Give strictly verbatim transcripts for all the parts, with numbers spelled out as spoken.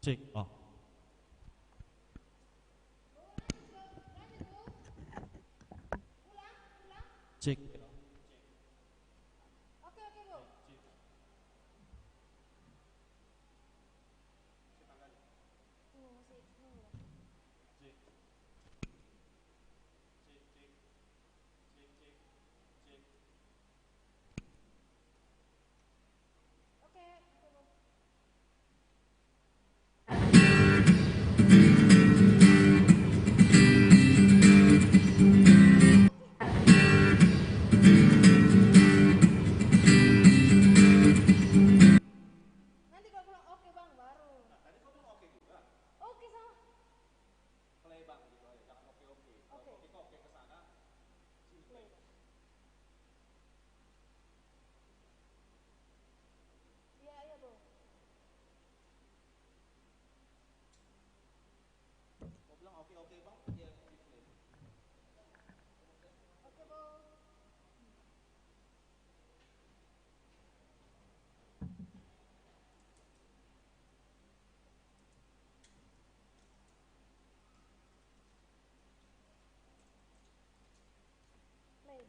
Cek. Oh. Cek. Nanti kalau bilang oke, Bang, baru. Nah, tadi kau bilang oke juga. Oke sama. Play, Bang, gitu aja. Jangan oke-oke. Kalau oke, oke ke sana. Sini play. Iya, iya, Bro. Kau bilang oke, oke, Bang, dia di play. Oke, Bro. Play,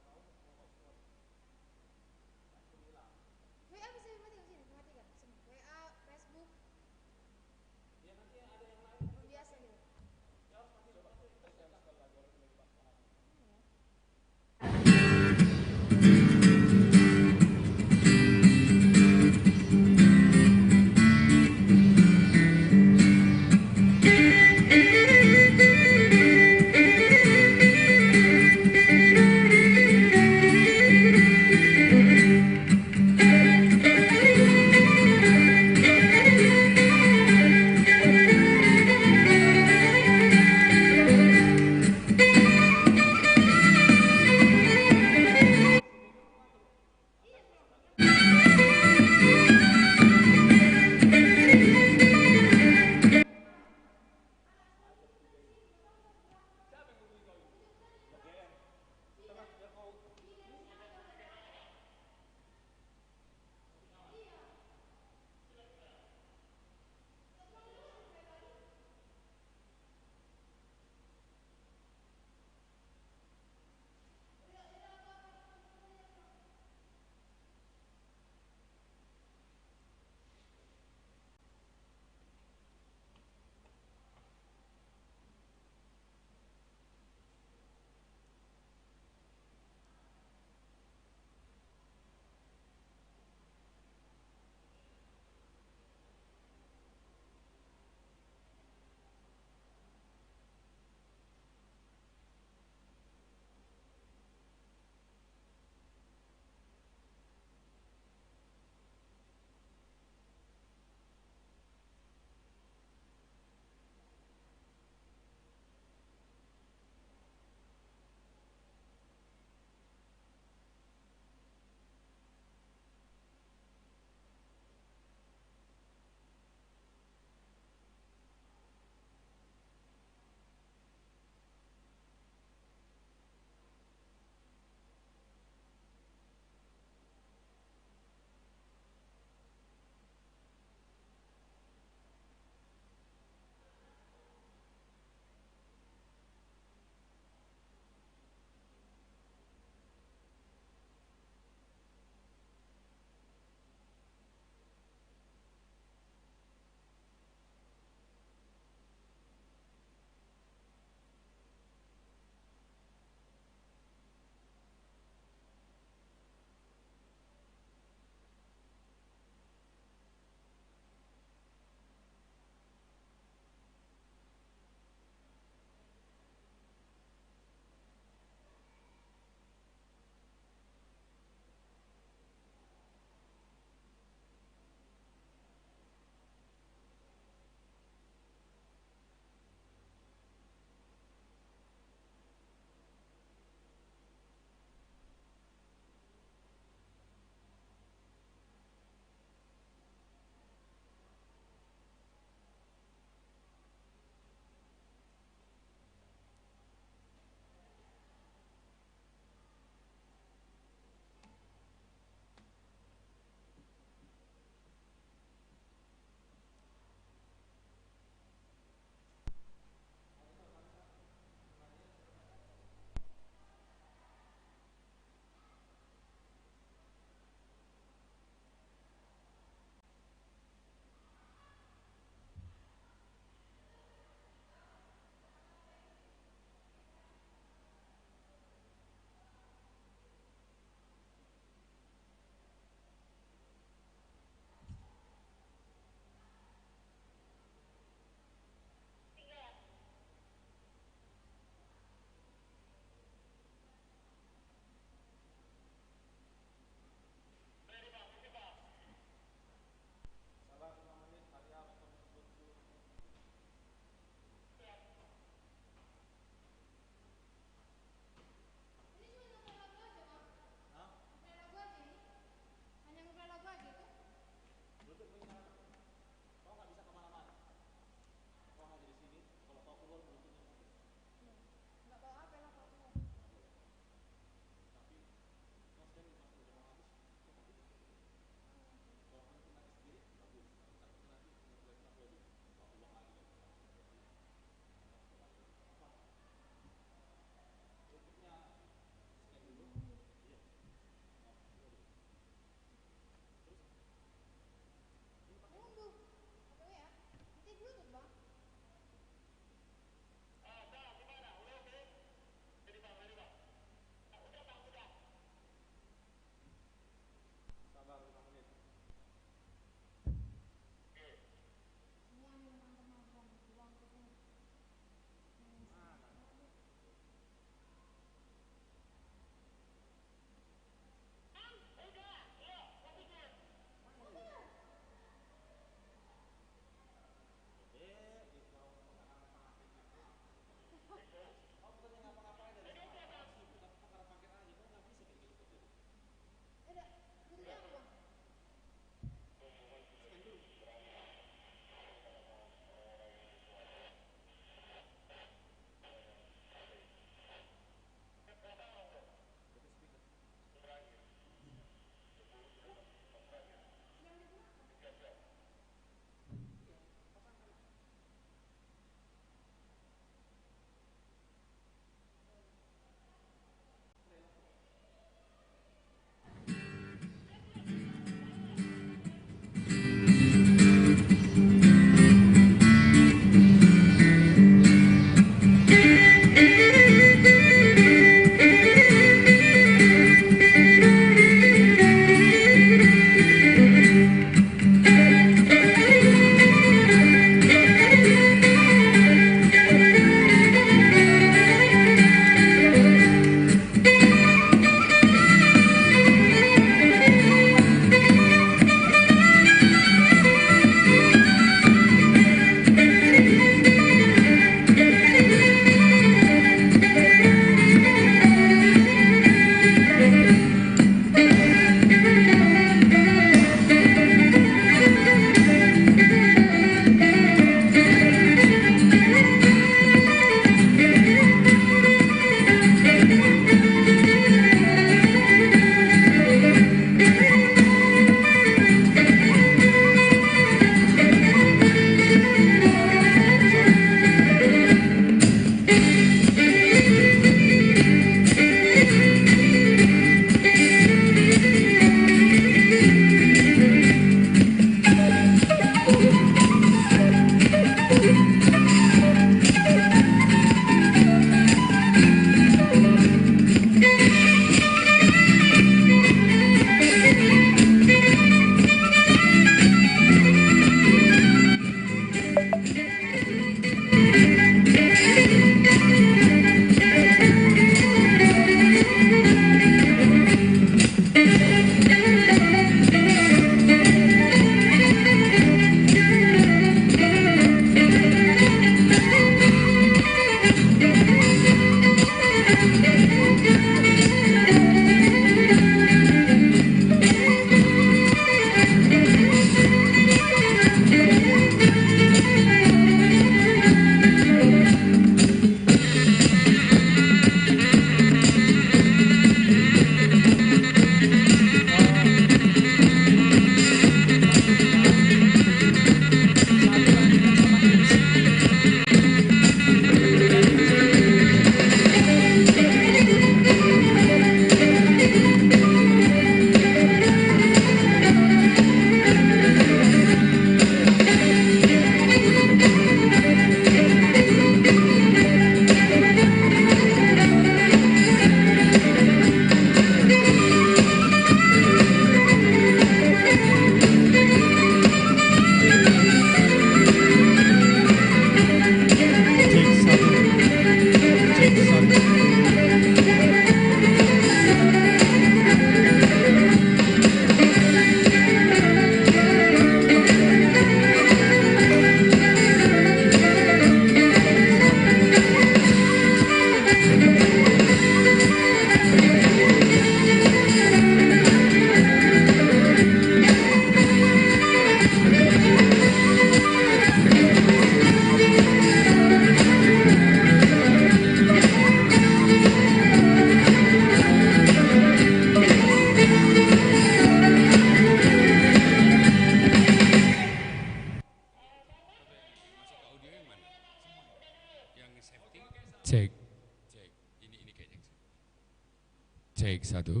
Satu.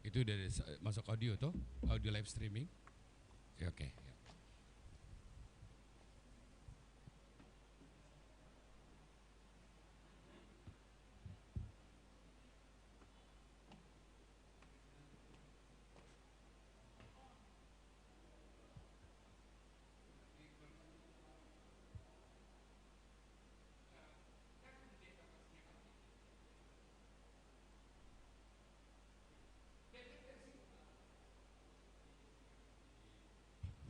Itu dari sa-, masuk audio toh? Audio live streaming? Ya, oke. Ya.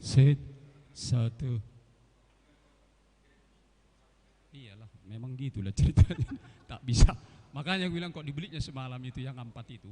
Set, satu. Iyalah, memang gitulah ceritanya. Tak bisa. Makanya gue bilang kok dibelinya semalam itu yang empat itu.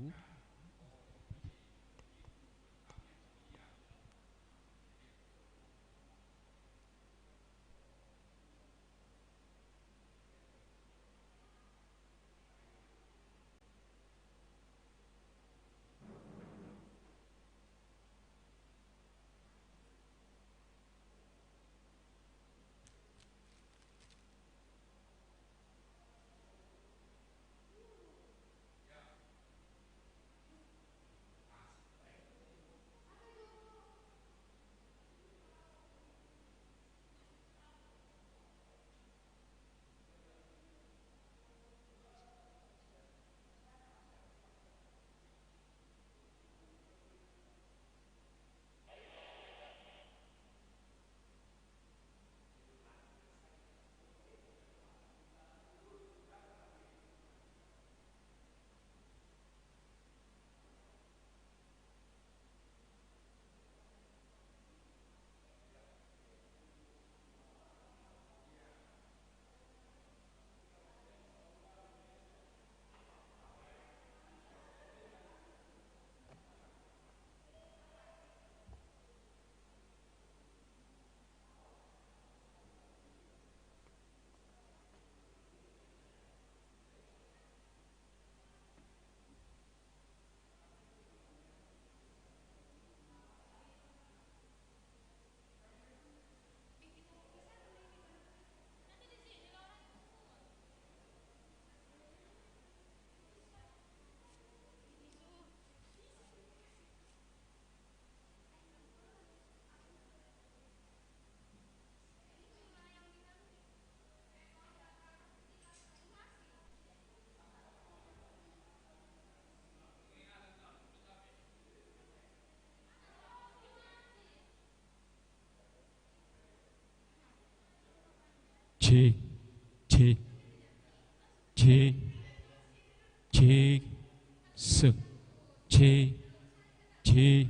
Cek, cek, cek, cek, se, cek, cek.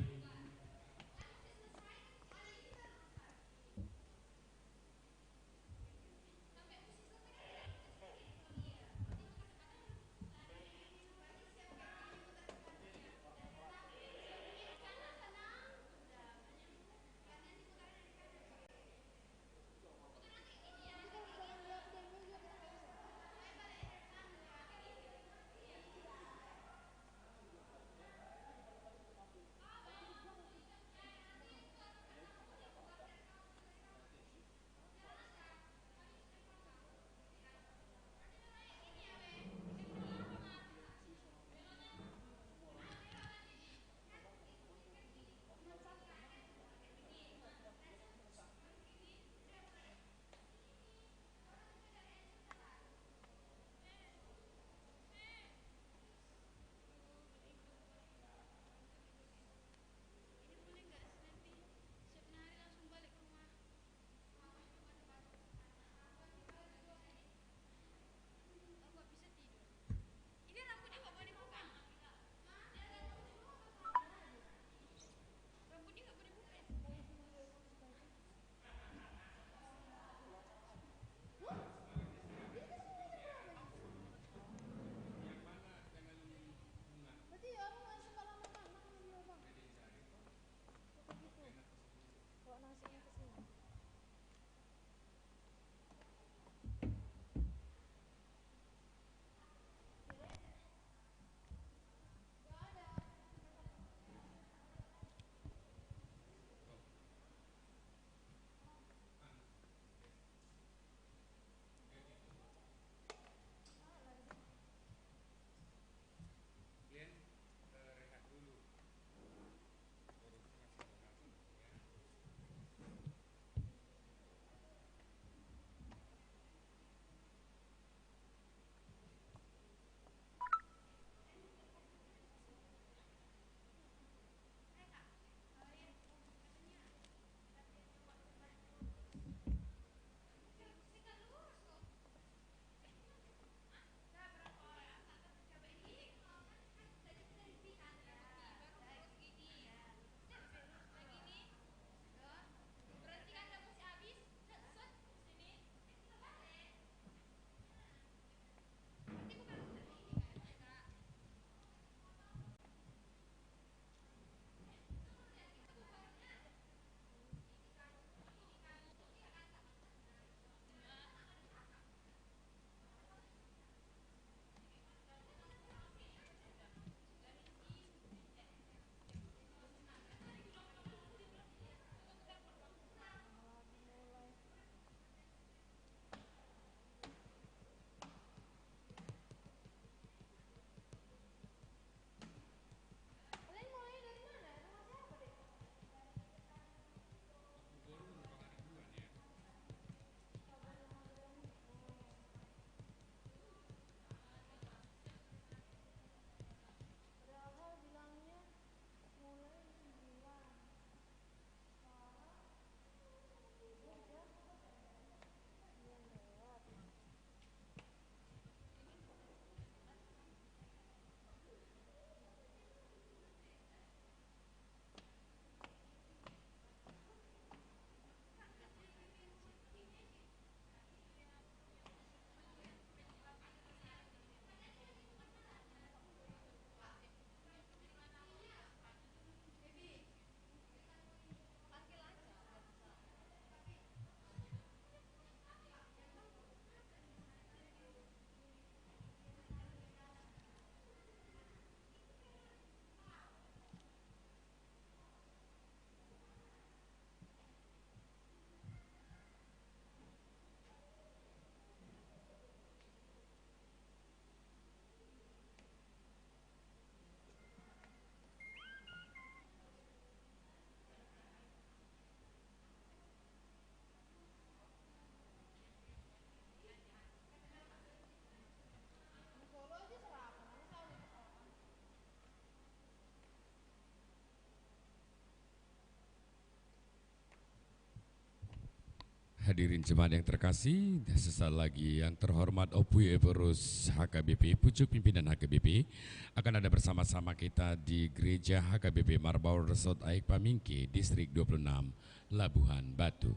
Hadirin jemaat yang terkasih, sesaat lagi yang terhormat Ompu Ephorus H K B P, pucuk pimpinan H K B P, akan ada bersama-sama kita di Gereja H K B P Marbaur Resort Aek Pamingke, Distrik dua puluh enam, Labuhan Batu.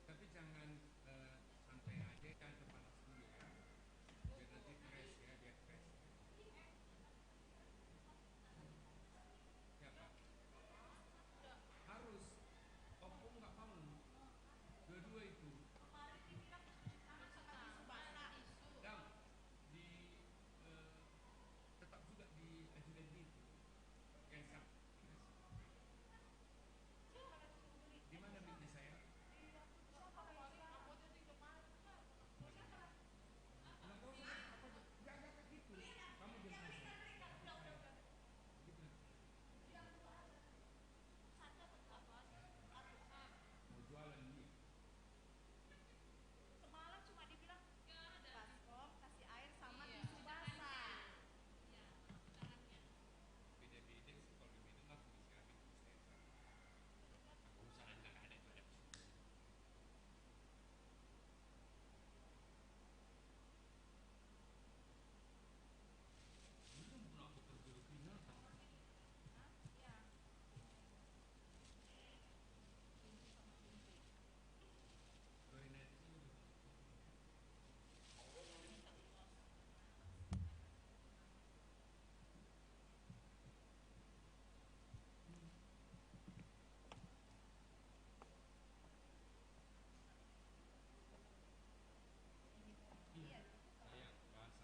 Tapi jangan, eh, santai aja, jangan terpanas dulu ya. Biar nanti fresh ya, biar fresh. Siapa? Harus. Opung nggak mau. Dua-dua itu. Dam, di, eh, tetap juga di Ajudan itu. Yang sama. Di mana mic-nya, sayang? Nggak usah, nggak usah gitu. Kamu diam aja. Gitu. Mau jualan ini. Semalam cuma dibilang, "Baskom, kasih air sama tisu basah." Beda-beda sih, kalau di Medan mah bisa, bisa, bisa. Usaha nggak ada, itu ada.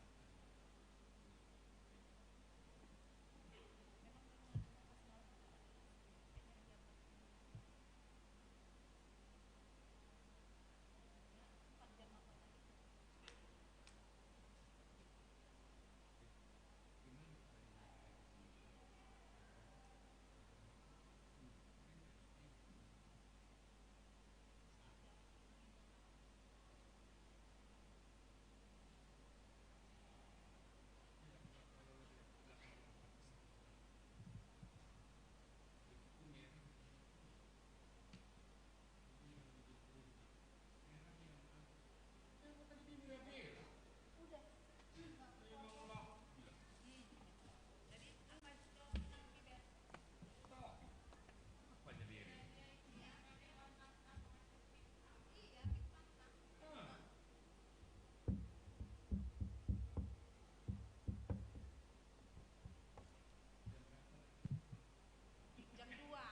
Jam dua.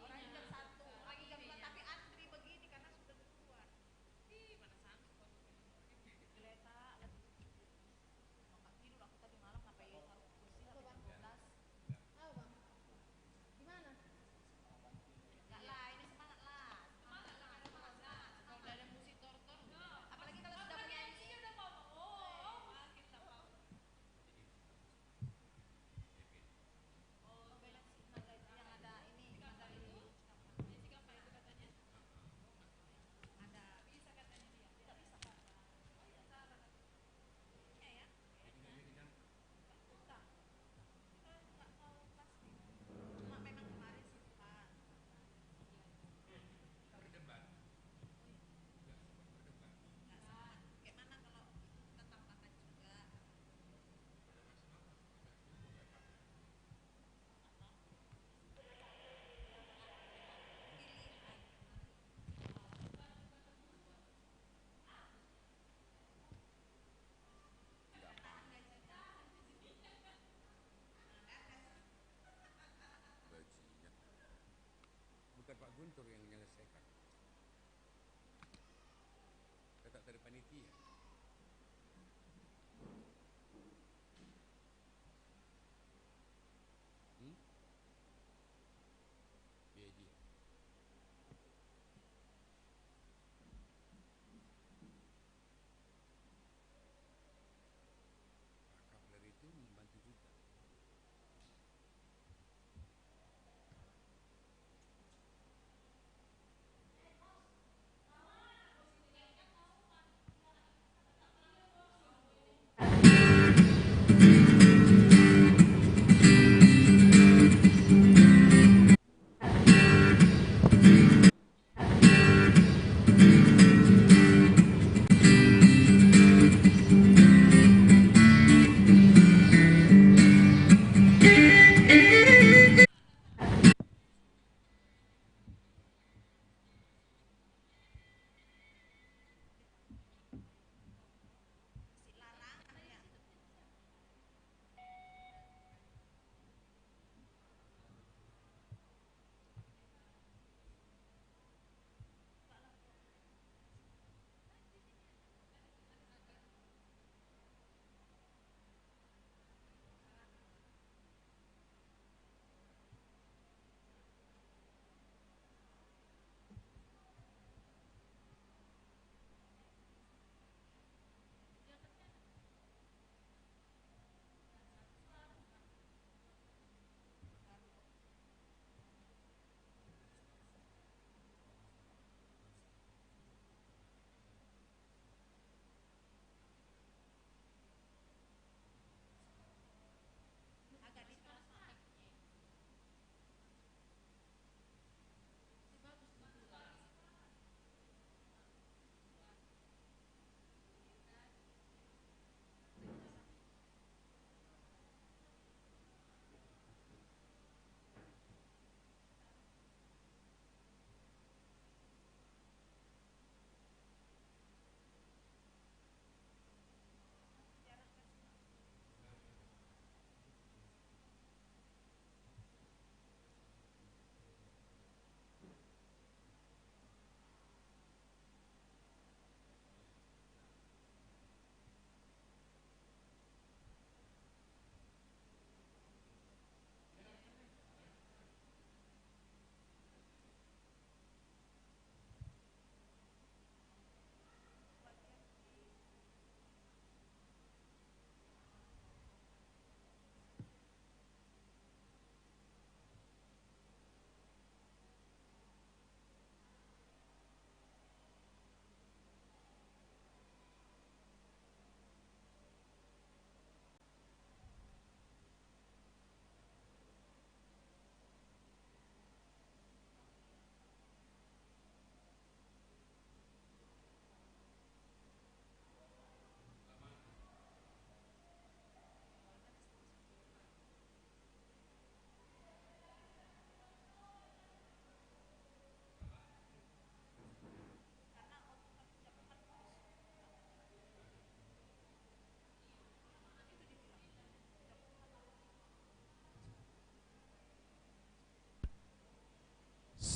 Orang ini jam satu, lagi jam dua, tapi antri begini karena sudah keluar. Ih, mana sanggup aku. Geletak lagi. Mau nggak tidur aku tadi malam sampai taruh kursi sampai jam dua belas. Apa, Bang? Gimana? Enggak lah, ini semangat lah. Semangat lah, ada semangat. Kalau udah ada musik tor-tor, apalagi kalau sudah menyanyi. Iya, udah mau. Oh, makin tak mau. Oh, belok sini, yang ada ini, yang ada ini. Ada. Bisa katanya dia. Tidak bisa, Pak. Oh, iya, salah. Iya, ya. Utang. Cuma memang kemarin sempat. Berdebat. Nggak sempat berdebat. Nggak sempat. Kayak mana kalau tetap makan juga? Berdebat sama apa? Nggak tahu. Pilihan. Gampang. Bajingan. Bukan Pak Guntur yang menyelesaikan. Tetap dari panitia. Hmm? Biaya dia. Pak Kapler itu membantu juga.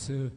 Tuh.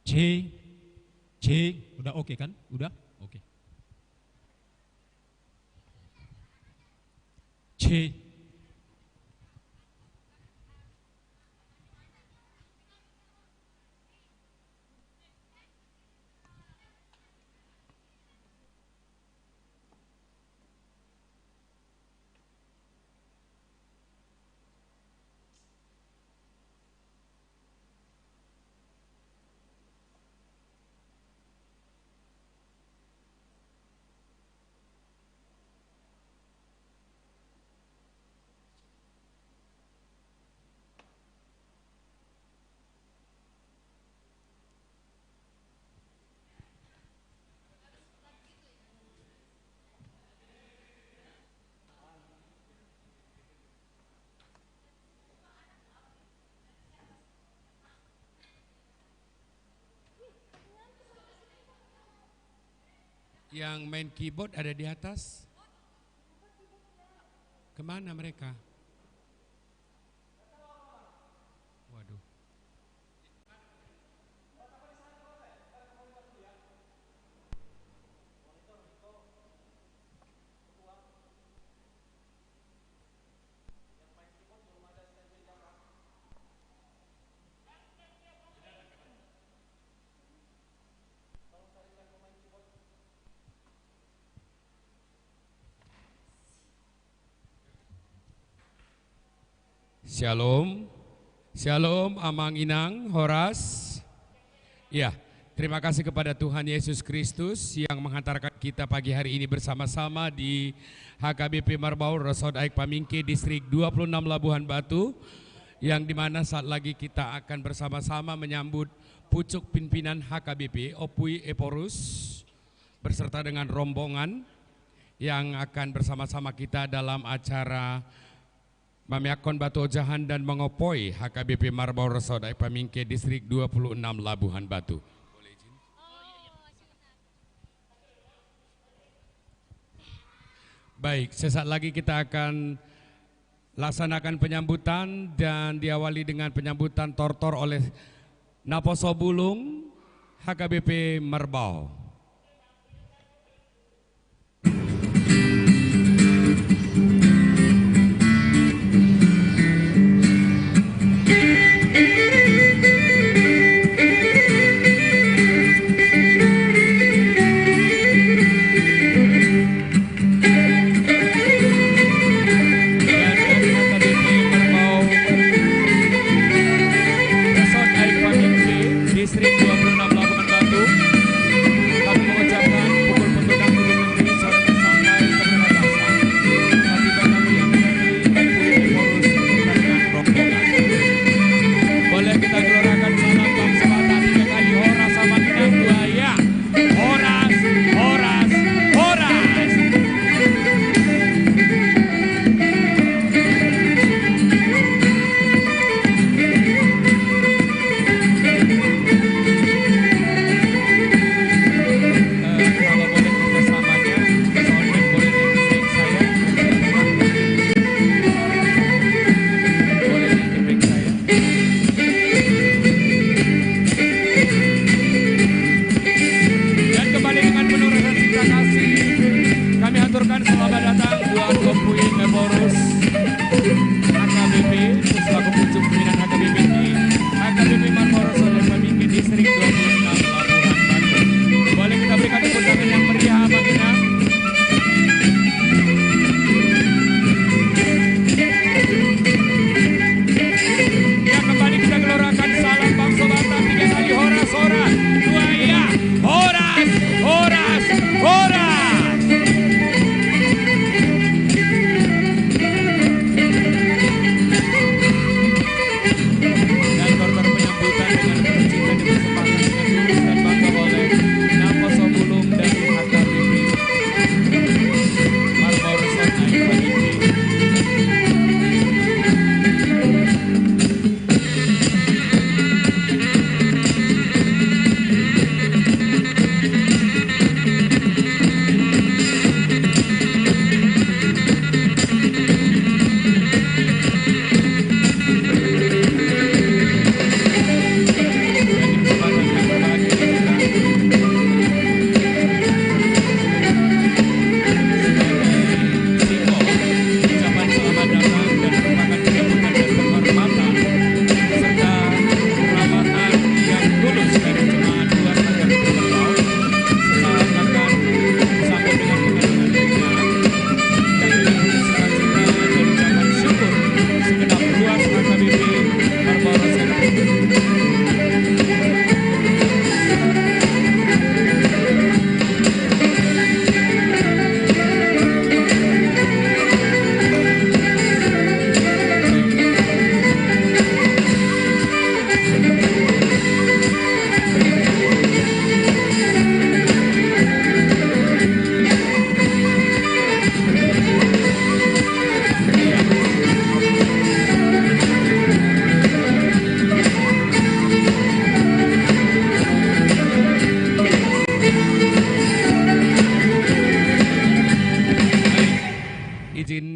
Cek, cek. Udah oke kan? Udah? Oke. Cek. Yang main keyboard ada di atas. Kemana mereka? Waduh. Syalom. Syalom, Amang Inang, horas. Ya, terima kasih kepada Tuhan Yesus Kristus yang menghantarkan kita pagi hari ini bersama-sama di H K B P Marbau, Resort Aek Pamingke, Distrik dua puluh enam Labuhan Batu, yang dimana saat lagi kita akan bersama-sama menyambut pucuk pimpinan H K B P, Ompung Ephorus, beserta dengan rombongan yang akan bersama-sama kita dalam acara mameakhon batu ojahan dan mangompoi H K B P Marbau, Resort Aek Pamingke, Distrik dua puluh enam Labuhan Batu. Baik, sesaat lagi kita akan laksanakan penyambutan dan diawali dengan penyambutan tortor oleh Naposo Bulung, H K B P Marbau. Distrik dua puluh enam Labuhan Batu.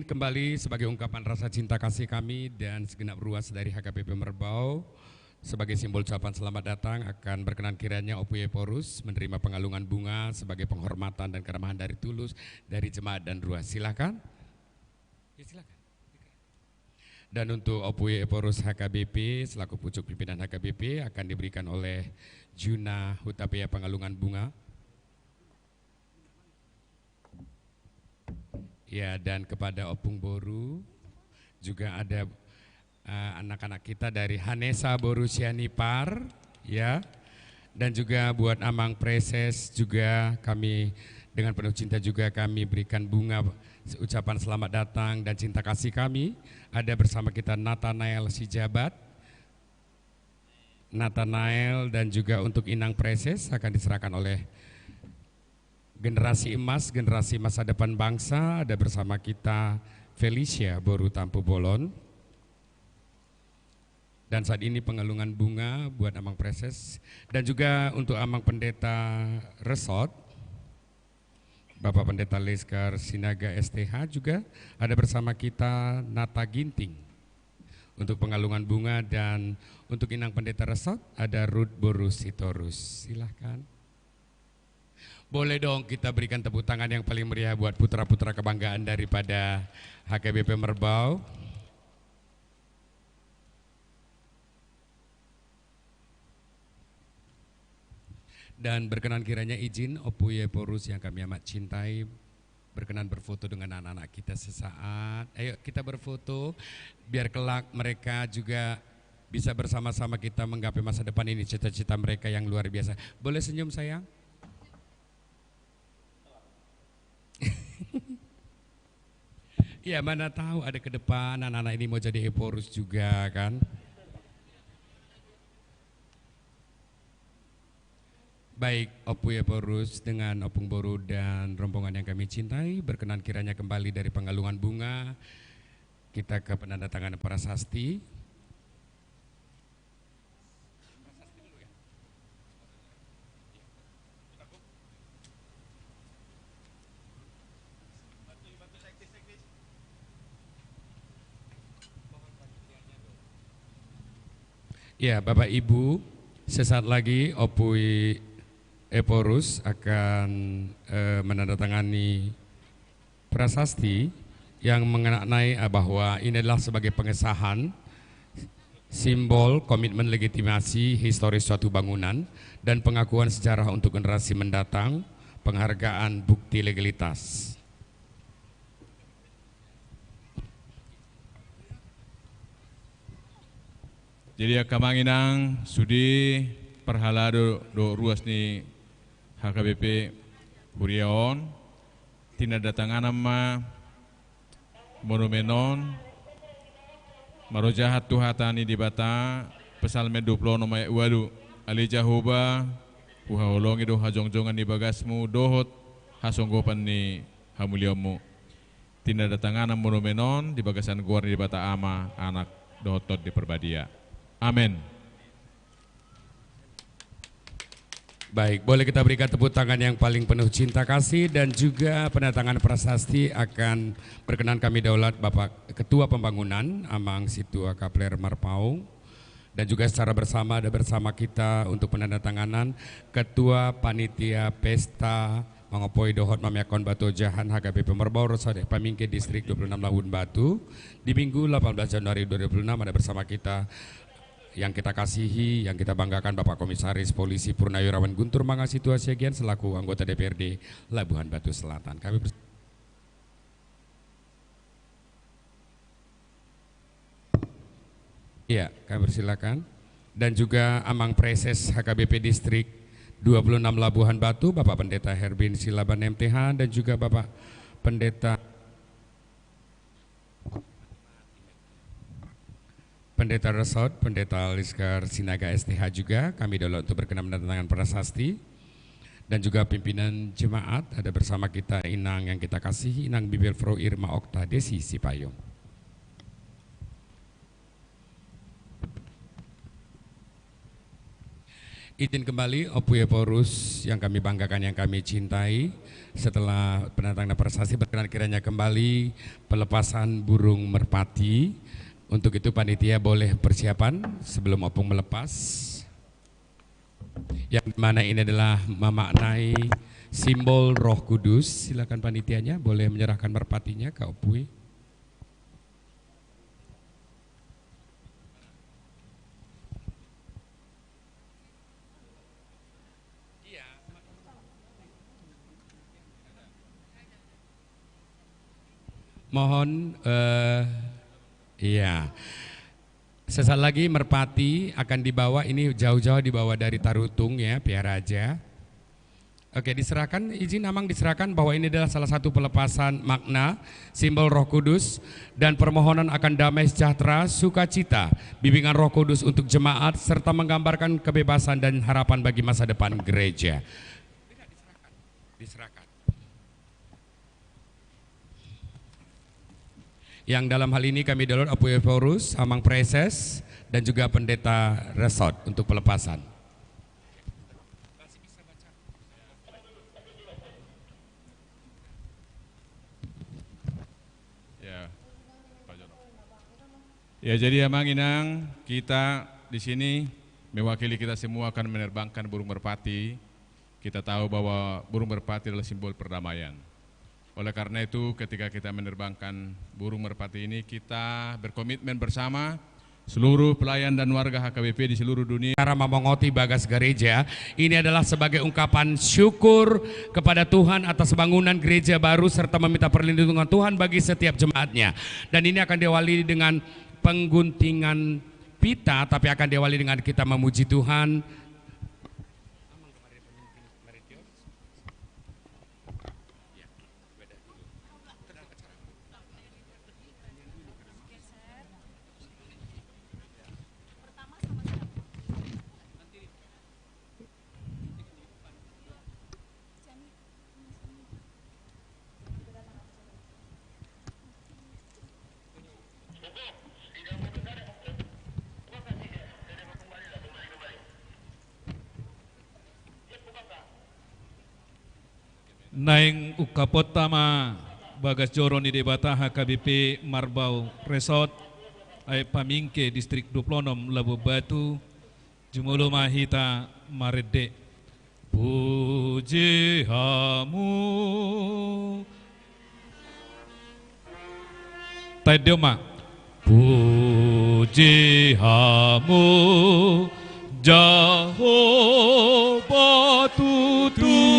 Kembali sebagai ungkapan rasa cinta kasih kami dan segenap ruas dari H K B P Merbau, sebagai simbol ucapan selamat datang, akan berkenan kiranya Ompu Ephorus menerima pengalungan bunga sebagai penghormatan dan keramahan dari tulus dari jemaat dan ruas. Silakan. Ya, silakan. Dan untuk Ompu Ephorus H K B P selaku pucuk pimpinan H K B P akan diberikan oleh Juna Hutapea pengalungan bunga. Ya, dan kepada Ompung Boru juga ada, eh, anak-anak kita dari Hanesa Boru Sianipar, ya. Dan juga buat Amang Preses juga kami dengan penuh cinta juga kami berikan bunga ucapan selamat datang dan cinta kasih kami. Ada bersama kita Nathanael Sijabat. Nathanael dan juga untuk Inang Preses akan diserahkan oleh generasi emas, generasi masa depan bangsa. Ada bersama kita Felicia Boru Tampubolon. Dan saat ini pengalungan bunga buat Amang Preses dan juga untuk Amang Pendeta Resort, Bapak Pendeta Leskar Sinaga S T H juga. Ada bersama kita Nata Ginting untuk pengalungan bunga dan untuk Inang Pendeta Resort ada Ruth Boru Sitorus. Silahkan. Boleh dong kita berikan tepuk tangan yang paling meriah buat putra-putra kebanggaan daripada H K B P Merbau. Dan berkenan kiranya izin, Ompu Ephorus yang kami amat cintai, berkenan berfoto dengan anak-anak kita sesaat. Ayo kita berfoto, biar kelak mereka juga bisa bersama-sama kita menggapai masa depan ini, cita-cita mereka yang luar biasa. Boleh senyum, sayang? Ya, mana tahu ada ke depan anak-anak ini mau jadi Ephorus juga, kan? Baik, Ompu Ephorus dengan Ompung Boru dan rombongan yang kami cintai, berkenan kiranya kembali dari pengalungan bunga, kita ke penandatanganan prasasti. Ya, Bapak Ibu, sesaat lagi Ompu Ephorus akan, eh, menandatangani prasasti yang mengenai, eh, bahwa ini adalah sebagai pengesahan simbol komitmen legitimasi historis suatu bangunan dan pengakuan sejarah untuk generasi mendatang, penghargaan bukti legalitas. Jadi angka amang inang, sude parhalado dohot ruas ni H K B P Huria on, tinandatanganan ma monumen on, marojahan tu hata ni Debata, Psalmen dua puluh onom ayat ualu, Ale Jahowa, huhaholongi do hajongjongan ni bagasmu dohot hasonggopan ni hamuliaonmu. Tinandatanganan monumen on di bagasan goar ni Debata Ama, Anak, dohot Tondi Parbadia. Amen. Baik, boleh kita berikan tepuk tangan yang paling penuh cinta kasih dan juga penandatanganan prasasti akan berkenan kami daulat Bapak Ketua Pembangunan, Amang Situa Kapler Marpaung. Dan juga secara bersama ada bersama kita untuk penandatanganan Ketua Panitia Pesta Mangompoi dohot Mamiakhon Batu Ojahan H K B P Merbau Resort Pamingke Distrik dua puluh enam Labuhan Batu di Minggu delapan belas Januari dua ribu dua puluh enam. Ada bersama kita yang kita kasihi, yang kita banggakan, Bapak Komisaris Polisi Purnawirawan Guntur Mangasitua Siagian selaku anggota D P R D Labuhan Batu Selatan. Kami bers- Iya, kami persilakan. Dan juga Amang Preses H K B P Distrik dua puluh enam Labuhan Batu, Bapak Pendeta Herbin Silaban M T H, dan juga Bapak Pendeta, Pendeta Resort, Pendeta Liskar Sinaga S T H juga, kami daulat untuk berkenan menandatangani prasasti. Dan juga pimpinan jemaat, ada bersama kita Inang yang kita kasihi, Inang Bibelvrouw Irma Okta Desi Sipayung. Izin kembali, Ompu Ephorus yang kami banggakan, yang kami cintai. Setelah penandatanganan prasasti, berkenan kiranya kembali pelepasan burung merpati. Untuk itu, panitia boleh persiapan sebelum Ompung melepas. Yang mana ini adalah memaknai simbol Roh Kudus. Silakan panitianya boleh menyerahkan merpatinya ke Ompung. Mohon, eh, iya. Sesaat lagi merpati akan dibawa, ini jauh-jauh dibawa dari Tarutung ya, Piara aja. Oke, diserahkan, izin Amang diserahkan bahwa ini adalah salah satu pelepasan makna, simbol Roh Kudus, dan permohonan akan damai sejahtera, sukacita, bimbingan Roh Kudus untuk jemaat, serta menggambarkan kebebasan dan harapan bagi masa depan gereja. Diserahkan. Yang dalam hal ini kami download Ompu Ephorus, Amang Praeses, dan juga Pendeta Resort untuk pelepasan. Ya, Pak Jono. Ya, jadi Amang Inang, kita di sini mewakili kita semua akan menerbangkan burung merpati. Kita tahu bahwa burung merpati adalah simbol perdamaian. Oleh karena itu, ketika kita menerbangkan burung merpati ini, kita berkomitmen bersama seluruh pelayan dan warga H K B P di seluruh dunia. Cara memongoti bagas gereja ini adalah sebagai ungkapan syukur kepada Tuhan atas bangunan gereja baru serta meminta perlindungan Tuhan bagi setiap jemaatnya. Dan ini akan diawali dengan pengguntingan pita, tapi akan diawali dengan kita memuji Tuhan. Naeng ungkaponta ma bagas joro ni Debata H K B P Marbau Resort, Aek Pamingke, Distrik dua puluh enam, Labuan Batu. Jumolo ma hita marende. Puji Hamu. Taendehon ma. Puji Hamu, Jahowa tutu,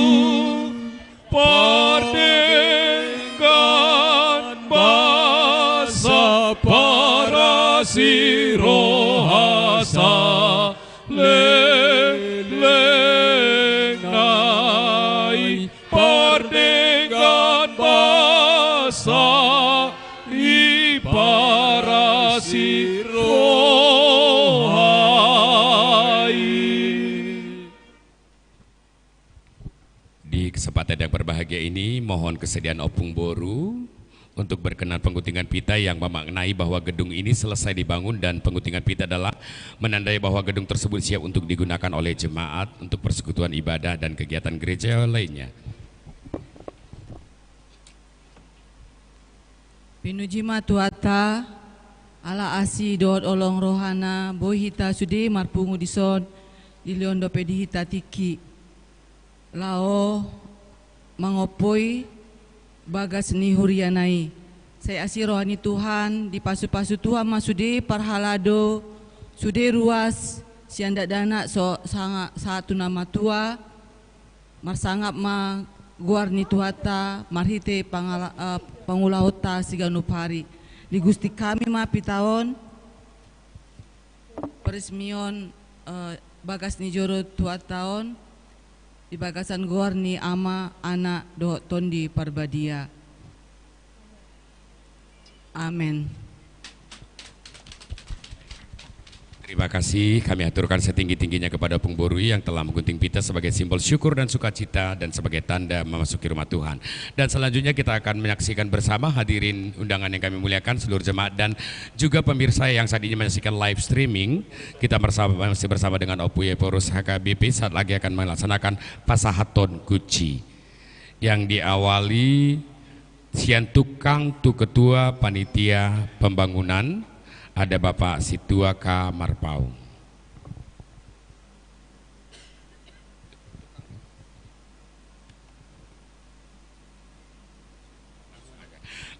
pardenggan basa, parasi roha saleleng nai, pardenggan basa i parasi roha i. Di kesempatan yang berbahagia ini, mohon kesediaan Ompung Boru untuk berkenan pengguntingan pita yang memaknai bahwa gedung ini selesai dibangun, dan pengguntingan pita adalah menandai bahwa gedung tersebut siap untuk digunakan oleh jemaat untuk persekutuan ibadah dan kegiatan gereja lainnya. Pinuji ma Tuhanta, ala asi dohot holong rohana, boi hita sude marpungu dison, dilehon dope di hita tingki laho mangompoi bagas ni huriana i. Sai asi roha ni Tuhan, dipasupasu Tuhan ma sude parhalado, sude ruas, sian dakdanak so-, sanga-, sahat tu na matua, marsangap ma goar ni Tuhanta, marhite pangala-, eh, pangulahonta siganup ari. Di Gusti hami ma pita on, peresmion, eh, bagas ni joro Tuhanta on, di bagasan goar ni Ama, Anak, dohot Tondi Parbadia. Amen. Terima kasih kami haturkan setinggi-tingginya kepada Ompung Borui yang telah menggunting pita sebagai simbol syukur dan sukacita dan sebagai tanda memasuki rumah Tuhan. Dan selanjutnya kita akan menyaksikan bersama, hadirin undangan yang kami muliakan, seluruh jemaat dan juga pemirsa yang saat ini menyaksikan live streaming. Kita bersama, masih bersama dengan Ompu Ephorus H K B P, saat lagi akan melaksanakan pasahaton kunci yang diawali sian tungkang tu ketua panitia pembangunan, ada Bapak Situa K Marpaung.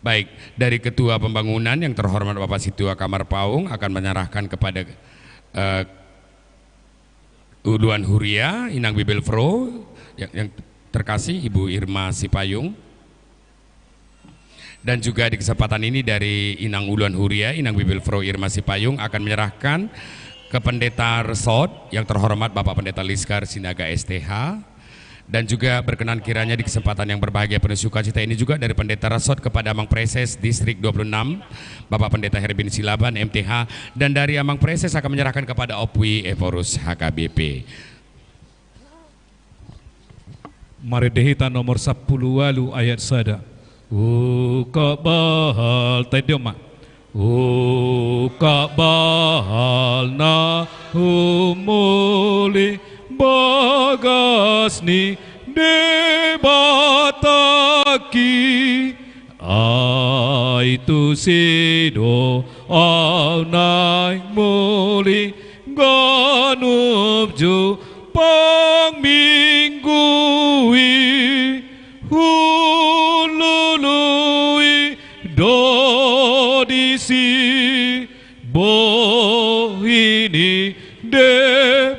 Baik, dari ketua pembangunan yang terhormat Bapak Situa K Marpaung akan menyerahkan kepada, eh, Uluan Huria, Inang Bibelvrouw, yang, yang terkasih Ibu Irma Sipayung. Dan juga di kesempatan ini dari Inang Uluan Huria, Inang Bibelvrouw Irma Sipayung akan menyerahkan ke Pendeta Resort yang terhormat Bapak Pendeta Liskar Sinaga S T H. Dan juga berkenan kiranya di kesempatan yang berbahagia penuh sukacita ini juga dari Pendeta Resort kepada Amang Preses Distrik dua puluh enam, Bapak Pendeta Herbin Silaban M T H, dan dari Amang Preses akan menyerahkan kepada Ompu Ephorus H K B P. Marende hita nomor sampulu ualu ayat sada. Ungkap bahal, taendehon ma. Ungkap bahal na humuli bagas ni Debatangki. Ai tusi do au naeng muli ganup jumpang Minggu i, hulului do disi bohi ni Debatangki.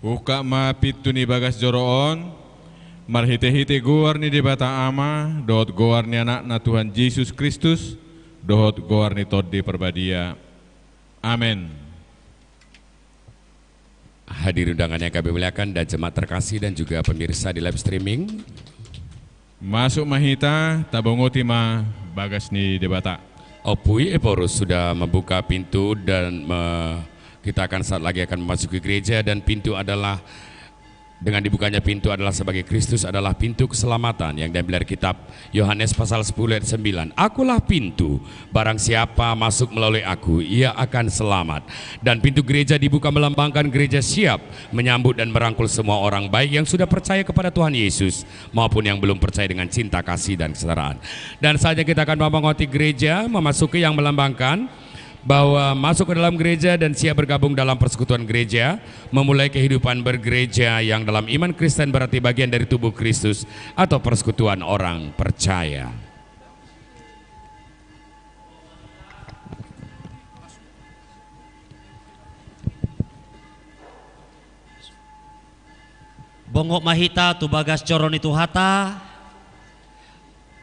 Ungkap ma pintu ni bagas joro on, marhitehite goar ni Debata Ama, dohot goar ni Anakna Tuhan Jesus Kristus, dohot goar ni Tondi Parbadia. Amen. Hadirin undangan yang kami muliakan dan jemaat terkasih dan juga pemirsa di live streaming. Masuk ma hita, tabongoti ma bagas ni Debata. Ompu Ephorus sudah membuka pintu dan me-, kita akan saat lagi akan memasuki gereja dan pintu adalah, dengan dibukanya pintu adalah sebagai Kristus adalah pintu keselamatan yang diambil dari kitab Yohanes pasal sepuluh ayat sembilan. Akulah pintu, barang siapa masuk melalui aku, ia akan selamat. Dan pintu gereja dibuka melambangkan gereja siap menyambut dan merangkul semua orang, baik yang sudah percaya kepada Tuhan Yesus maupun yang belum percaya dengan cinta kasih dan kesetaraan. Dan saatnya kita akan memperingati gereja, memasuki yang melambangkan bahwa masuk ke dalam gereja dan siap bergabung dalam persekutuan gereja, memulai kehidupan bergereja yang dalam iman Kristen berarti bagian dari tubuh Kristus atau persekutuan orang percaya. Bongot ma hita tu bagas joro ni Tuhanta.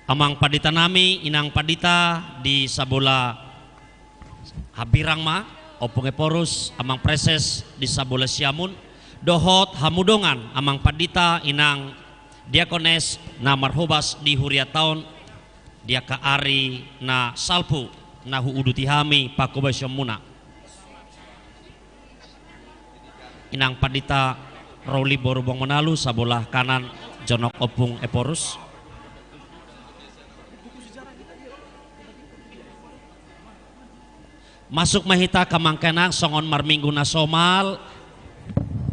Amang pandita nami, inang pandita di sabola hambirang ma, Ompung Ephorus, amang preses di sabola siamun, dohot hamu dongan, amang pandita, inang diakones na marhobas di huriata on, di angka ari na salpu na huuduti hami panghobasionmuna. Inang pandita Roli boru Buang Manalu, sabola kanan jonok Ompung Ephorus. Masuk ma hita, amang inang, songon marminggu na somal,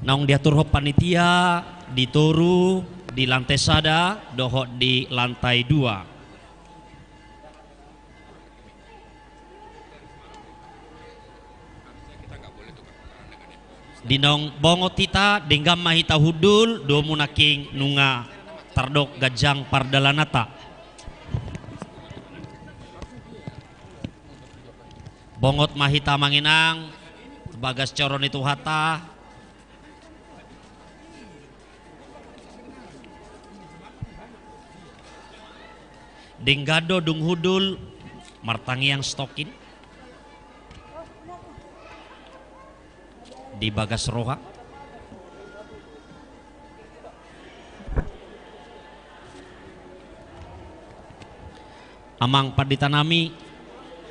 naung diaturhon panitia di toru, di lantai sada dohot di lantai dua. Di naung bongot hita, denggan ma hita hundul, domu nangkin nunga tardok ganjang pardalananta. Bongot ma hita, amang inang, bagas joro ni Tuhanta. Denggan do dung hundul martangiang sitokin di bagas roha. Amang pandita nami,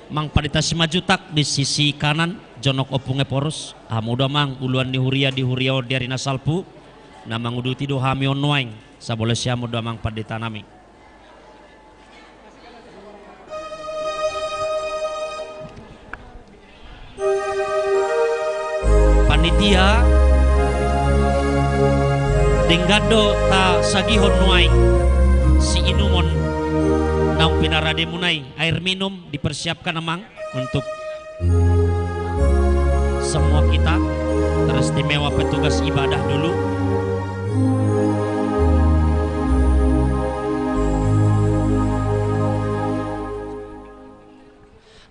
Amang Pandita Simanjuntak di sisi kanan, jonok Ompung Ephorus, hamu do amang uluan ni huria di huria on di ari na salpu, na manguduti do hami on nuaeng, sabola siamun do amang pandita nami. Panitia, denggan do tasagihon nuaeng siinumon naung pinarademuna i, air minum dipersiapkan amang untuk semua kita, teristimewa petugas ibadah dulu.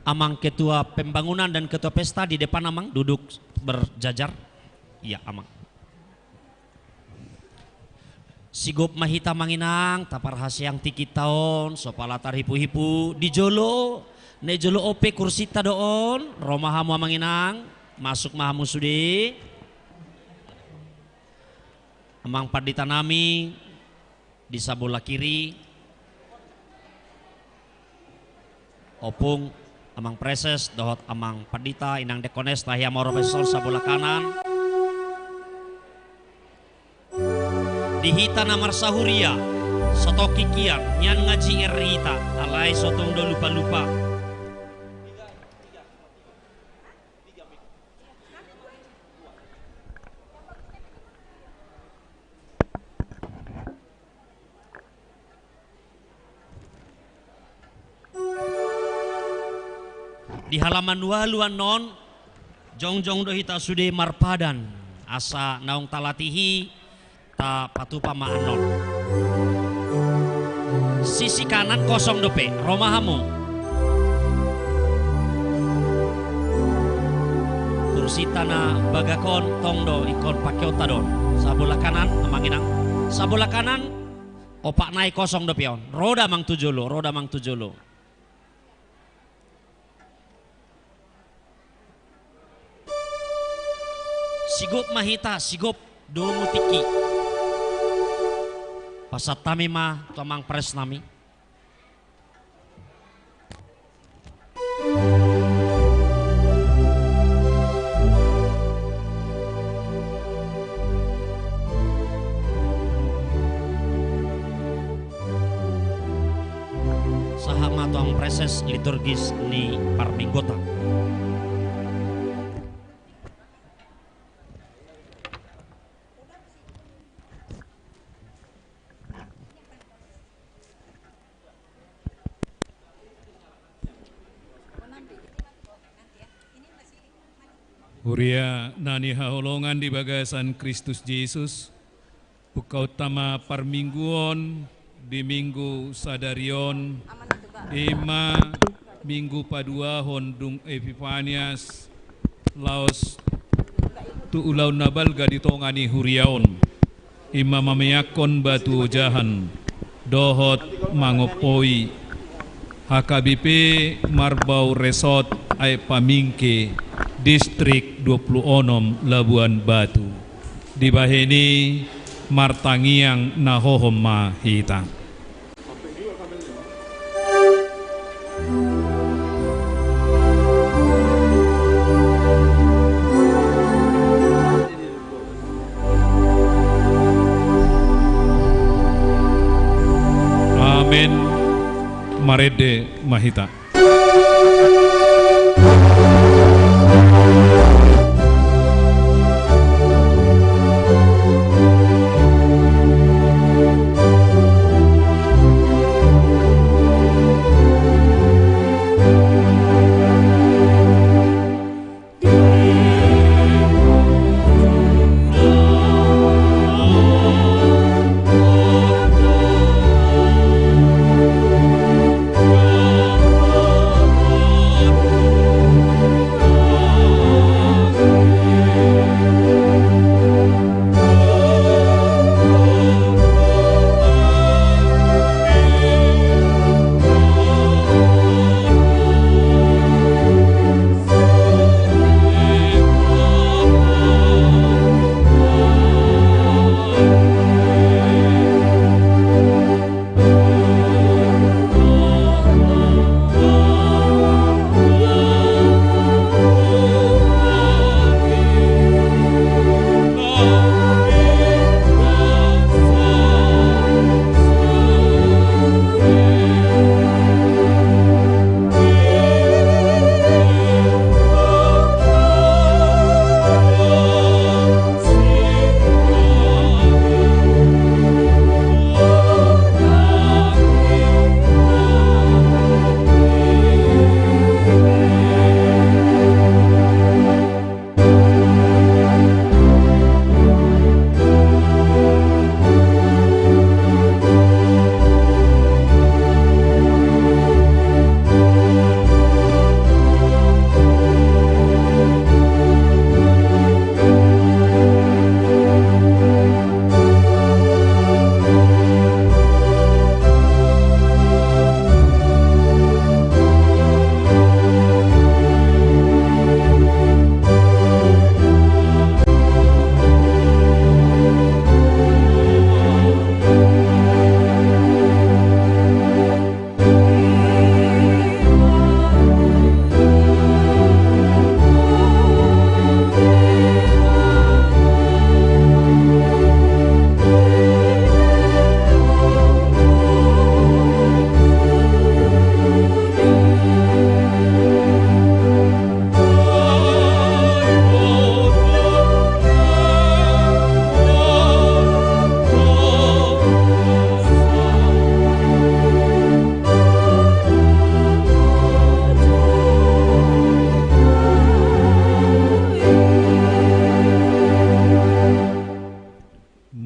Amang Ketua Pembangunan dan Ketua Pesta di depan amang, duduk berjajar. Iya amang. Sigop ma hita amang inang, taparhaseang tingkinta on, so pala tarhipuhipu, di jolo, na di jolo on pe kursinta do on, ro ma hamu amang inang, masuk ma hamu sude. Amang pandita nami, di sabola kiri, Ompung, Amang Praeses, dohot Amang Pandita, Inang Dekones, tahi amang profesor sabola kanan. Di hita na marsahuria, so tongkin hian, nian nga G R hita, alai so tung do lupa-lupa. Di halaman ualu annon, jongjong do hita sude marpadan, asa naung talatih i, tapatupa ma annon. Sisi kanan kosong dope, ro ma hamu. Kursinta na bagak on tong do ingkon pakeonta do on. Sabola kanan, amang inang. Sabola kanan, opat nai kosong dope on. Ro damang tu jolo, ro damang tu jolo. Sigop ma hita, sigop domu tingki. Pasahat hami ma tu Amang Praeses nami. Sahat ma tu Amang Praeses liturgis ni parmingguonta. Huria na hinaholongan di bagasan Kristus Jesus, pungkaonta ma parmingguon di Minggu sadari on, i ma Minggu paduahon dung Epipanias, laos tu ulaon na balga di tonga ni huria on, i ma mameakkon batu ojahan dohot mangompoi H K B P Marbau Resort Aek Pamingke, Distrik dua pulu onom Labuan Batu. Dibahen i martangiang na hohom ma hita. Amen. Marende ma hita.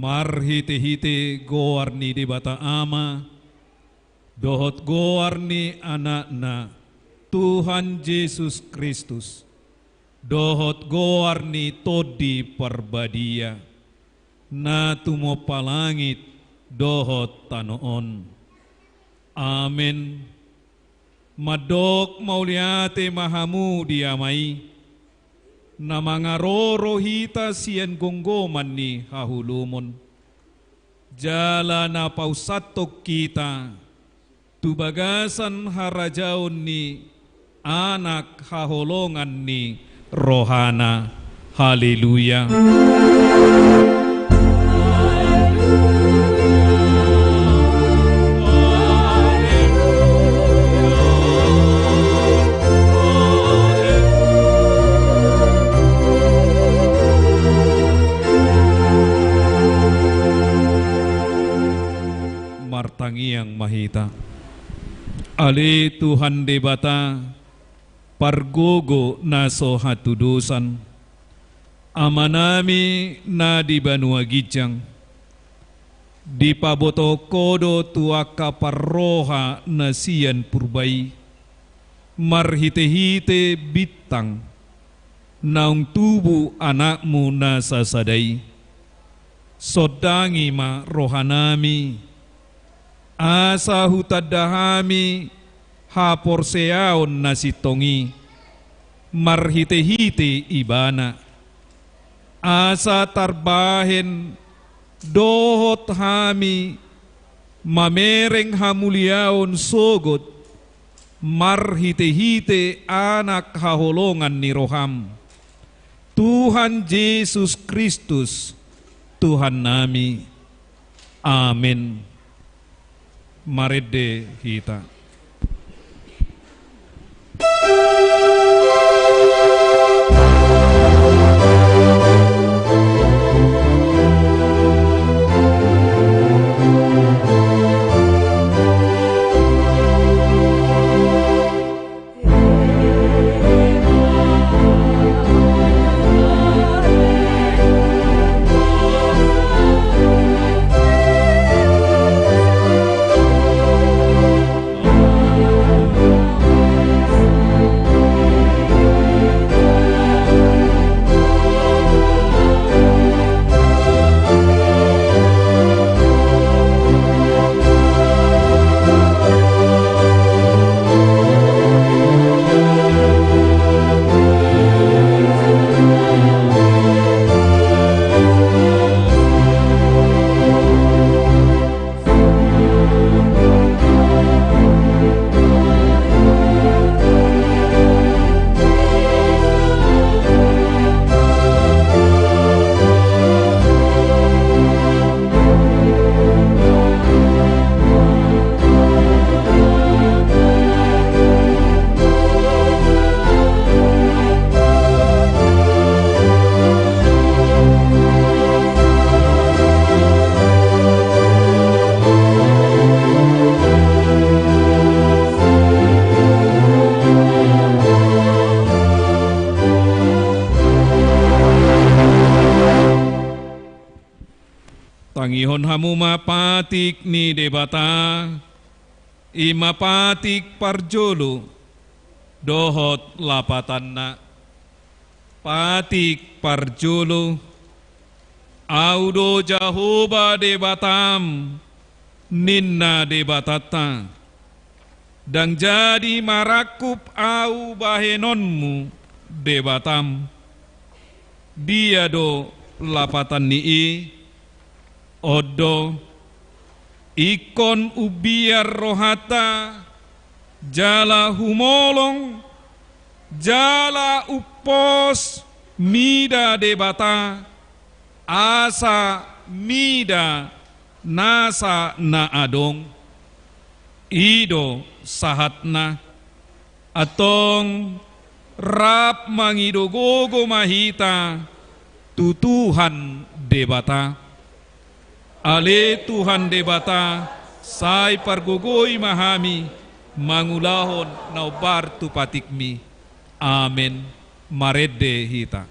Marhite-hite goar ni Debata Ama, dohot goar ni Anakna, Tuhan Jesus Kristus, dohot goar ni Tondi Parbadia, na tumompa langit dohot tano on. Amen. Mandok mauliate ma hamu di Ama i, na mangaroro hita sian gomgoman ni haholomon, jala na paussanton hita tu bagasan harajaon ni Anak haholongan ni rohana. Haleluya. Martangiang ma hita. Ale Tuhan Debata, pargogo na so hatudosan, Amanami na di banua ginjang, dipabotohon Ho do tu angka parroha na sian purba i, marhite-hite bintang naung tubu Anakmu na sasada i. Sondangi ma rohanami, asa hutanda hami haporseaon na sintong i marhite-hite Ibana, asa tarbahen dohot hami mamereng hamuliaon sogot marhite-hite Anak haholongan ni roham, Tuhan Jesus Kristus, Tuhannami. Amen. Marende hita. Tangihon hamu ma patik ni Debata, i ma patik parjolo dohot lapatanna. Patik parjolo. Ahu do Jahowa Debatam, ninna Debatanta. Ndang jadi marangkup ahu bahenonmu, Debatam. Dia do lapatan ni i? On do, ingkon umbiar rohanta, jala humolong, jala umpos mida Debata, asa mida nasa na adong. I do sahatna. Antong rap mangido gogo ma hita tu Tuhan Debata. Ale Tuhan Debata, sai pargogoi ma hami mangulahon na hombar tu patikmi. Amen. Marende hita.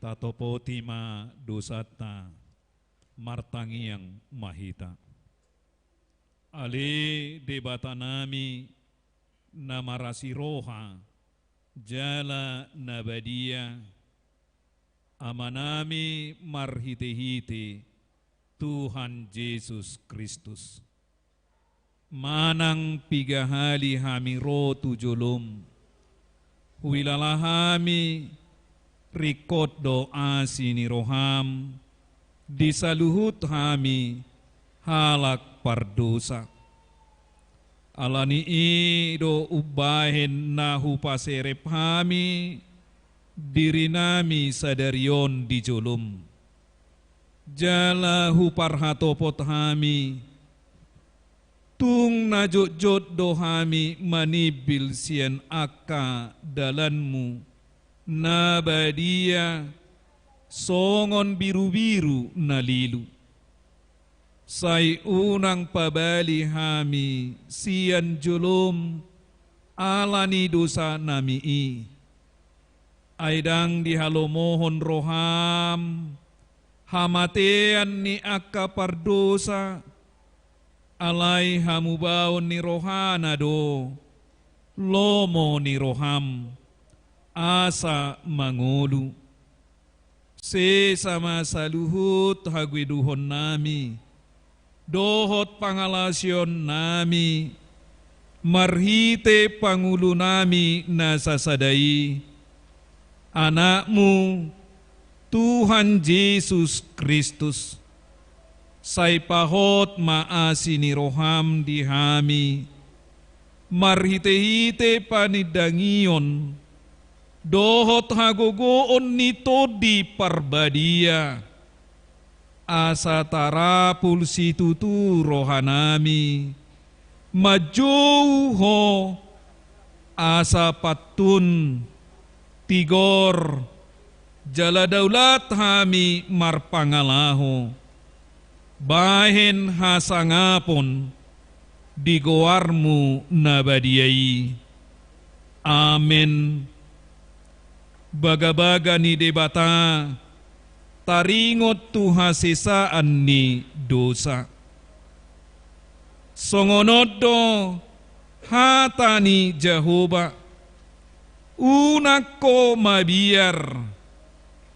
Tatopoti ma dosanta, martangiang ma hita. Ale Debatanami na marasi roha jala na badia, Amanami marhite-hite Tuhan Jesus Kristus. Manang piga hali hami ro tu jolom, huilala hami ringkot do asi ni roham di saluhut hami halak pardosa. Ala ni i do umbahen na hupaserep hami dirinami sadari on di jolom. Jala huparhatopot hami, tung na jotjot do hami manimbil sian angka dalanmu na badia songon birubiru na lilu. Sai unang pabali hami sian jolom ala ni dosanami i. Ai ndang dihalomohon roham hamatean ni angka pardosa, alai hamubaon ni rohana do lomo ni roham asa mangolu. Sesa ma saluhut hagoduhonnami dohot pangalaosionnami marhite Pangulunami na sasada i, Anakmu, Tuhan Jesus Kristus. Sai pahot ma asi ni roham di hami, marhite-hite panindangion dohot hagogoon ni Tondi Parbadia, asa tarapul situtu rohanami manjou Ho, asa pantun, tigor, jala daulat hami marpangalaho bahen hasangapon di goarmu na badia i. Amen. Bagabaga ni Debata taringot tu hasesaan ni dosa. Songon on do hata ni Jahowa, unang ho mabiar,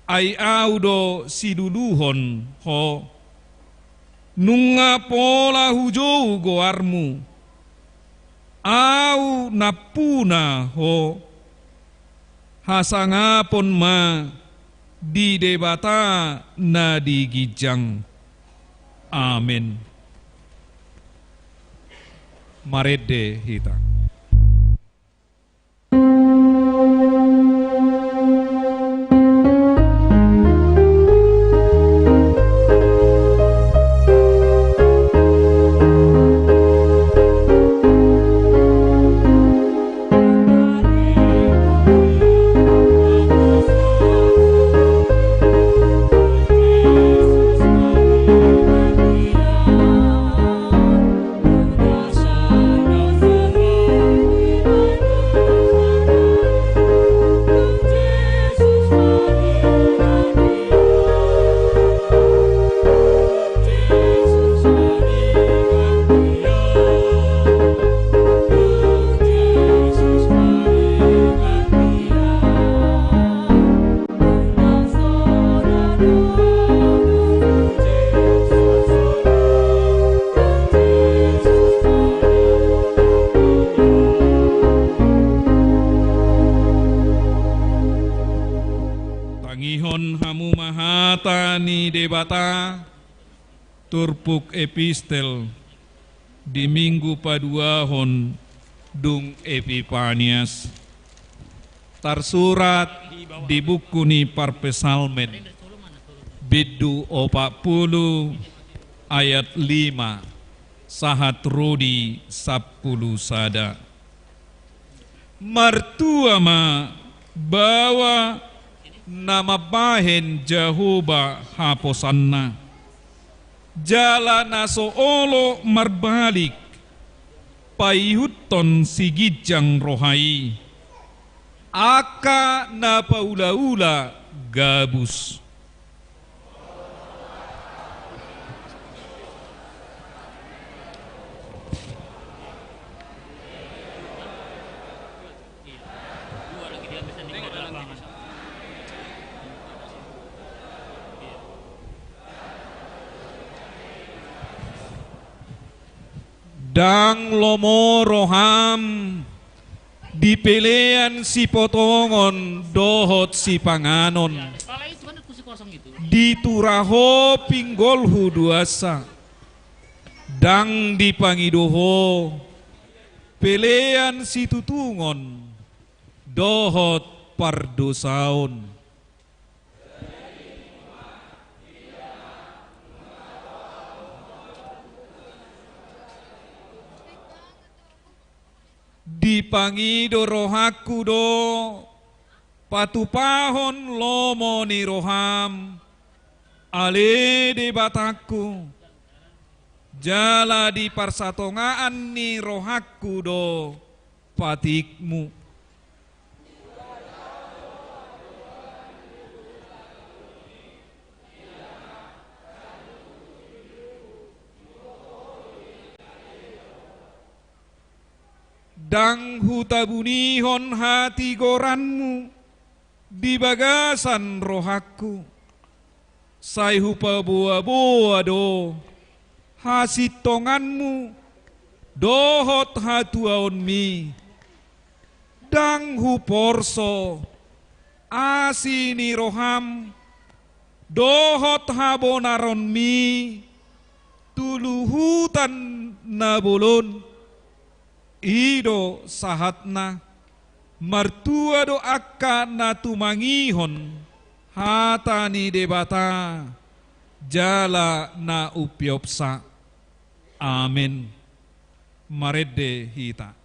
ai Ahu do siluluhon ho. Nunga pola hujou goarmu, Ahu nampuna ho. Hasangapon ma di Debata na di ginjang. Amen. Marende hita. Tangihon hamu ma hata ni Debata, turpuk epistel di Minggu paduahon dung Epipanias. Tarsurat di buku ni Parpsalmen, bindu opat pulu, ayat lima, sahat ro di sampulu sada. Martua ma baoa na mambahen Jahowa haposanna, jala na so olo marbalik paihuthon siginjang roha i. Angka na paulaula gabus. Ndang lomo roham di pelean sipotongon dohot sipanganon, di tura ho pinggolhu duansa. Ndang dipangido ho pelean situtungon dohot pardosaon. Dipangido rohangku do patupahon lomo ni roham, ale Debatangku, jala di parsatongaan ni rohangku do patikmu. Ndang hutabunihon hatigoranmu di bagasan rohangku, sai hupaboaboa do hasintonganmu dohot hatuaonmi. Ndang huporso asi ni roham dohot habonaronmi tu luhutan na bolon. I do sahatna, martua do angka na tumangihon hata ni Debata jala na umpeopsa. Amen. Marende hita.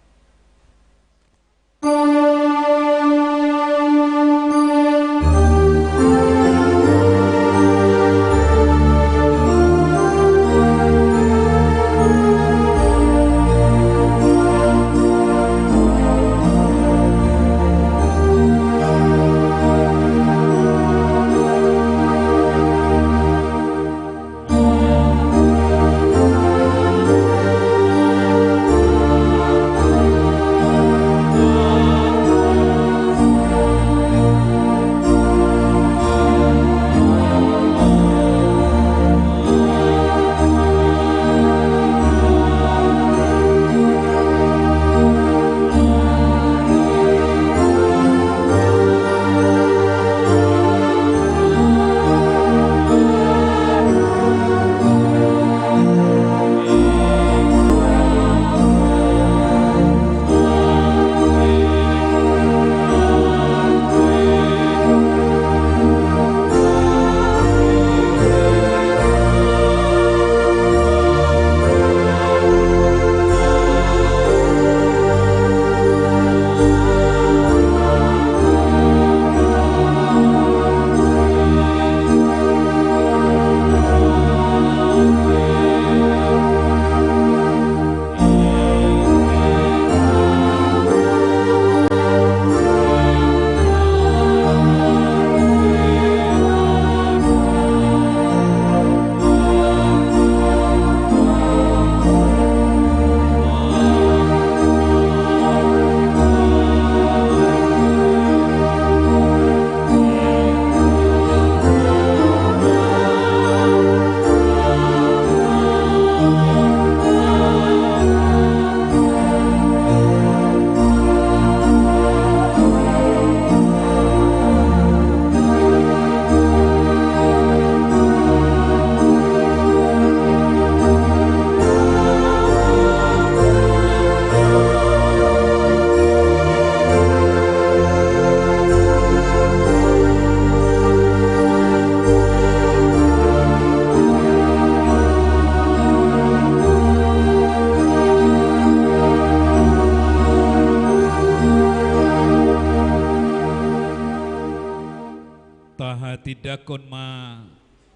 Tahatindangkon ma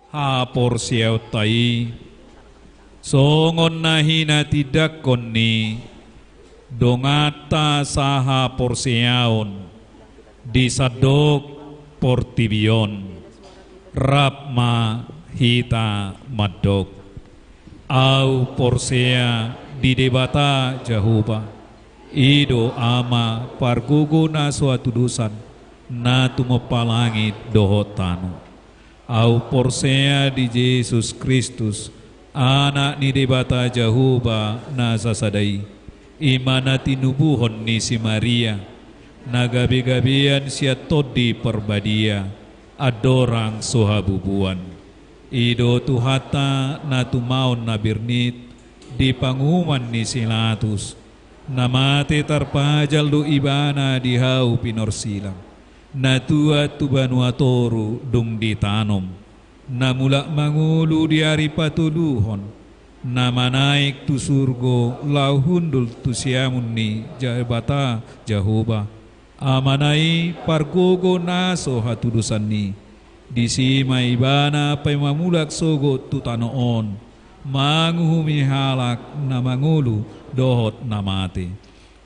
haporseaonta i, songon na hinatindangkon ni donganta sahaporseaon di sandok portibi on. Rap ma hita mandok: Ahu porsea di Debata Jahowa, i do Ama pargogo na so hatudosan, na tumompa langit dohot tano. Ahu porsea di Jesus Kristus, Anak ni Debata Jahowa na sasada i, i ma na tinubuhon ni si Maria, na gabegabean sian Tondi Parbadia, andorang so habubuan. I do Tuhanta na tumaon na bernit di panguhuman ni si Latus, na mate tarpajal do Ibana di hau pinorsilang, na tuat tu banua toru dung ditanom, na mulak mangolu di ari patoluhon, na manaek tu surgo laho hundul tu siamun ni Debata Jahowa, Amana i pargogo na so hatudosan i. Disi ma Ibana paima mulak sogot tu tano on, manguhumi halak na mangolu dohot na mate.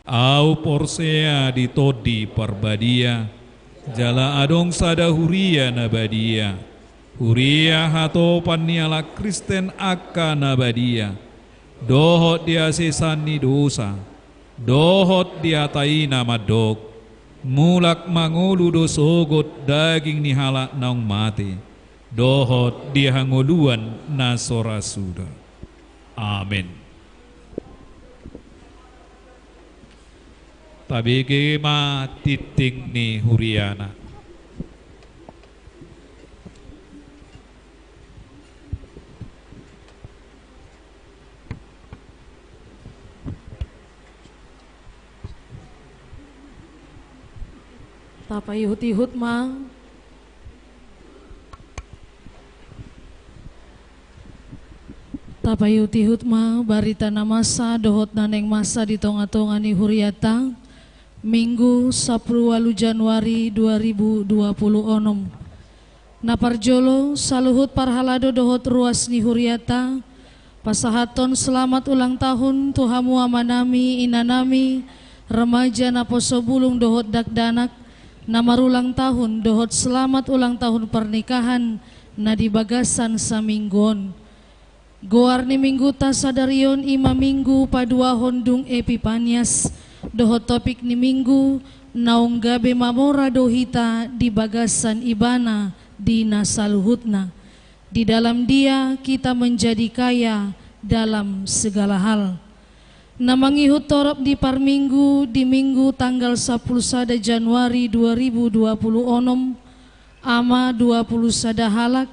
Ahu porsea di Tondi Parbadia, jala adong sada huria na badia, huria hatopan ni halak Kristen angka na badia, dohot di hasesaon ni dosa, dohot di hata i na mandok: Mulak mangolu do sogot daging ni halak naung mate, dohot di hangoluan na so ra suda. Amen. Tabege ma tingting ni huriana. Tapaihut-ihut ma. Tapaihut-ihut ma barita na masa dohot na naeng masa di tonga-tonga ni huriata. Minggu, sampulu ualu Januari dua ribu dua pulu onom. Na parjolo, saluhut parhalado dohot ruas ni huriata, pasahathon selamat ulang tahun tu hamu amanami, inanami, remaja naposo bulung dohot dakdanak, na marulang tahun, dohot selamat ulang tahun pernikahan na di bagasan saminggu on. Goar ni mingguta sadari on i ma minggu paduahon dung Epipanias, dohot topik ni minggu: Naung gabe mamora do hita di bagasan Ibana di na saluhutna. Di dalam Dia kita menjadi kaya dalam segala hal. Na mangihut torop di parminggu di Minggu tanggal sampulu sada Januari dua ribu dua pulu onom, ama dua pulu sada halak,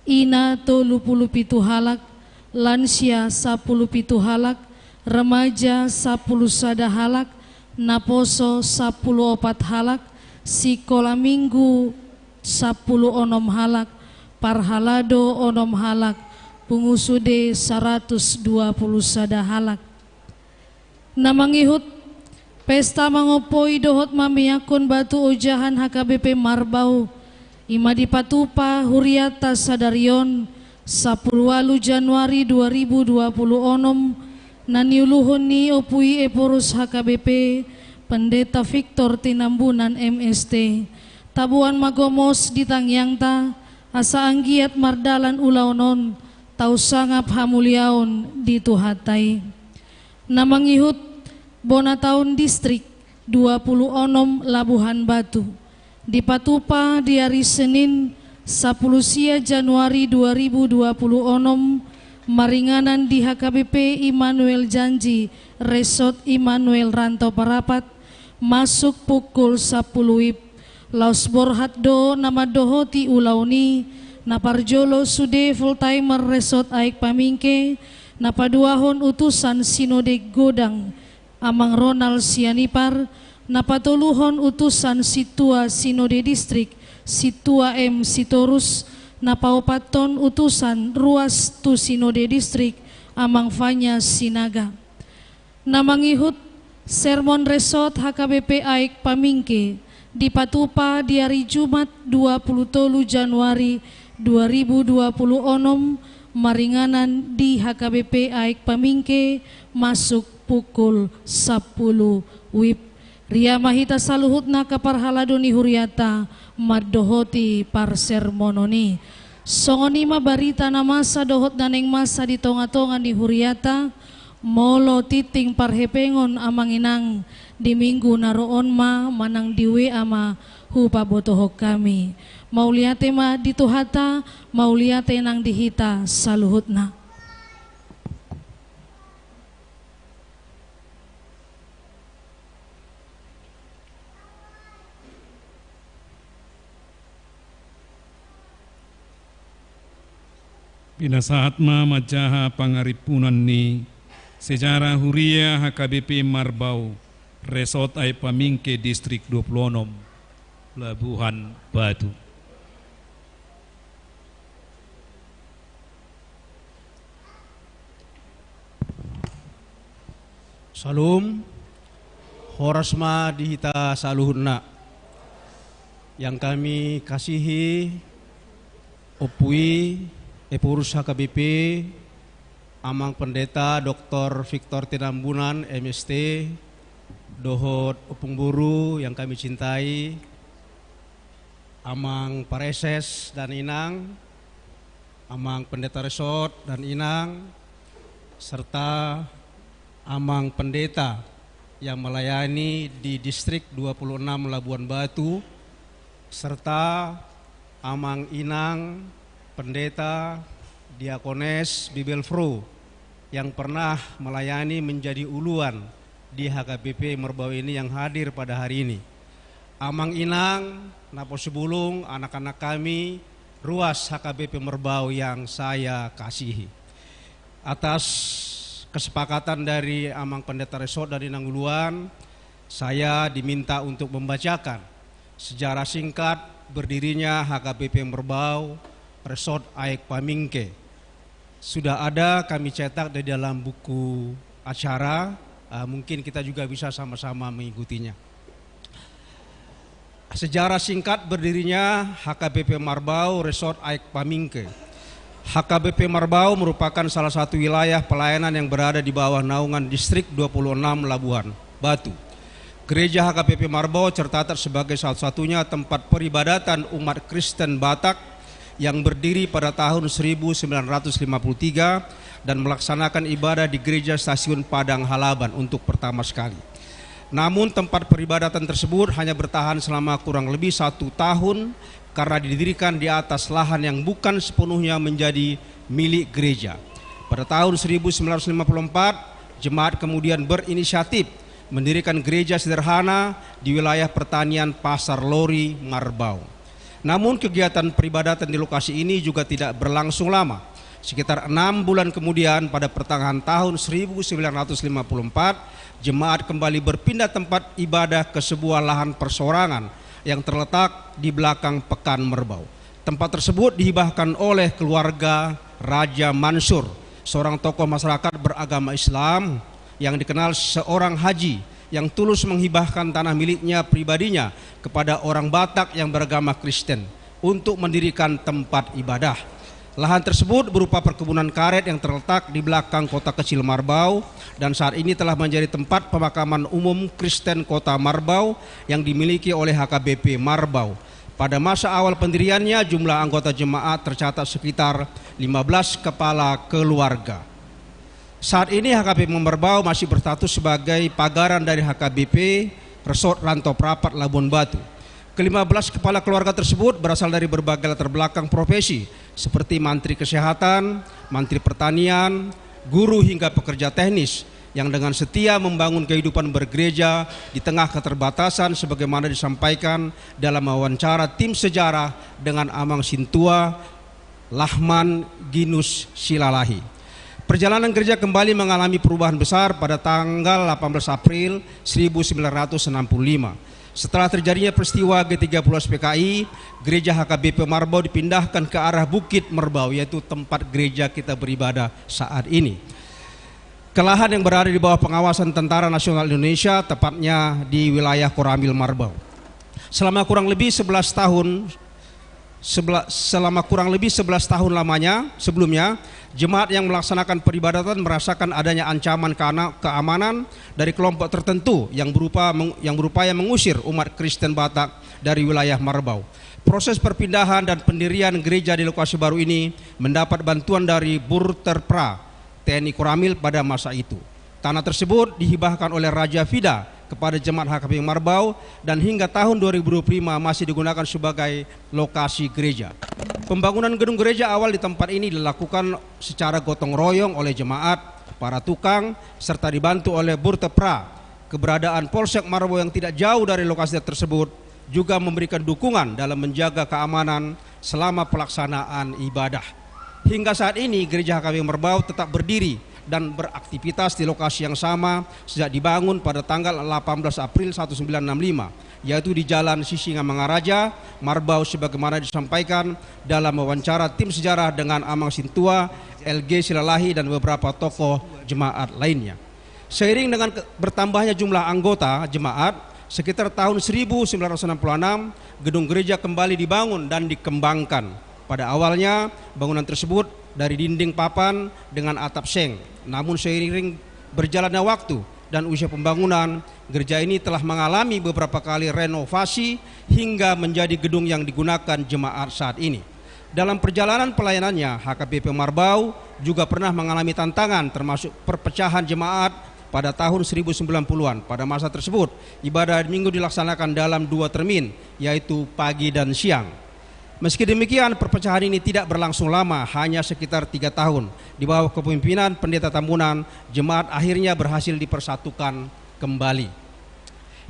ina tolu pulu pitu halak, lansia sampulu pitu halak, remaja sampulu sada halak, naposo sampulu opat halak, sikola minggu sampulu onom halak, parhalado onom halak, pungu sude saratus dua pulu sada halak. Na mangihut pesta mangompoi dohot mamiakkon batu ojahan H K B P Marbau, i ma dipatupa huriata sadari on, sampulu ualu Januari dua ribu dua pulu onom, na niuluhon ni Ompu i Ephorus H K B P, Pendeta Victor Tinambunan M S T. Taboan ma gomos di tangiangta, asa anggiat mardalan ulaon on, tau sangap hamuliaon di Tuhanta i. Na mangihut bona taon distrik dua pulu onom Labuhan Batu, dipatupa di ari Senin, sampulu sia Januari dua ribu dua pulu onom, maringanan di H K B P Immanuel Janji, Resort Immanuel Rantau Parapat, masuk pukul sampulu wib. Laos borhat do na mandohoti ulaon i, na parjolo sude full timer Resort Aek Pamingke, na paduahon utusan Sinode Godang, Amang Ronald Sianipar, na patoluhon utusan Sintua Sinode Distrik, Sintua M Sitorus, na paopathon utusan ruas tu Sinode Distrik, Amang Fanya Sinaga. Na mangihut sermon Resort H K B P Aek Pamingke, dipatupa di ari Jumat dua pulu tolu Januari dua ribu dua pulu onom, maringanan di H K B P Aek Pamingke, masuk pukul sampulu wib. Riama hita saluhutna angka parhalado ni huriata mandohoti parsermonon i. Songon i ma barita na masa dohot na naeng masa di tonga-tonga ni huriata, molo tingting parhepengon amang inang, di minggu na ro on ma manang di W A ma hupabotohon hami. Mauliate ma di Tuhanta, mauliate nang di hita saluhutna. Pinasahat ma manjaha pangarimpunan ni sejarah huria H K B P Marbau, Resort Aek Pamingke, Distrik dua puluh enam, Labuhan Batu. Syalom. Horas ma di hita saluhutna. Yang kami kasihi, Ompu i, Ephorus H K B P, Amang Pendeta Doktor Victor Tinambunan, M S T, dohot Ompung Boru yang kami cintai, Amang Praeses dan Inang, Amang Pendeta Resort dan Inang, serta Amang Pendeta yang melayani di Distrik dua puluh enam Labuan Batu, serta Amang Inang Pendeta Diakones Bibelvrouw yang pernah melayani menjadi uluan di H K B P Marbau ini yang hadir pada hari ini. Amang Inang, naposibulung, anak-anak kami, ruas H K B P Marbau yang saya kasihi. Atas kesepakatan dari Amang Pendeta Resort dan Inang Uluan, saya diminta untuk membacakan sejarah singkat berdirinya H K B P Marbau, Resort Aek Pamingke. Sudah ada kami cetak di dalam buku acara, eh, mungkin kita juga bisa sama-sama mengikutinya. Sejarah singkat berdirinya H K B P Marbau, Resort Aek Pamingke. H K B P Marbau merupakan salah satu wilayah pelayanan yang berada di bawah naungan Distrik dua puluh enam Labuhan Batu. Gereja H K B P Marbau tercatat sebagai satu-satunya tempat peribadatan umat Kristen Batak yang berdiri pada tahun seribu sembilan ratus lima puluh tiga dan melaksanakan ibadah di Gereja Stasiun Padang Halaban untuk pertama sekali. Namun, tempat peribadatan tersebut hanya bertahan selama kurang lebih satu tahun karena didirikan di atas lahan yang bukan sepenuhnya menjadi milik gereja. Pada tahun seribu sembilan ratus lima puluh empat, jemaat kemudian berinisiatif mendirikan gereja sederhana di wilayah pertanian Pasar Lori, Marbau. Namun, kegiatan peribadatan di lokasi ini juga tidak berlangsung lama. Sekitar enam bulan kemudian, pada pertengahan tahun seribu sembilan ratus lima puluh empat, jemaat kembali berpindah tempat ibadah ke sebuah lahan persorangan yang terletak di belakang Pekan Merbau. Tempat tersebut dihibahkan oleh keluarga Raja Mansur, seorang tokoh masyarakat beragama Islam yang dikenal seorang haji yang tulus menghibahkan tanah miliknya pribadinya kepada orang Batak yang beragama Kristen untuk mendirikan tempat ibadah. Lahan tersebut berupa perkebunan karet yang terletak di belakang kota kecil Marbau dan saat ini telah menjadi tempat pemakaman umum Kristen Kota Marbau yang dimiliki oleh H K B P Marbau. Pada masa awal pendiriannya, jumlah anggota jemaat tercatat sekitar lima belas kepala keluarga. Saat ini H K B P Marbau masih berstatus sebagai pagaran dari H K B P Resort Rantau Prapat Labuan Batu. Kelima belas kepala keluarga tersebut berasal dari berbagai latar belakang profesi, seperti mantri kesehatan, mantri pertanian, guru, hingga pekerja teknis yang dengan setia membangun kehidupan bergereja di tengah keterbatasan, sebagaimana disampaikan dalam wawancara tim sejarah dengan Amang Sintua Lahman Ginus Silalahi. Perjalanan gereja kembali mengalami perubahan besar pada tanggal delapan belas April seribu sembilan ratus enam puluh lima. Setelah terjadinya peristiwa G tiga puluh S P K I, gereja H K B P Marbau dipindahkan ke arah Bukit Merbau, yaitu tempat gereja kita beribadah saat ini, ke lahan yang berada di bawah pengawasan Tentara Nasional Indonesia, tepatnya di wilayah Koramil Marbau. Selama kurang lebih sebelas tahun, Sebela-, selama kurang lebih sebelas tahun lamanya, sebelumnya, jemaat yang melaksanakan peribadatan merasakan adanya ancaman keana-, keamanan dari kelompok tertentu yang berupa meng-, yang berupaya mengusir umat Kristen Batak dari wilayah Marbau. Proses perpindahan dan pendirian gereja di lokasi baru ini mendapat bantuan dari Burterpra, T N I Koramil pada masa itu. Tanah tersebut dihibahkan oleh Raja Fida kepada jemaat H K B P Marbau dan hingga tahun dua ribu dua puluh lima masih digunakan sebagai lokasi gereja. Pembangunan gedung gereja awal di tempat ini dilakukan secara gotong royong oleh jemaat, para tukang, serta dibantu oleh Burterpra. Keberadaan Polsek Marbau yang tidak jauh dari lokasi tersebut juga memberikan dukungan dalam menjaga keamanan selama pelaksanaan ibadah. Hingga saat ini, Gereja H K B P Marbau tetap berdiri dan beraktivitas di lokasi yang sama sejak dibangun pada tanggal delapan belas April seribu sembilan ratus enam puluh lima, yaitu di Jalan Sisingamangaraja, Marbau, sebagaimana disampaikan dalam wawancara tim sejarah dengan Amang Sintua, L G Silalahi, dan beberapa tokoh jemaat lainnya. Seiring dengan ke-, bertambahnya jumlah anggota jemaat, sekitar tahun seribu sembilan ratus enam puluh enam, gedung gereja kembali dibangun dan dikembangkan. Pada awalnya, bangunan tersebut dari dinding papan dengan atap seng. Namun, seiring berjalannya waktu dan usia pembangunan, gereja ini telah mengalami beberapa kali renovasi hingga menjadi gedung yang digunakan jemaat saat ini. Dalam perjalanan pelayanannya, H K B P Marbau juga pernah mengalami tantangan, termasuk perpecahan jemaat pada tahun seribu sembilan puluhan. Pada masa tersebut, ibadah minggu dilaksanakan dalam dua termin, yaitu pagi dan siang. Meski demikian, perpecahan ini tidak berlangsung lama, hanya sekitar tiga tahun. Di bawah kepemimpinan Pendeta Tambunan, jemaat akhirnya berhasil dipersatukan kembali.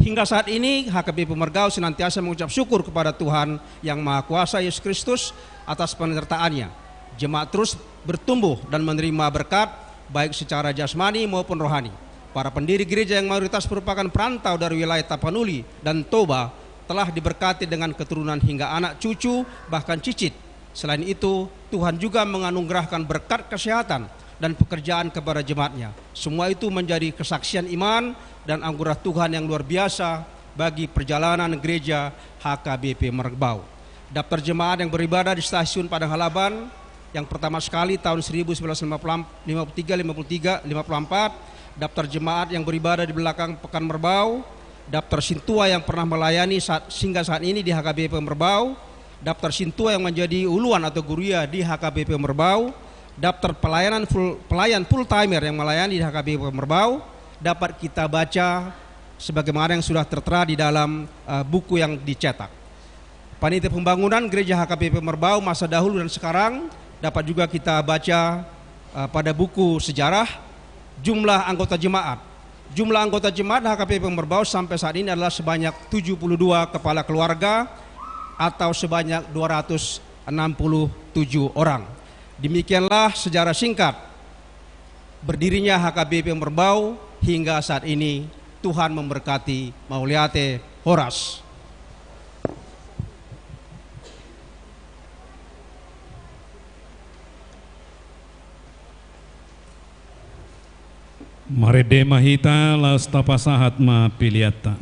Hingga saat ini, H K B P Marbau senantiasa mengucap syukur kepada Tuhan Yang Maha Kuasa, Yesus Kristus, atas penyertaannya. Jemaat terus bertumbuh dan menerima berkat, baik secara jasmani maupun rohani. Para pendiri gereja yang mayoritas merupakan perantau dari wilayah Tapanuli dan Toba, telah diberkati dengan keturunan hingga anak, cucu, bahkan cicit. Selain itu, Tuhan juga menganugerahkan berkat kesehatan dan pekerjaan kepada jemaatnya. Semua itu menjadi kesaksian iman dan anugerah Tuhan yang luar biasa bagi perjalanan gereja H K B P Marbau. Daftar jemaat yang beribadah di Stasiun Padang Halaban yang pertama sekali tahun seribu sembilan ratus lima puluh, lima puluh tiga, lima puluh tiga, lima puluh empat. Daftar jemaat yang beribadah di belakang Pekan Marbau. Daftar sintua yang pernah melayani saat, hingga saat ini di H K B P Marbau. Daftar sintua yang menjadi uluan atau guria di H K B P Marbau, daftar pelayanan full, pelayan full timer yang melayani di H K B P Marbau dapat kita baca sebagaimana yang sudah tertera di dalam, eh, buku yang dicetak. Panitia pembangunan gereja H K B P Marbau masa dahulu dan sekarang dapat juga kita baca, eh, pada buku sejarah. Jumlah anggota jemaat. Jumlah anggota jemaat H K B P Marbau sampai saat ini adalah sebanyak tujuh puluh dua kepala keluarga atau sebanyak dua ratus enam puluh tujuh orang. Demikianlah sejarah singkat berdirinya H K B P Marbau hingga saat ini. Tuhan memberkati. Mauliate, horas. Marende ma hita, laos tapasahat ma peleanta.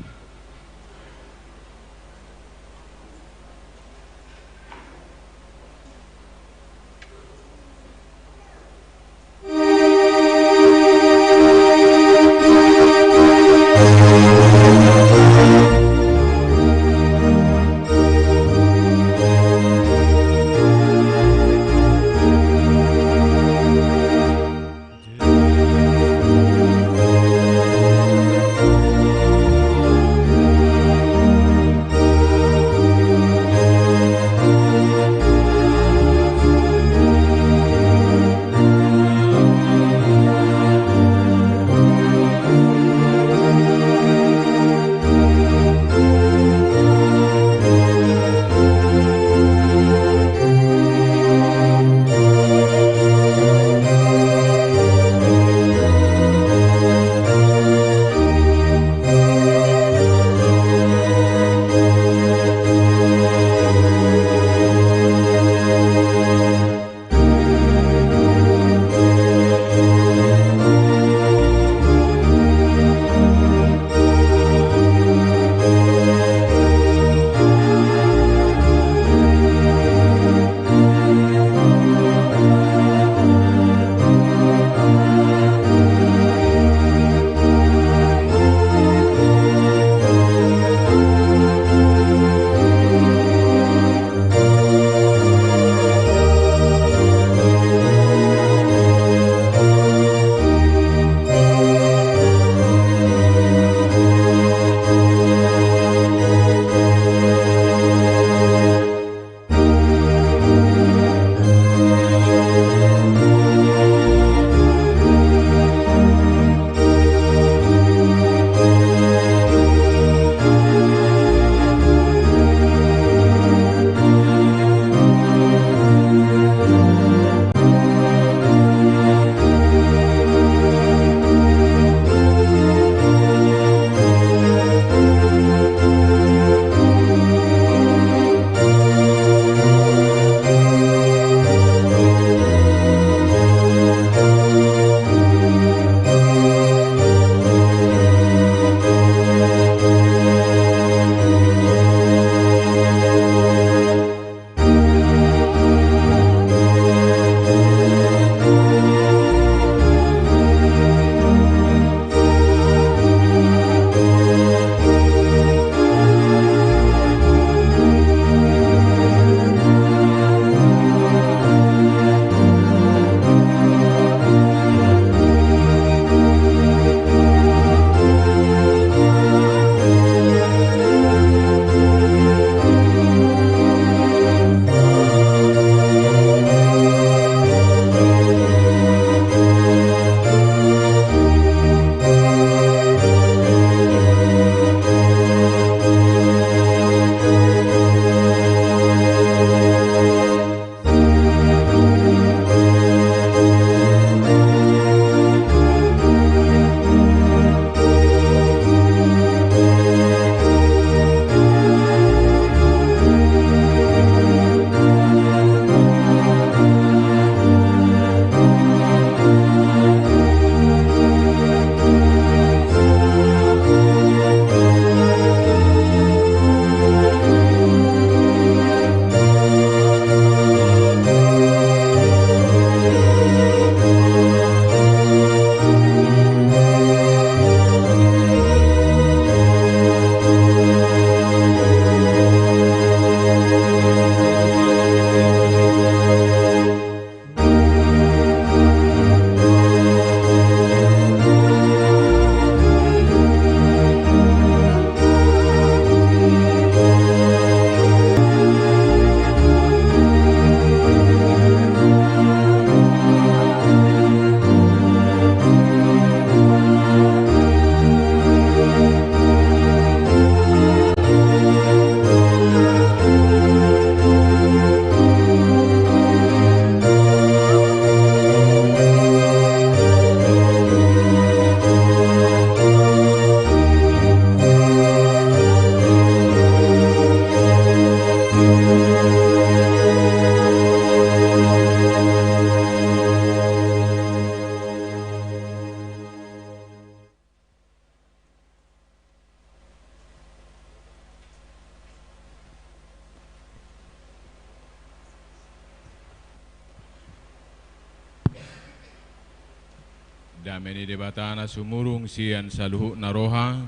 Dame ni Debata na sumurung sian saluhutna roha,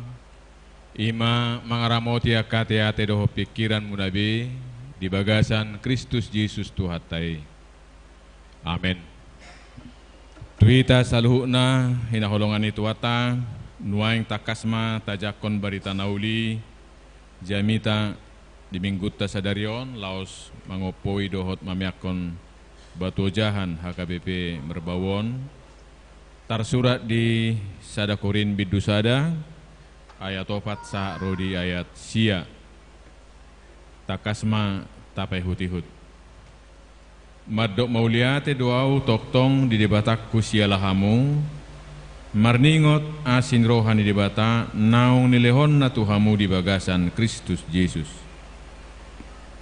i ma mangaramoti angka ateate dohot pingkiranmuna be di bagasan Kristus Jesus Tuhanta i. Amen. Tu hita saluhutna, hinaholongan ni Tuhanta, nuaeng tangkas ma tajangkon barita na uli, jamita di minggunta sadari on, laos mangompoi dohot mameakkon batu ojahan H K B P Merbau on, tarsurat di sada Korint bindu sada, ayat opat sahat ro di ayat sia. Tangkas ma tapaihutihut. Mandok mauliate do ahu tongtong di Debatangku siala hamu, marningot asi ni roha ni Debata naung nilehonna tu hamu di bagasan Kristus Jesus.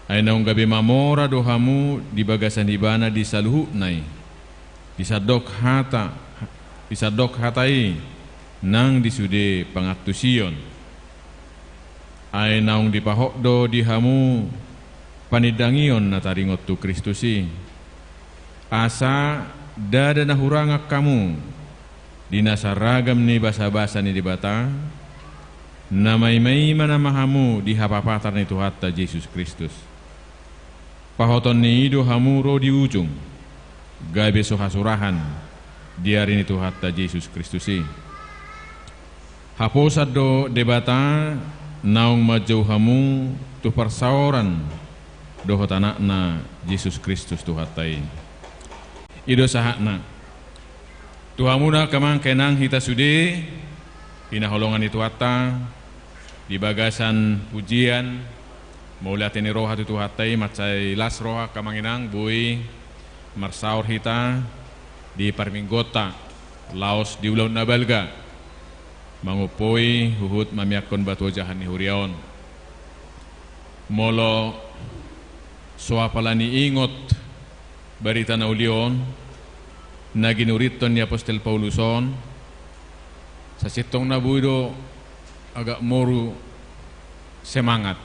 Ai naung gabe mamora do hamu di bagasan Ibana di saluhutna i, di sandok hata, di sandok hata i nang di sude pangantusion. Ai naung dipahot do di hamu panindangion na taringot tu Kristus i, asa ndada na hurangan hamu di nasa ragam ni basabasa ni Debata, na maimaima nama hamu di hapapatar ni Tuhanta Jesus Kristus. Pahoton ni i do hamu ro di ujung, gabe so hasurahan di ari ni Tuhanta Jesus Kristus i. Haposan do Debata naung manjou hamu tu parsaoran dohot Anakna Jesus Kristus Tuhanta i. I do sahatna. Tu hamuna angka amang, inang, hita sude hinaholongan ni Tuhanta, di bagasan pujian, mauliate ni roha tu Tuhanta i, mansai las roha angka amang inang, boi marsaor hita di parmingguonta laos di ulaon na balga, mangompoi huhut mameakkon batu ojahan ni huria on. Molo so apala niingot barita na uli on, na ginurithon ni apostel Paulus on, sasintongna boi do agak moru semangat.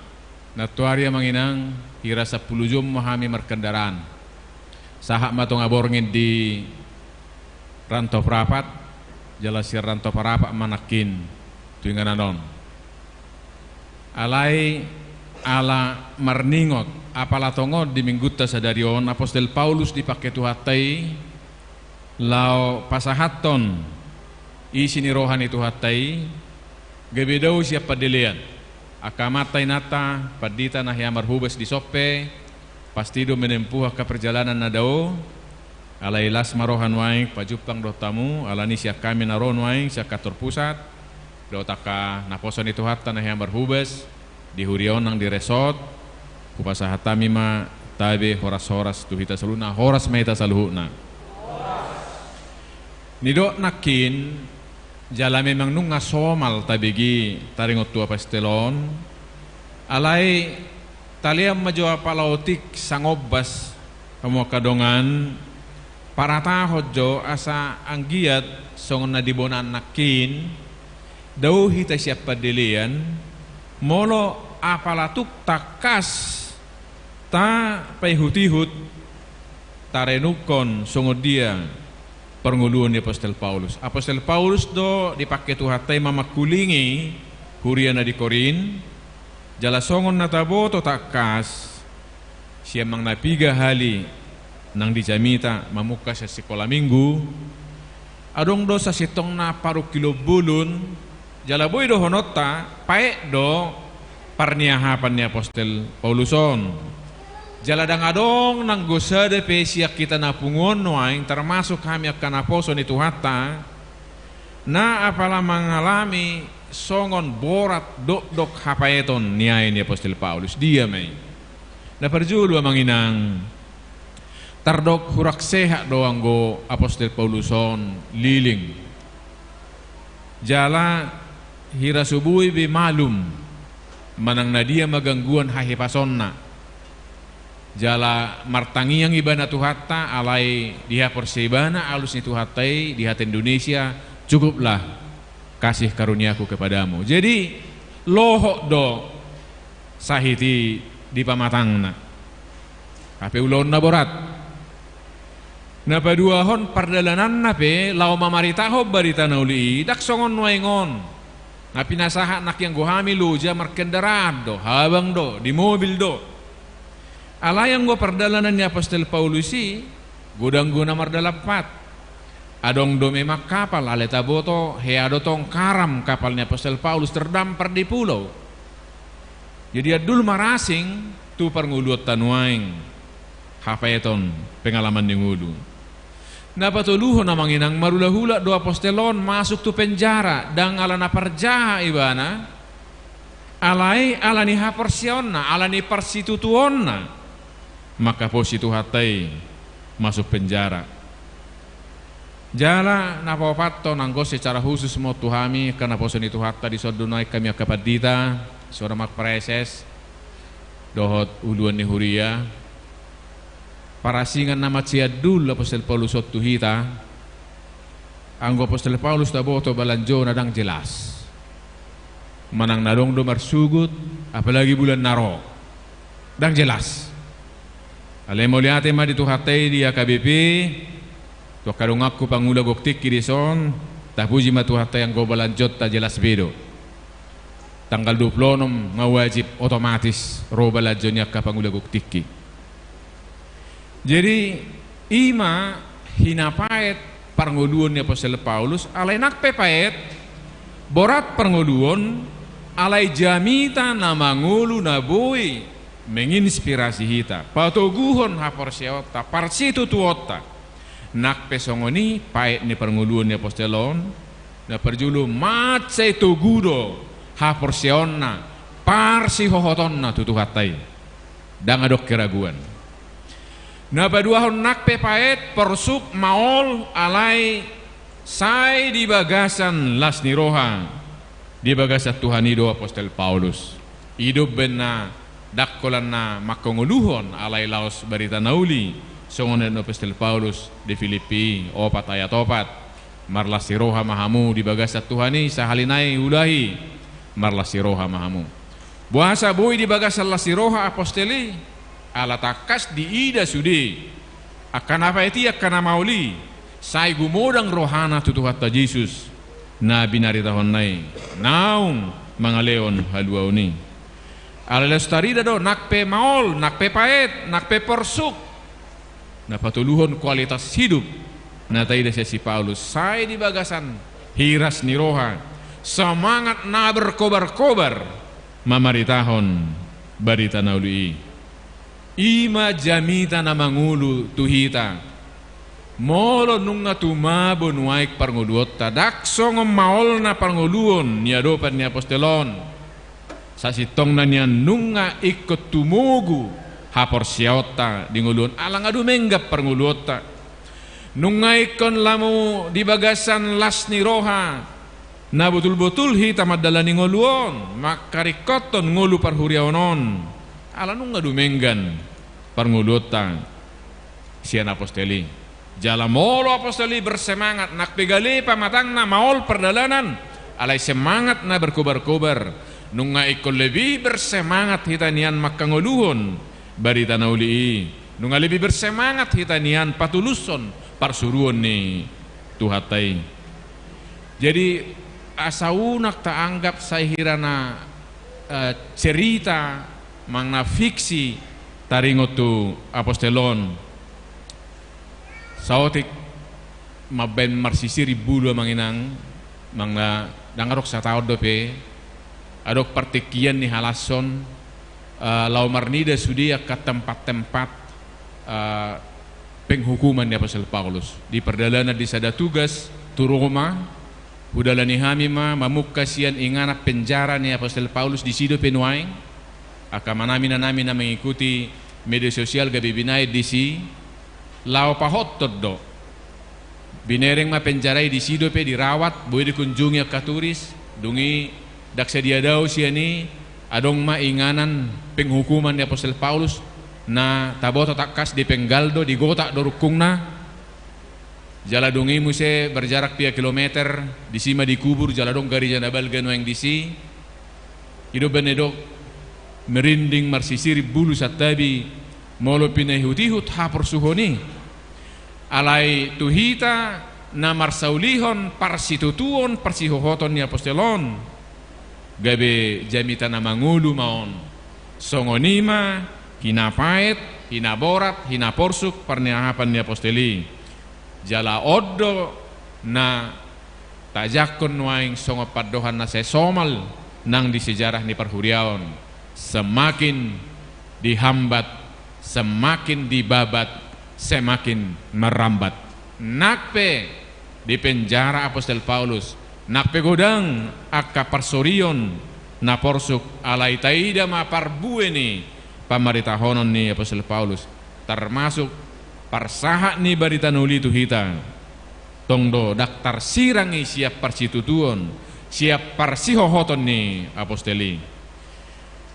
Nantoari, amang inang, hira sampulu jom ma hami markendaraan. Sahat ma Tonga Borngin di Rantau Prapat, jala sian Rantau Prapat ma nangkin tu inganan on. Alai ala marningot, apala tongon di minggunta sadari on, apostel Paulus dipangke Tuhanta i laho pasahathon isi ni roha ni Tuhanta i, gabe dao sian pandelean. Angka amanta inanta pandita na hea marhobas dison pe, pasti do menempuh angka perjalanan na dao. Alai las ma roha nuaeng pajumpang dohot hamu, alani sian hami na ro nuaeng sian kantor pusat dohot angka naposo ni Tuhanta na hea marhobas di huria on nang di resort, hupasahat hami ma tabe horas-horas tu hita saluhutna. Horas ma hita saluhutna. Nidok nangkin, jala memang nunga somal tabege taringot tu apostel on, alai talean ma jo apala otik sangombas, hamu angka dongan, paratahon jo asa anggiat songon na di bona nangkin, dao hita sian pandelean, molo apala tuk tangkas tapaihutihut, tarenungkon songon dia parngoluon ni apostel Paulus. Apostel Paulus do dipangke Tuhanta i mamangkulingi huria na di Korint, jala songon na taboto tangkas, sian manang na piga hali nang di jamita mamungka sian sikola minggu, adong do sasintongna parungkilon bolon, jala boi dohononta, paet do parniahapan ni apostel Paulus on. Jala ndang adong nanggo sada pe sian hita na pungu on nuaeng, termasuk hami angka naposo ni Tuhanta, na apala mangalami songon borat dokdok hapaeton nian ni apostel Paulus. Dia ma i? Na parjolo, amang inang, tardok hurang sehat do anggo apostel Paulus on liling. Jala hira so boi be malum manang na dia ma gangguan hahipasonna. Jala martangiang ibana Tuhanta, alai dihaporseai ibana alus ni Tuhanta i di hata Indonesia, "Cukuplah kasih karuniaku kepadamu." Jadi, lohot do sahit i di pamatangna. Hape ulaonna borat. Na paduahon, pardalananna pe laho mamaritahon barita na uli i, ndang songon nuaeng on. Na pinasahat nangkin, anggo hami loja markendaraan do, habang do, di mobil do. Alai anggo pardalanan ni apostel Paulus i, godang do na mardalan pat. Adong do memang kapal, alai taboto hea do tong karam kapal ni apostel Paulus, terdampar di pulau. Jadi andul marasing tu parngoluonta nuaeng hapaeton pengalaman ni ngolu. Na patoluhon, amang inang, marulahula do apostel on masuk tu penjara, ndang ala na parjaha ibana, alai ala ni haporseaonna, ala ni parsitutuonna mangkaposi Tuhanta i masuk penjara. Jala na paopathon, anggo secara khusus ma on tu hami angka naposo ni Tuhanta, dison do nuaeng hami angka pandita, songon amang praeses dohot uluan ni huria. Parasingan na mansai andul apostel Paulus on tu hita. Anggo apostel Paulus taboto balanjona ndang jelas. Manang na adong do marsugut, apalagi bulan na ro, ndang jelas. Alai mauliate ma di Tuhanta i, di H K B P, tu angka donganku pangula gok tingki dison, tapuji ma Tuhanta i, anggo balanjonta jelas be do. Tanggal dua puluh enam nga wajib, otomatis ro balanjo ni angka pangula gok tingki. Jadi i ma hinapaet parngoluon ni apostel Paulus, alai nang pe paet, borat parngoluon, alai jamita na mangolu na boi menginspirasi hita, patoguhon haporseaonta, parsitutuonta. Nang pe songon i paet ni parngoluon ni apostel on, na parjolo mansai togu do haporseaonna, parsihohotonna tu Tuhanta i. Ndang adong keraguan. Na paduahon, nang pe paet, porsuk, maol, alai sai di bagasan las ni roha, di bagasan Tuhan i do apostel Paulus. I do umbahen na ndang holan na manghangoluhon alai laos barita na uli, songon na nidok ni apostel Paulus di Pilippi opat ayat opat. Marlas ni roha ma hamu di bagasan Tuhan i, sahali nai huulahi, marlas ni roha ma hamu. Boasa boi di bagasan las ni roha apostel i? Ala tangkas diida sude angka na paet i, angka na maol i, sai gumodang rohana tu Tuhanta Jesus na binaritahonna i, naung mangalehon haluaon i. Alai laos tarida do, nang pe maol, nang pe paet, nang pe porsuk. Na patoluhon, kualitas hidup na taida sian si Paulus, sai di bagasan hiras ni roha, semangat na berkobar-kobar mamaritahon barita na uli i. I ma jamita na mangolu tu hita. Molo nunga tumabo nuaeng parngoluonta, ndang songon maolna parngoluon ni adopan ni apostel on, sasintongna nian nunga ingkon tumogu haporseaonta di ngolu on, ala nga dumenggan parngoluonta. Nunga ingkon lamu di bagasan las ni roha na botul-botul hita mandalani ngolu on, mangkaringkothon ngolu parhuriaon on, ala nunga dumenggan parngoluonta sian apostel i. Jala molo apostel i bersemangat, nang pe gale pamatangna, maol pardalanan, alai semangat na berkobar-kobar, nunga ingkon lebih bersemangat hita nian manghangoluhon barita na uli i, nunga lebih bersemangat hita nian patulushon parsuruon ni Tuhanta i. Jadi asa unang taanggap sai hira na, eh, cerita manang na fiksi taringot tu apostel on. Saotik mambaen marsisir imbulu, amang inang, manang na ndang adong sataon dope, adong partingkian ni halashon, eh, laho marnida sude angka tempat-tempat, eh, penghukuman ni apostel Paulus. Di pardalanan di sada tugas tu Roma, hudalani hami ma mamungka sian inganan penjara ni apostel Paulus, disi dope nuaeng. Angka amanami, inanami na mengikuti media sosial gabe binaen disi, laho pahothon do. Binereng ma penjara i, disi dope dirawat, boi dikunjungi angka turis, dung i ndang sadia dao sian i, adong ma inganan penghukuman ni apostel Paulus, na taboto tangkas dipenggal do, digotak do rungkungna. Jala dung i muse berjarak tiga kilometer, disi ma dikubur, jala adong gareja na balga nuaeng disi. I do umbahen na didok, merinding marsisir imbulu santabi molo pinaihut-ihut haporsuhon i. Alai tu hita na marsaulihon parsitutuon, parsihohoton ni apostel on, gabe jamita na mangolu ma on. Songon i ma hinapaet, hinaborat, hinaporsuk parniahapan ni apostel i. Jala on do na tajangkon nuaeng songon pandohan na sai somal nang di sejarah ni parhuriaon, semakin dihambat, semakin dibabat, semakin merambat. Nang pe dipenjara apostel Paulus, nang pe godang angka parsorion na porsuk, alai taida ma parbue ni pamaritahonon ni apostel Paulus, termasuk parsahat ni barita na uli tu hita. Tong do ndang tarsirang i sian parsitutuon, sian parsihohoton ni apostel i.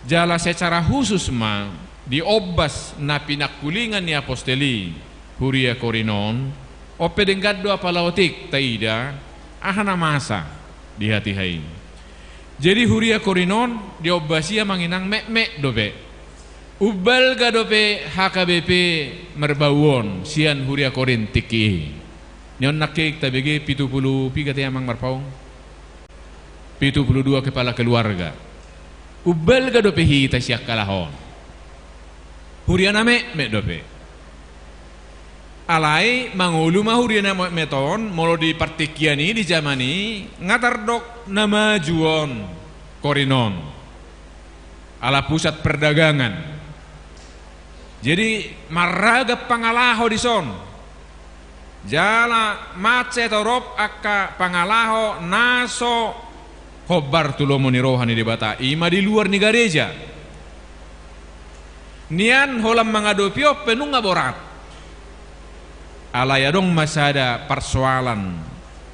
Jala secara khusus ma di ombas na pinangkulingan ni apostel i huria Korint on, on pe denggan do apala otik taida aha na masa di hatiha i. Jadi huria Korint on di ombas i amang inang metmet dope. Umbalga dope H K B P Merbau on sian huria Korint tingki i. Nion nangkin tabege pitu pulu piga te amang marpaung? Pitu pulu dua kepala keluarga. Umbalga dope hita sian halak on? Huria na metmet dope. Alai mangolu ma huria na metmet on, molo di partingkian i, di jaman i, nga tardok na maju on Korint on. Ala pusat perdagangan. Jadi marragam pangalaho dison. Jala mansai torop angka pangalaho na so hombar tu lomo ni roha ni Debata, i ma di luar ni gareja. Nian holan mangadopi on pe nunga borat. Alai adong ma sada parsoalan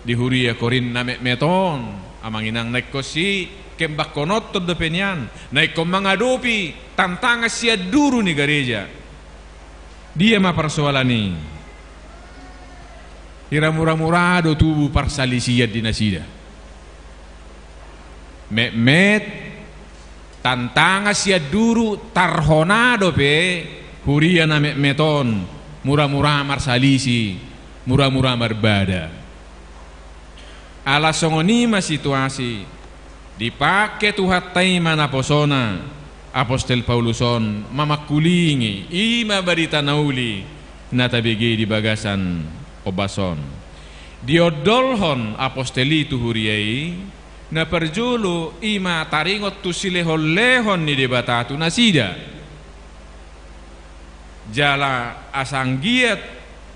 di huria Korint na metmet on, amang inang, na ingkon sikembangkononhon dope nian, na ingkon mangadopi tantangan sian duru ni gareja. Dia ma parsoalan i? Hira mura-mura do tubu parsalisian di nasida. Metmet, tantangan sian duru, tarhona dope huria na metmet on mura-mura marsalisi, mura-mura marbada. Ala songon i ma situasi, dipangke Tuhanta i ma naposona apostel Paulus on mamangkulingi, i ma barita na uli na tabege di bagasan ombas on. Diondolhon apostel i tu huria i, na parjolo i ma taringot tu silehon-lehon ni Debata tu nasida. Jala asa anggiat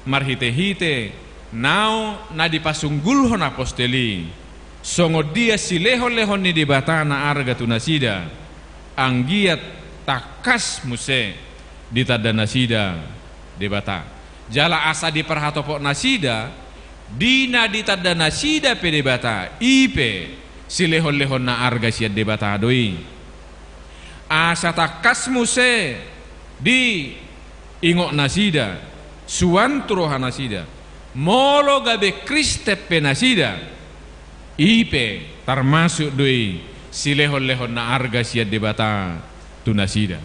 marhite-hite naung na dipasunggulhon apostel i, songon dia silehon-lehon ni Debata na arga tu nasida, anggiat tangkas muse ditanda nasida Debata. Jala asa diparhatopot nasida, di na ditanda nasida pe Debata, i pe silehon-lehon na arga sian Debata do i. Asa tangkas muse diingot nasida, suan tu roha nasida, molo gabe Kristen pe nasida, i pe tarmasuk do i silehon-lehon na arga sian Debata tu nasida.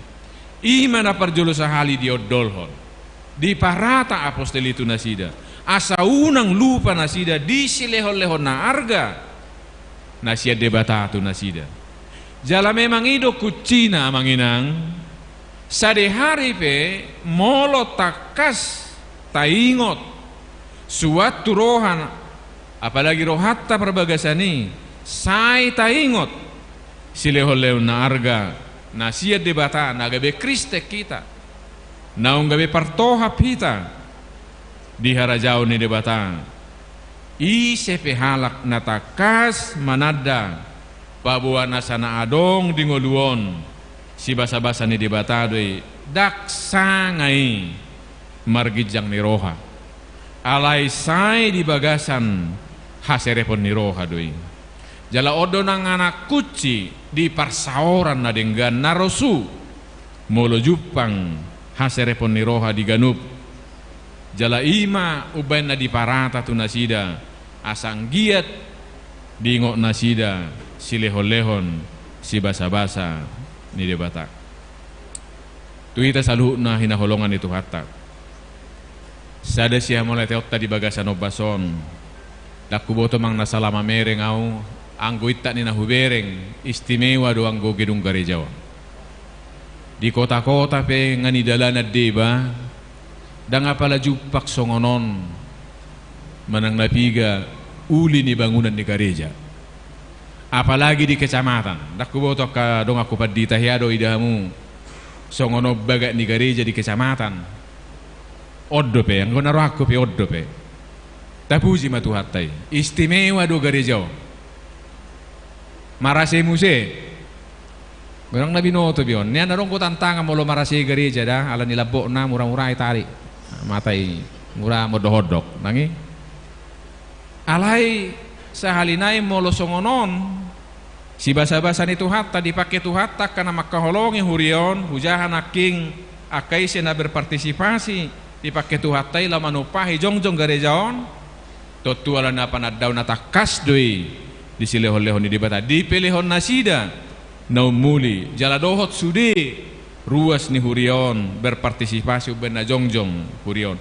I ma na parjolo sahali diondolhon, diparata apostel i tu nasida, asa unang lupa nasida di silehon-lehon na arga na sian Debata tu nasida. Jala memang i do kuncina, amang inang, sadehari pe molo tangkas taingot, suan tu roha, apalagi rohanta parbagasan i, sai taingot silehon-lehon na arga na sian Debata, na gabe Kristen hita, naung gabe partohap hita di harajaon ni Debata. Ise pe halak na tangkas mananda paboa nasa na adong di ngolu on, sibasa-basa ni Debata do i, ndang sanga i marginjang ni roha. Alai sai di bagasan haserepon ni roha do i. Jala on do nang anak kunci di parsaoran na denggan na rosu, molo jumpang haserepon ni roha di ganup. Jala i ma umbahen na diparata tu nasida, asa anggiat diingot nasida silehon-lehon sibasa-basa ni Debata. Tu hita saluhutna hinaholongan ni Tuhanta. Sada sihamauliateonta di bagasan ombas on. Ndang huboto manang na sala mamereng ahu, anggo intak ni na hubereng, istimewa do anggo gedung gareja on. Di kota-kota pe nga ni dalanan deba, ndang apala jumpang songon on, manang na piga uli ni bangunan ni gareja. Apalagi di kecamatan, ndang huboto angka donganku pandita, hea do ida hamu songon on bagak ni gareja di kecamatan. On dope, anggo na rohangku pe on dope. Tapuji ma Tuhanta i. Istimewa do gareja on. Marase muse. Godang na binoto be on. Nian adong do tantangan molo marase gareja da, ala ni lambokna, mura-mura i tarik. Mata i mura mondok-ondok, nang i. Alai sahali nai molo songon on, sibasa-basa ni Tuhanta, dipangke Tuhanta angka na mangkaholongi huria on, hujaha nangkin angka ise na berpartisipasi dipangke Tuhanta i laho manumpahi jongjong gareja on, tontu ala na panandaon na tangkas do i di silehon-lehon ni Debata, dipelehon nasida na umuli, jala dohot sude ruas ni huria on berpartisipasi umbahen na jongjong huria on.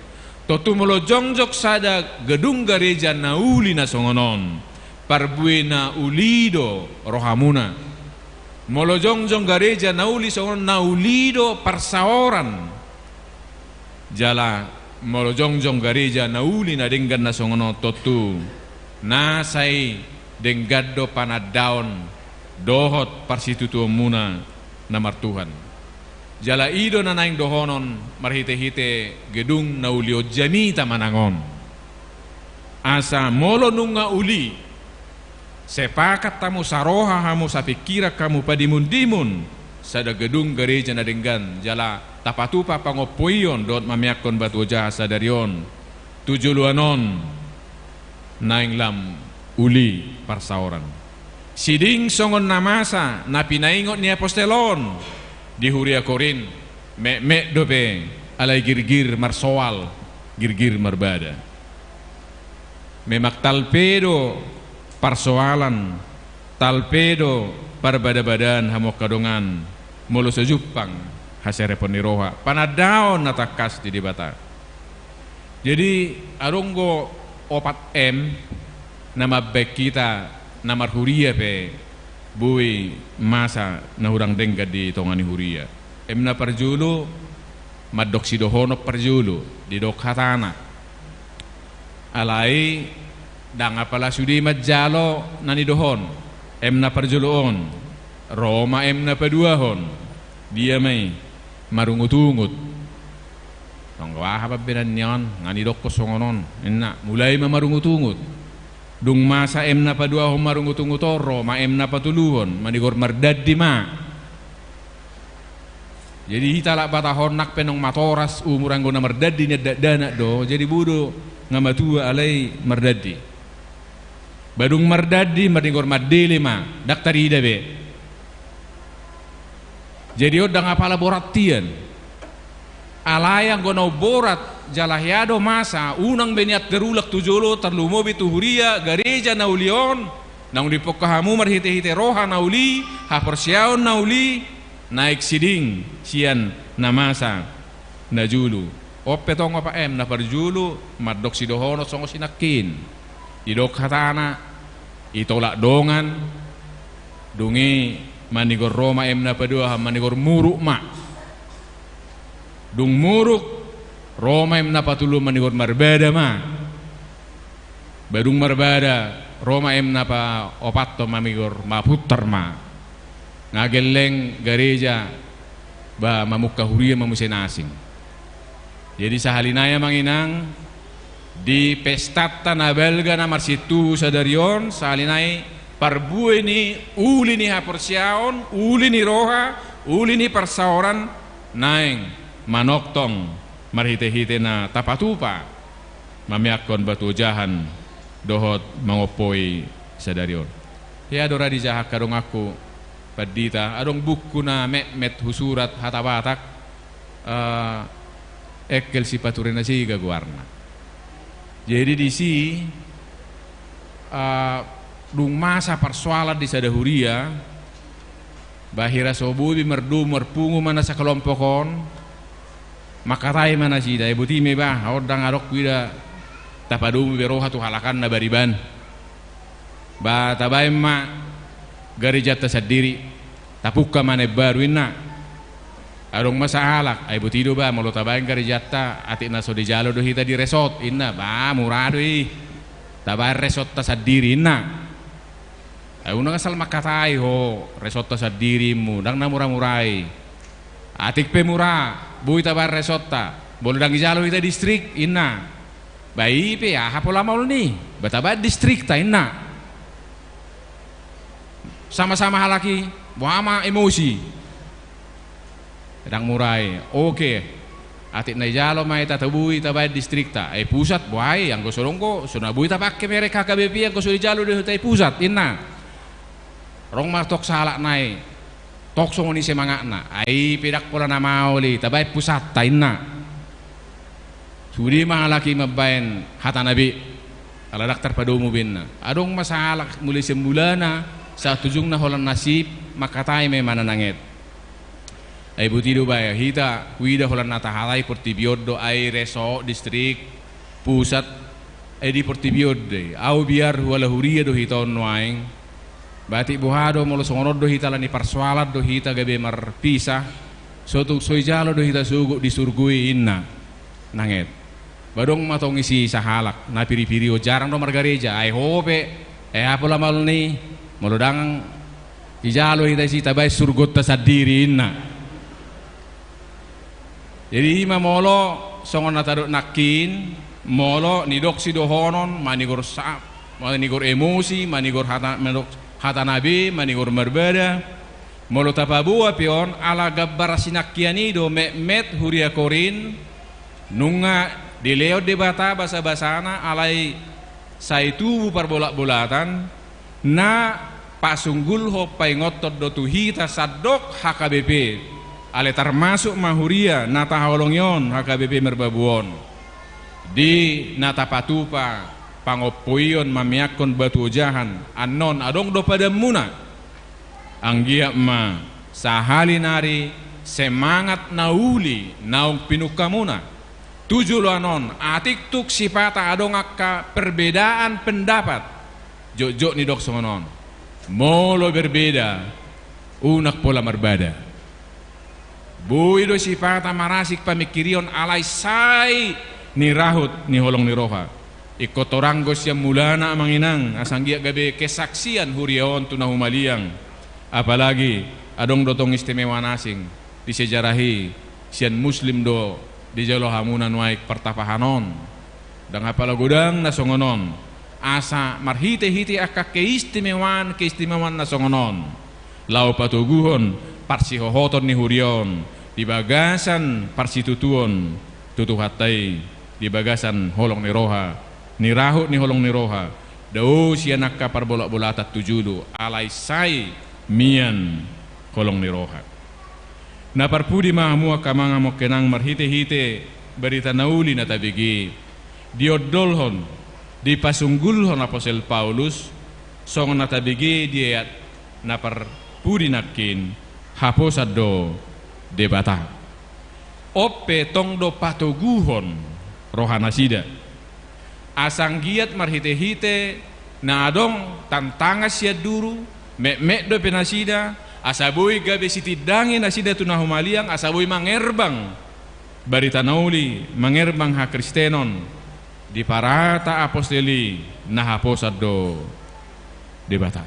Tontu molo jongjong sada gedung gareja na uli na songon on, parbue na uli do rohamuna. Molo jongjong gareja na uli songon on, na uli do parsaoran. Jala molo jongjong gareja na uli na denggan na songon on, tontu na sai denggan do panandaon dohot parsitutuonmuna na martuhan. Jala i do na naeng dohonon marhite-hite gedung na uli on jamita manang on. Asa molo nunga uli, sepakat hamu, saroha hamu, sapingkiran hamu, padimun-dimun sada gedung gareja na denggan, jala tapatupa pangompoion dohot mameakkon batu ojahan sadari on tu joloan on, naeng lam uli parsaoran. Siding songon na masa na pinaingot ni apostel on di huria Korint, metmet dope, alai girgir marsoal, girgir marbada. Memang talpe do parsoalan, talpe do parbada-badaan hamu angka dongan, molo so jumpang haserepon ni roha, panandaon na tangkas di Debata. Jadi, adong do opat M na mambahen hita na marhuria pe boi masa na hurang denggan di tonga ni huria. M na parjolo, mandok sidohonon parjolo, didok hatana. Alai ndang apala sude manjalo na nidohon. M na parjolo on, ro ma M na paduahon. Dia ma i? Marungut-ungut. Anggo aha pambahenan ni on, nga nidokkon songon on, ninna, mulai ma marungut-ungut. Dung masa M na paduahon marungut-ungut on, ro ma M na patoluhon, manigor mardandi ma. Jadi hita halak Batak on nang pe naung matoras umur, anggo na mardandi nian dakdanak do, jadi boi do nga matua alai mardandi. Ba dung mardandi, manigor mandele ma, ndang tarida be. Jadi on ndang apala borat hian. Alai anggo naung borat jala hea do masa, unang be nian tarulak tu jolo, tarlumobi tu huria gareja na uli on, naung dipongka hamu marhite-hite roha na uli, haporseaon na uli, naeng siding sian na masa na jolo. On pe tong opat M, na parjolo mandok sidohonon songon sinangkin. Didok hatana, ditolak dongan, dung i manigor ro ma M na paduahon, manigor muruk ma. Dung muruk, ro ma M na patoluhon, manigor marbada ma. Ba dung marbada, ro ma M na paopathon, manigor mapuntar ma. Nga gelleng gareja, ba mamungka huria ma muse na asing. Jadi sahali nai amang inang, di pestanta na balga na marsintuhu sadari on, sahali nai parbue ni uli ni haporseaon, uli ni roha, uli ni parsaoran, naeng manongtong marhite-hite na tapatupa mameakkon batu ojahan dohot mangompoi sadari on. Hea do ra dijaha angka donganku pandita, adong buku na metmet husurat hata Batak, eh, Engkel Sipature na Sega goarna. Jadi disi, eh, dung masa parsoalan di sada huria, ba hira so boi be mardomu marpungu ma na sakelompok on, Mangkatai ma nasida, ai boti ma iba, on ndang adong huida tapadomu be roha tu halakanna bariban. Ba tabaen ma garejanta sandiri, tapungka ma na imbaru inna. Adong ma sahalak, ai boti do ba, molo tabaen garejanta, atik na so dijalo do hita di resort inna, ba mura do i. Tabaen resortta sandiri inna. Ai unang asal mangkatai ho, resortta sandiri immu, ndang na mura-mura i. Atik pe mura, boi tabaen resortta, molo ndang dijalo hita distrik inna. Ba i pe aha pola maol ni, ba tabaen distrikta inna. Sama-sama halak i, boha ma emosi. Ndang mura i, oke. Atik na dijalo ma hita, tabaen distrikta, ai pusat, boha i, anggo so adong do, so na boi tapake merek H K B P anggo so dijalo do hita i pusat inna. Rong ma tong sahalak nai, tong songon i semangatna, ai pe ndang pola na maol i, tabaen pusatta inna. Sude ma halak i mambaen hatana be, ala ndang tarpadomu be inna. Adong ma sahalak mulai sian mulana sahat tu ujungna holan na sip, mangkatai ma imana nanget. Ai boti do ba hita, huida holan na tahatai portibi on do, ai resort, distrik, pusat, ai di portibi on do i. Ahu biar huala huria do hita on nuaeng. Ba atik boha do molo songon on do hita, ala ni parsoalan do hita gabe marpisah. So tung so dijalo do hita sogot di surgo i inna. Nanget. Ba adong ma tong i si sahalak na piri-piri on, jarang do margareja, ai ho pe, ai aha pola maol ni, molo ndang dijalo hita disi, tabaen surgonta sandiri inna. Jadi i ma molo songon na tadok nangkin, molo nidok sidohonon, manigor sa-, manigor emosi, manigor hata, manigor hatana be, manigor marbada. Molo tapaboa pe on, ala gambaran sinangkian i do metmet huria Korint, nunga dilehon Debata basa-basana, alai sai tubu parbolat-bolatan, na pasunggulhon paingothon do tu hita sandok H K B P, alai tarmasuk ma huria na tahaholongi on, H K B P Merbabu on. Di na tapatupa pangompoion mamiakkon batu ojahan, annon adong do padanmuna. Anggiat ma sahali nari semangat na uli naung pinungkamuna. Tu joloan on, atik tung sipata adong angka perbedaan pendapat, jotjot nidok songon on. Molo berbeda, unang pola marbada. Boi do sipata marasing pamingkirion, alai sai nirahut ni holong ni roha. Ingkon torang do sian mulana, amang inang, asa anggiat gabe kesaksian huria on tu na humaliang. Apalagi adong do tong istimewa na asing di sejarah i, sian Muslim do dijalo hamuna nuaeng partapahan on. Ndang apala godang na songon on, asa marhite-hite angka keistimewaan-keistimewaan na songon on, laho patoguhon parsihohoton ni huria on di bagasan parsitutuon tu Tuhanta i, di bagasan holong ni roha, nirahut ni holong ni roha, dao sian angka parbolat-bolatan tu julu, alai sai mian holong ni roha. Na parpudi ma hamu angka amang, amang inang, marhite-hite barita na uli na tabege, diondolhon, dipasunggulhon apostel Paulus, songon na tabege di ayat na parpudi nangkin, haposan do Debata. On pe tong do patoguhon rohanasida. Asa anggiat marhite-hite na adong tantangan sian duru, metmet dope nasida, asa boi gabe sitindangi nasida tu na humaliang, asa boi mangerbang barita na uli, mangerbang hakristenon, diparata apostel i, na haposan do Debata.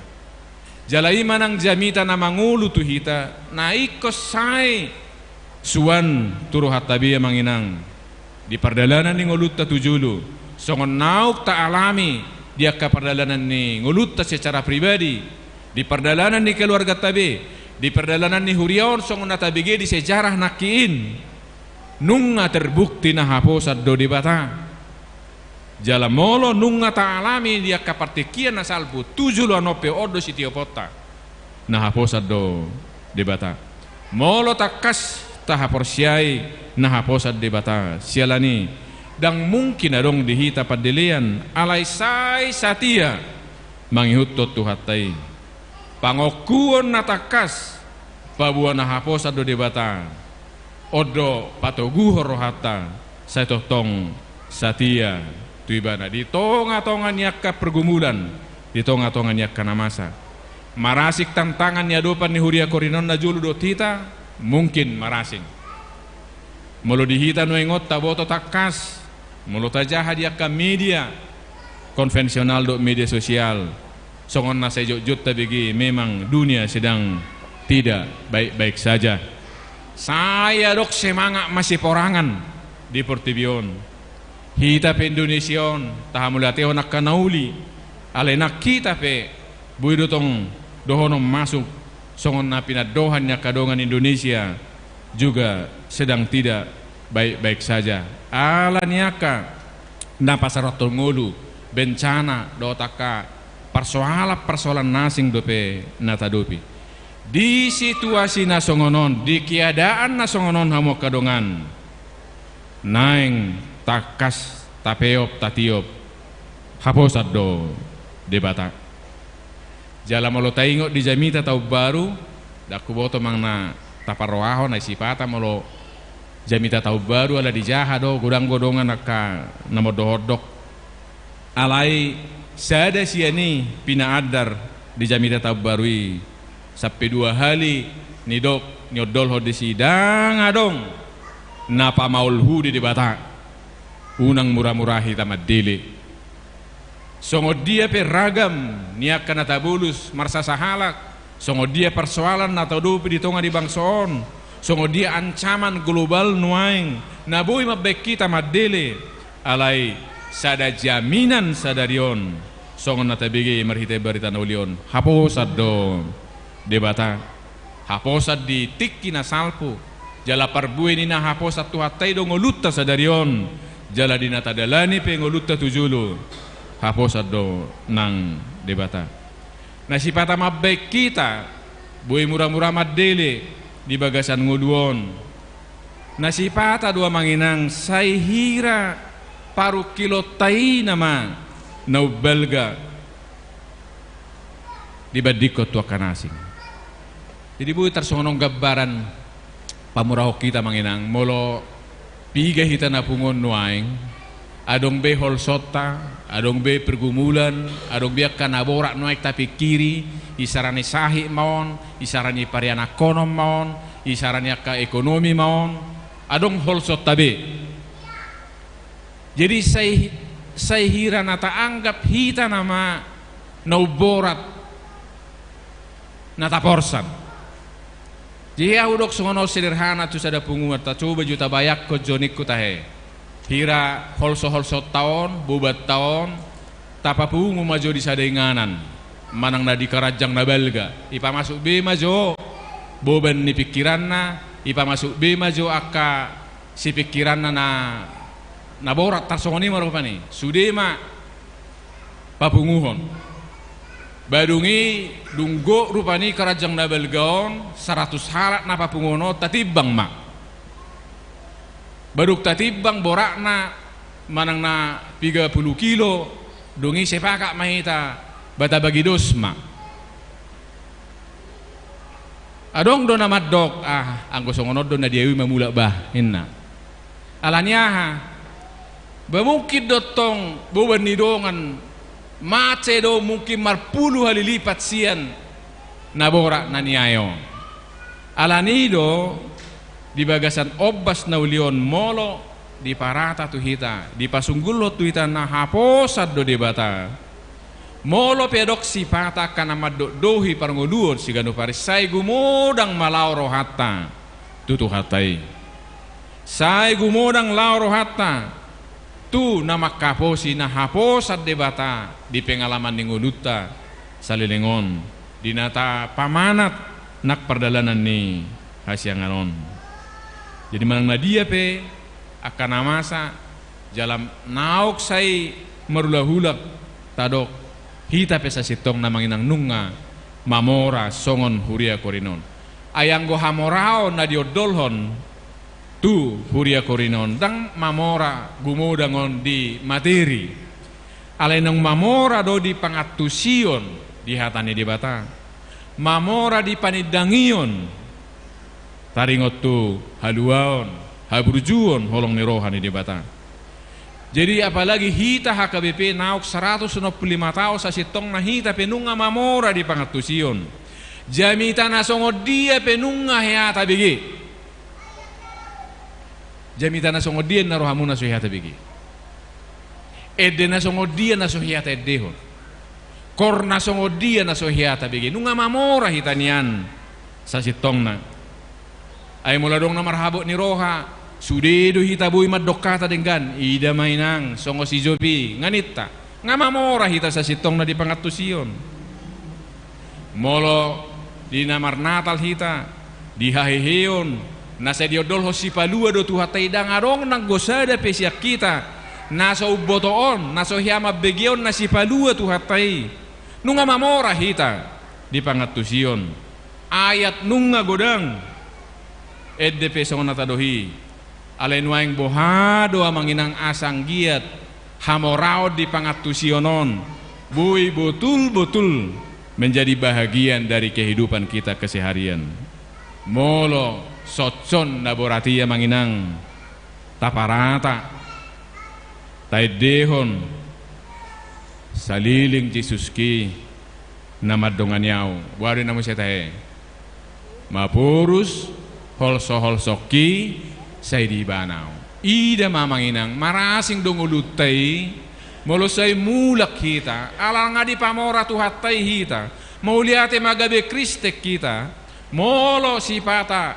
Jala i ma nang jamita na mangolu tu hita, na ingkon sai suan tu rohanta be, amang inang, di pardalanan ni ngolunta tu julu, songon naung taalami di angka pardalanan ni ngolunta secara pribadi, di pardalanan ni keluarganta be, di pardalanan ni huria on, songon na tabege di sejarah nangkin, nunga terbukti na haposan do Debata. Jala molo nunga taalami di angka partingkian na salpu, tu joloan on pe on do sitioponta, na haposan do Debata. Molo tangkas tahaporseai na haposan Debata, siala ni i, ndang mungkin adong di hita pandelean, alai sai satia mangihuthon Tuhanta i. Pangokuon na tangkas, paboa na haposan do Debata. On do patoguhon rohanta sai tongtong satia tu Ibana di tonga-tonga ni angka pergumulan, di tonga-tonga ni angka na masa. Marasing tantangan ni adopan ni huria Korinth on na jolo dohot hita? Mungkin marasing. Molo di hita nuaeng on taboto tangkas, molo tajaha di angka media konvensional dohot media sosial, songon na sai jotjot tabege, memang dunia sedang tidak baik-baik saja. Sai adong semangat masiporangan di portibi on. Hita pe Indonesia on tahamauliatehon angka na uli, alai nang hita pe boi do tong dohonon masuk songon na pinandohan ni angka dongan Indonesia juga sedang tidak baik-baik saja. Ala ni angka na pasarothon ngolu, bencana dohot angka parsoalan-parsoalan na asing dope na taadopi. Di situasi na songon on, di keadaan na songon on, hamu angka dongan, naeng tangkas tapeop, tatiop, haposan do Debata. Jala molo taingot di jamita taon baru, ndang huboto manang na taparrohahon, ai sipata molo jamita taon baru ala dijaha do, godang do dongan angka na mondok-ondok. Alai sada sian i pinaandar di jamita taon baru i, sampe dua hali nidok, niondolhon disi, ndang adong na pamaolhu di Debata. Unang mura-mura hita mandele. Songon dia pe ragam ni angka na tabolus marsasahalak, songon dia parsoalan na taadopi di tonga ni bangso on, songon dia ancaman global nuaeng na boi mambaen hita mandele, alai sada jaminan sadari on, songon na tabege marhite barita na uli on, haposan do Debata. Haposan di tingki na salpu, jala parbue ni na haposan Tuhanta i do ngolunta sadari on, jala di na tadalani pe ngolunta tu jolo, haposan do nang Debata. Na sipata mambaen hita boi mura-mura mandele di bagasan ngolu on. Na sipata do, amang inang, sai hira parungkilonta i nama na umbalga dibandingkon tu angka na asing. Jadi boi tarsongon on gambaran pamurahon hita, amang inang, molo piga hita na pungu on nuaeng, adong be holsonta, adong be pergumulan, adong be angka na borat nuaeng tapingkiri, isarani sahit ma on, isarani parianakhonon ma on, isarani angka ekonomi ma on, adong holsonta be. Jadi sai, sai hira na taanggap hita nama na umborat, na taporsan. Jadi ahu dok songon on sederhana tu sada punguan, tacoba jo tabayangkon jo ningku tahe. Hira holso-holsonta on, bobanta on, tapapungu ma jo di sada inganan, manang na di karanjang na balga, ipamasuk be ma jo boban ni pingkiranna, ipamasuk be ma jo angka sipingkiranna na, na borat tarsongon i ma rupani. Sude ma papunguhon. Ba dung i, dung gok rupani karanjang na balga on, saratus halak na papunguhon on, tatimbang ma. Ba dung tatimbang boratna manang na piga pulu kilo, dung i sepakat ma hita, ba tabagi dos ma. Adong do na mandok, ah, anggo songon on do na diaui ma mulak bah, ninna. Ala ni aha? Ba mungkin do tong boban ni dongan mace do mungkin marpulu hali lipat sian na borat na niae on. Ala ni do di bagasan ombas na uli on molo diparata tu hita, dipasunggulhon tu hita na haposan do Debata. Molo pe adong sipata angka na mandokdohi parngoluon siganup ari, sai gumodang ma laho rohanta tu Tuhanta i. Sai gumodang laho rohanta tu na manghaposi na haposan Debata di pengalaman ni ngolunta saleleng on, di na tapamanat nang pardalanan ni hasiangan on. Jadi manang na dia pe angka na masa, jala naung sai marulak-ulak tadok, hita pe sasintongna, amang inang, nunga mamora songon huria Korinth on. Ai anggo hamoraon na diondolhon tu huria Korinth on, ndang mamora gumodang on di materi. Alai naung mamora do di pangantusion di hata ni Debata. Mamora di panindangion Taringot tu haluaon, haburjuon holong ni roha ni Debata. Jadi apalagi hita H K B P naung saratus onom pulu lima taon sasintongna hita pe nunga mamora di pangantusion. Jamita na songon dia pe nunga hea tabege. Jamita na songon dia ninna rohamuna so hea tabege? Ende na songon dia na so hea taendehon? Koor na songon dia na so hea tabege? Nunga mamora hita nian sasintongna. Ai molo adong na marhabot ni roha, sude do hita boi mandok hata denggan, ida ma inang, songon si Job i, nga ninta. Nga mamora hita sasintongna di pangantusion. Molo di na marnatal hita, di haheheon, na sai diondolhon sipalua do Tuhanta i, ndang adong nanggo sada pe sian hita na so umboto on, na so hea mambegeon na sipalua Tuhanta i. Nunga mamora hita di pangantusion. Ayat nunga godang. Ende pe songon na tadok i. Alai nuaeng boha do amang inang asa anggiat hamoraon di pangantusion on boi botul-botul menjadi bahagian dari kehidupan kita keseharian. Molo sotson na borat i amang inang, taparata, taendehon, saleleng Jesus ki na mandongani ahu. Boha do ninna muse tahe? Maporus holso-holsongki sai di Ibana ahu. Ida ma amang inang, marasing do ngolunta i, molo sai mulak hita, ala nga dipamora Tuhanta i hita, mauliate ma gabe Kristen hita, molo sipata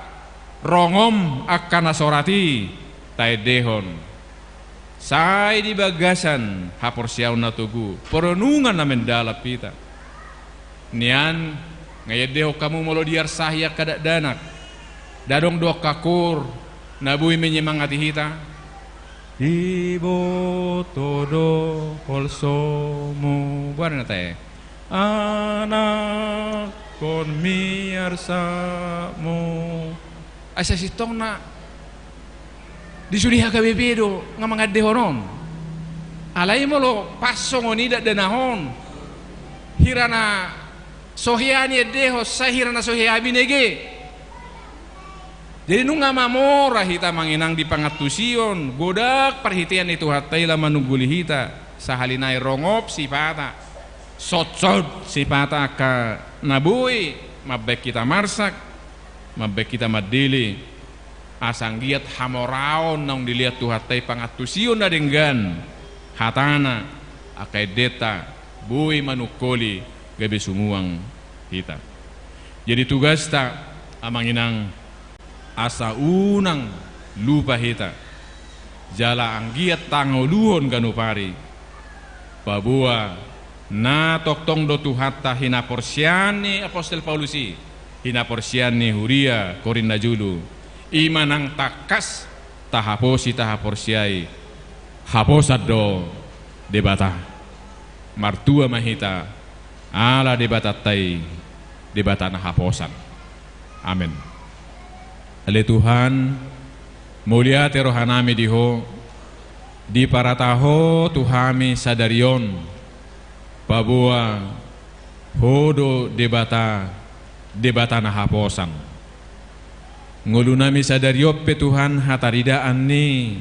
rongom angka na sorat i taendehon. Sai di bagasan haporseaon na togu, perenungan na mendalam hita. Nian, nga iendehon hamu molo diarsahi angka dakdanak. Ndang adong do angka koor na boi menyemangati hita? Diboto do holsomu. Boha ninna tahe? Anakkon miarsamu. Ai sasintongna di sude H K B P do nga mangaendehon on. Alai molo pas songon i dakdanak on, hira na so hea niendehon, sai hira na so hea binege. Jadi nunga mamora hita amang inang di pangantusion, godang parhitean ni Tuhanta i laho manungguli hita, sahali nai rongop sipata, sotson sipata angka na boi mambaen hita marsak, mambaen hita mandele, asa anggiat hamoraon naung dilehon Tuhanta i, pangantusion na denggan, hatana, angka endenta boi manungkoli gabe sumuang hita. Jadi tugasta amang inang, asa unang lupa hita, jala anggiat tangoluhon ganup ari, paboa na tongtong do Tuhanta hinaporsean ni apostel Paulus i, hinaporsean ni huria Korint na jolo, i ma nang tangkas tahaposi tahaporseai, haposan do Debata. Martua ma hita, ala Debatanta i Debata na haposan. Amen. Ale Tuhan, mauliate rohanami di Ho, diparata Ho tu hami sadari on, paboa Ho do Debata, Debata na haposan. Ngolunami sadari on pe Tuhan hataridaan ni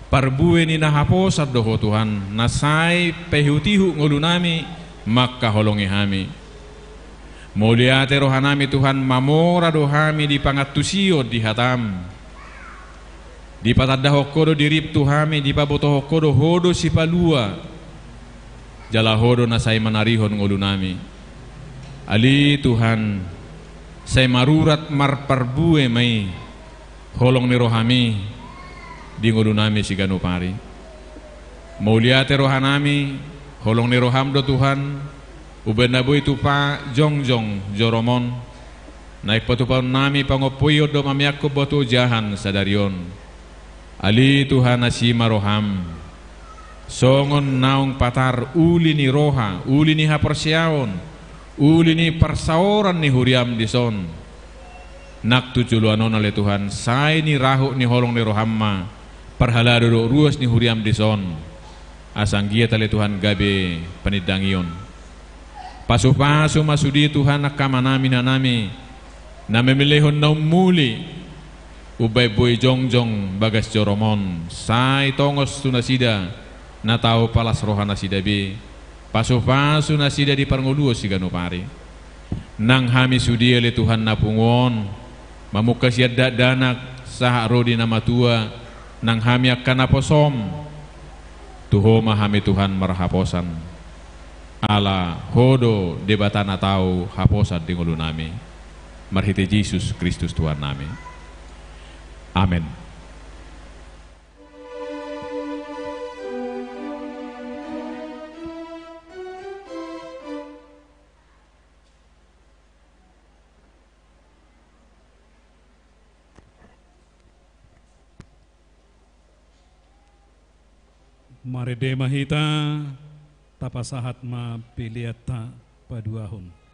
parbue ni na haposan do Ho Tuhan, na sai paihutihut ngolunami mangkaholongi hami. Mauliate rohanami Tuhan, mamora do hami di pangantusion di hatam. Dipatandahon Ho do dirip tu hami, dipabotohon Ho do Ho do sipalua, jala Ho do na sai manarihon ngolunami. Ale Tuhan, sai marurat marparbue ma i holong ni rohami di ngolunami siganup ari. Mauliate rohanami, holong ni roham do Tuhan, umbahen na boi tupa jongjong jorom on, naeng patupaonnami pangompoion do mamiangkon batu ojahan sadari on. Ale Tuhan, asi ma roham. Songon naung patar uli ni roha, uli ni haporseaon, uli ni parsaoran ni huriam dison. Nang tu joloan on ale Tuhan, sai nirahut ni holong ni roham ma parhalado dohot ruas ni huriam dison. Asa anggiat ale Tuhan gabe panindangion. Pasupasu ma sude Tuhan angka amanami, inanami, na mamelehon na ummuli, Umbaen boi jongjong bagas jorom on, sai tongos tu nasida na tau palas rohanasida be, pasupasu nasida di parngoluon siganup ari. Nang hami sude ale Tuhan na pungu on, mamungka sian dakdanak sahat ro di na matua, nang hami angka naposom, tu Ho ma hami Tuhan marhaposan. Ala Ho do Debata na tau haposan di ngolunami. Marhite Jesus Kristus Tuhannami. Amen. Marende ma hita, tapasahat ma pelean ta paduahon.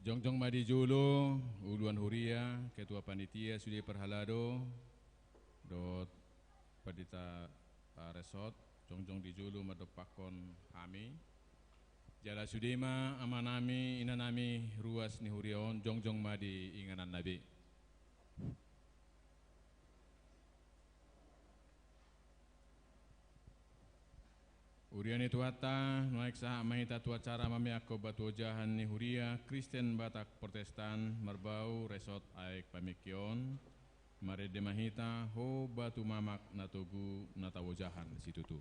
Jongjong ma di jolo, uluan huria, ketua panitia, sude parhalado, dohot pandita, ah, resort, jongjong di jolo mandompakkon hami. Jala sude ma amanami, inanami, ruas ni huria on, jongjong ma di ingananna be. Huria ni Tuhanta, nuaeng sahat ma hita tu acara mameakkon batu ojahan ni huria Kristen Batak Protestan Marbau Resort Aek Pamingke on, marende ma hita, Ho batu mamak na togu na tau ojahan situtu.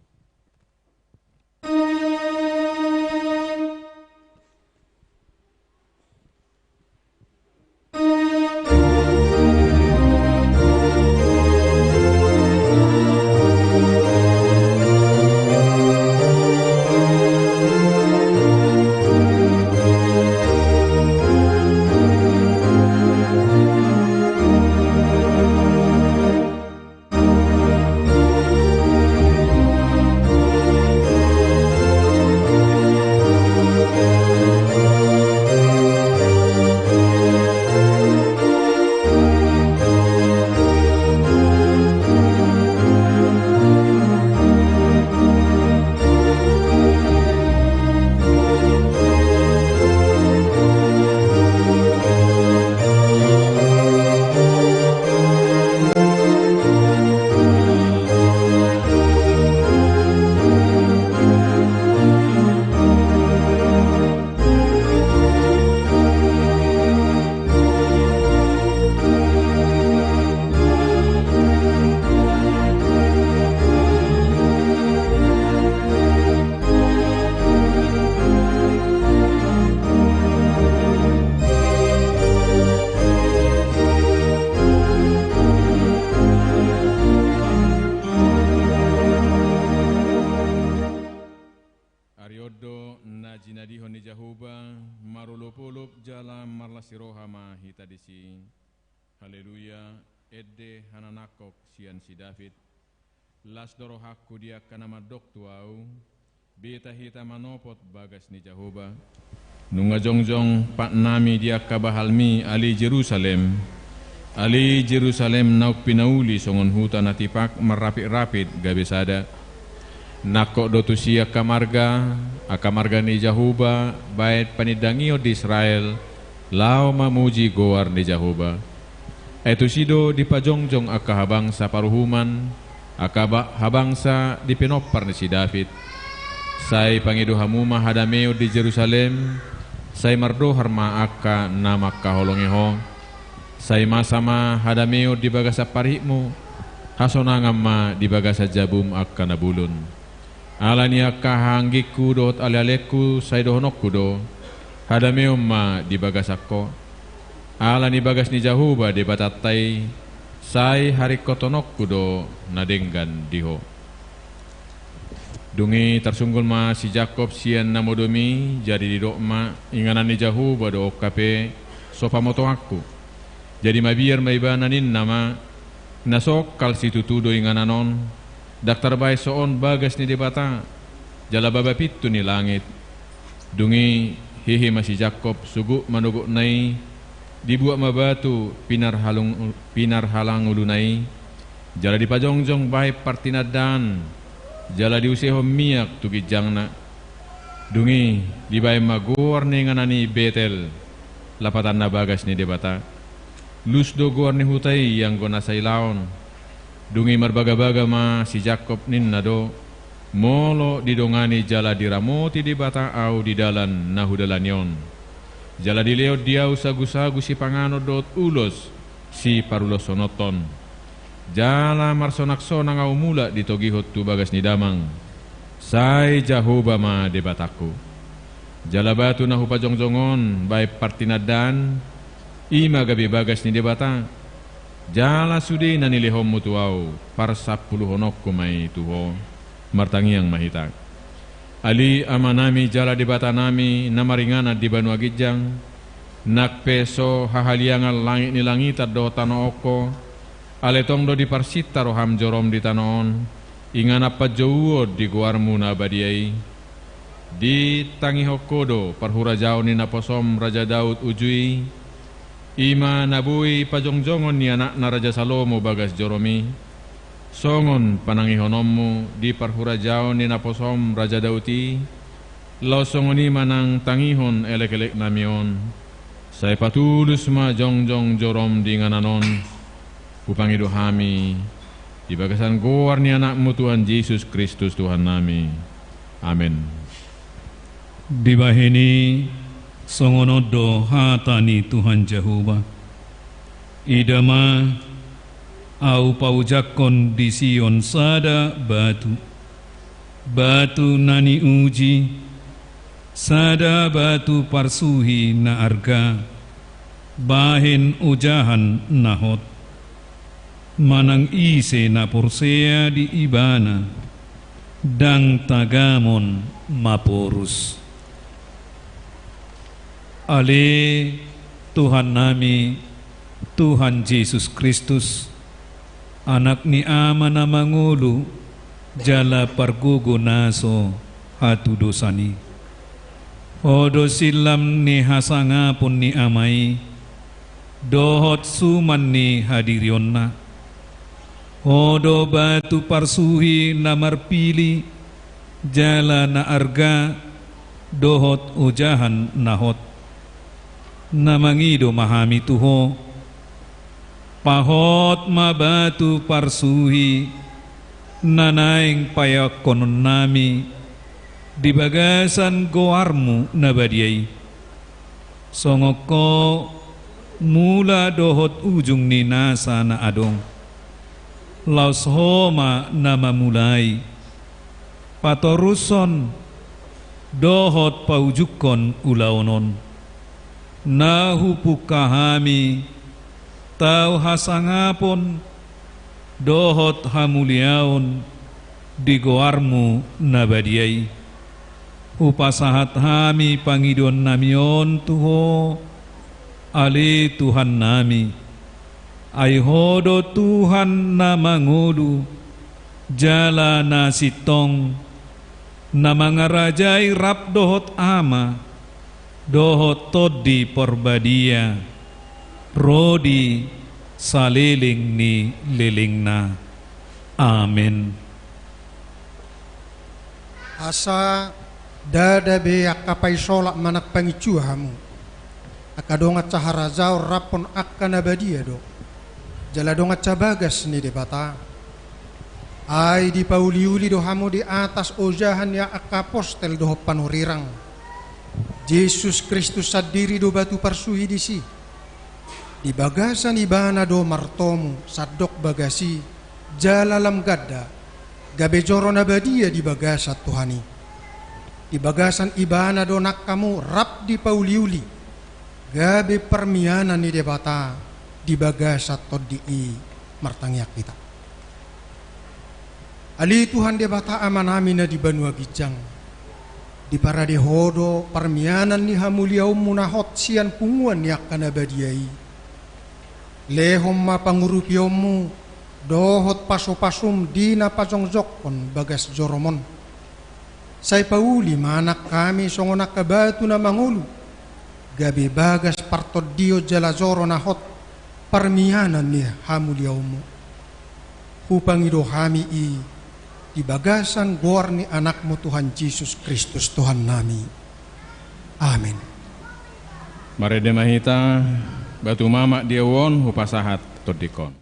Ari on do na jinadihon ni Jahowa, marolopolop jala marlas ni roha ma hita disi. Haleluya, ende hananangkok sian si David. Las do rohangku di angka na mandok tu ahu, beta hita manopot bagas ni Jahowa. Nunga jongjong patnami di angka bahalmi ale Jerusalem. Ale Jerusalem naung pinauli songon huta na tipak marrapit-rapit gabe sada. Nangkok do tusi angka marga, angka marga ni Jahowa, baen panindangion di Israel, laho mamuji goar ni Jahowa. Ai tusi do dipajongjong angka habangsa paruhuman, angka ba-, habangsa di pinompar ni si David. Sai pangido hamu ma hadameon di Jerusalem, sai mardohar ma angka na mangkaholongi ho. Sai masa ma hadameon di bagasan paritmu, hasonangan ma di bagasan jabum angka na bolon. Ala ni angka hahaanggingku dohot ale-alengku sai dohononku do, hadameon ma di bagasan ho. Ala ni bagas ni Jahowa Debatanta i, sai haringkothononku do na denggan di ho. Dung i tarsunggul ma si Jakkob sian na modom i, jadi didok ma, inganan ni Jahowa do on hape, so pamotoanku. Jadi mabiar ma ibana ninna ma, na songkal situtu do inganan on, ndang tarbahen so on bagas ni Debata, jala baba pintu ni langit. Dung i hehe ma si Jakkob, sogot manogotna i, dibuat ma batu pinarhalung-, pinarhalang uluna i, jala dipajongjong bahen partinandaan, jala diusehon miak tu ginjangna. Dung i dibahen ma goar ni inganan i Betel, lapatanna bagas ni Debata. Lus do goar ni huta i anggo na sailaon. Dung i marbagabaga ma si Jakkob ninna do, molo didongani jala diramoti Debata ahu di dalan na hudalani on. Jala dilehon di ahu sagusagu sipanganon dohot ulos siparulosononhon. Jala marsonaksonang ahu mulak ditogihon tu bagas ni damang. Sai Jahowa ma Debatangku. Jala batu na hupajongjong on bahen partinandaan, i ma gabe bagas ni Debata. Jala sude na nilehonmu tu ahu, parsampuluhononku ma i tu ho. Martangiang ma hita. Ale Amanami jala Debatanami na maringanan di banua ginjang, nang pe so hahaliangan langit ni langitan dohot tano on ho, ale tong do diparsinta roham jorom di tano on, inganan panjouon di goarmu na badia i. Ditangihon Ho do parhurajaon ni naposom Raja Daud uju i, i ma na boi pajongjongon ni anakna Raja Salomo bagas jorom i, songon panangihononmu di parhurajaon ni naposom Raja Daud i, laos songon i ma nang tangihon elekeleknami on. Sai patulus ma jongjong jorom di inganan on, hupangido hami, di bagasan goar ni anakmu Tuhan Jesus Kristus Tuhannami. Amen. Dibahen i songon on do hata ni Tuhan Jahowa. Ida ma, ahu paojakkon di Sion sada batu, batu na niuji, sada batu parsuhi na arga, bahen ojahan na hot. Manang ise na porsea di ibana, ndang tagamon maporus. Ale Tuhannami, Tuhan Jesus Kristus, Anak ni Ama na mangolu jala pargogo na so hatudosan i. Ho do sillam ni hasangapon ni Ama i, dohot suman ni hadirionna. Ho do batu parsuhi na marpili, jala na arga, dohot ojahan na hot. Na mangido ma hami tu Ho, pahot ma batu parsuhi na naeng paeakhononnami di bagasan goarmu na badia i. Songon Ho mula dohot ujung ni nasa na adong. Laos Ho ma na mamulai, patorushon dohot paujunghon ulaon on. Na hupungka hami tau hasangapon dohot hamuliaon di goarmu na badia i. Hupasahat hami pangidoannami on tu Ho, ale Tuhannami. Ai Ho do Tuhan na mangolu, jala na sintong, na mangarajai rap dohot Ama, dohot Tondi Parbadia, ro di saleleng ni lelengna. Amen. Asa ndada be angka paisolat manang panginjua hamu. Angka dongan saharajaon rap on angka na badia do. Jala dongan sabagas ni Debata. Ai dipauliuli do hamu di atas ojahan ni angka apostel dohot panurirang. Jesus Kristus sandiri do batu parsuhi disi. Di bagasan Ibana do martomu sandok bagas i, jala lam ganda, gabe joro na badia di bagasan Tuhan i. Di bagasan Ibana do nang hamu rap dipauliuli, gabe parmianan ni Debata di bagasan Tondi i. Martangiang hita. Ale Tuhan Debata Amanami na di banua ginjang, diparade Ho do parmianan ni hamuliaonmu na hot sian punguan ni angka na badia i. Lehon ma pangurupionmu dohot pasupasum di na pajongjongkon bagas jorom on. Sai pauli ma nang hami songon angka batu na mangolu, gabe bagas partondion jala joro na hot parmianan ni hamuliaonmu. Hupangido hami i di bagasan goar ni Anakmu Tuhan Jesus Kristus Tuhannami. Amen. Marende ma hita, batu mamak di au on hupasahat tondingkon.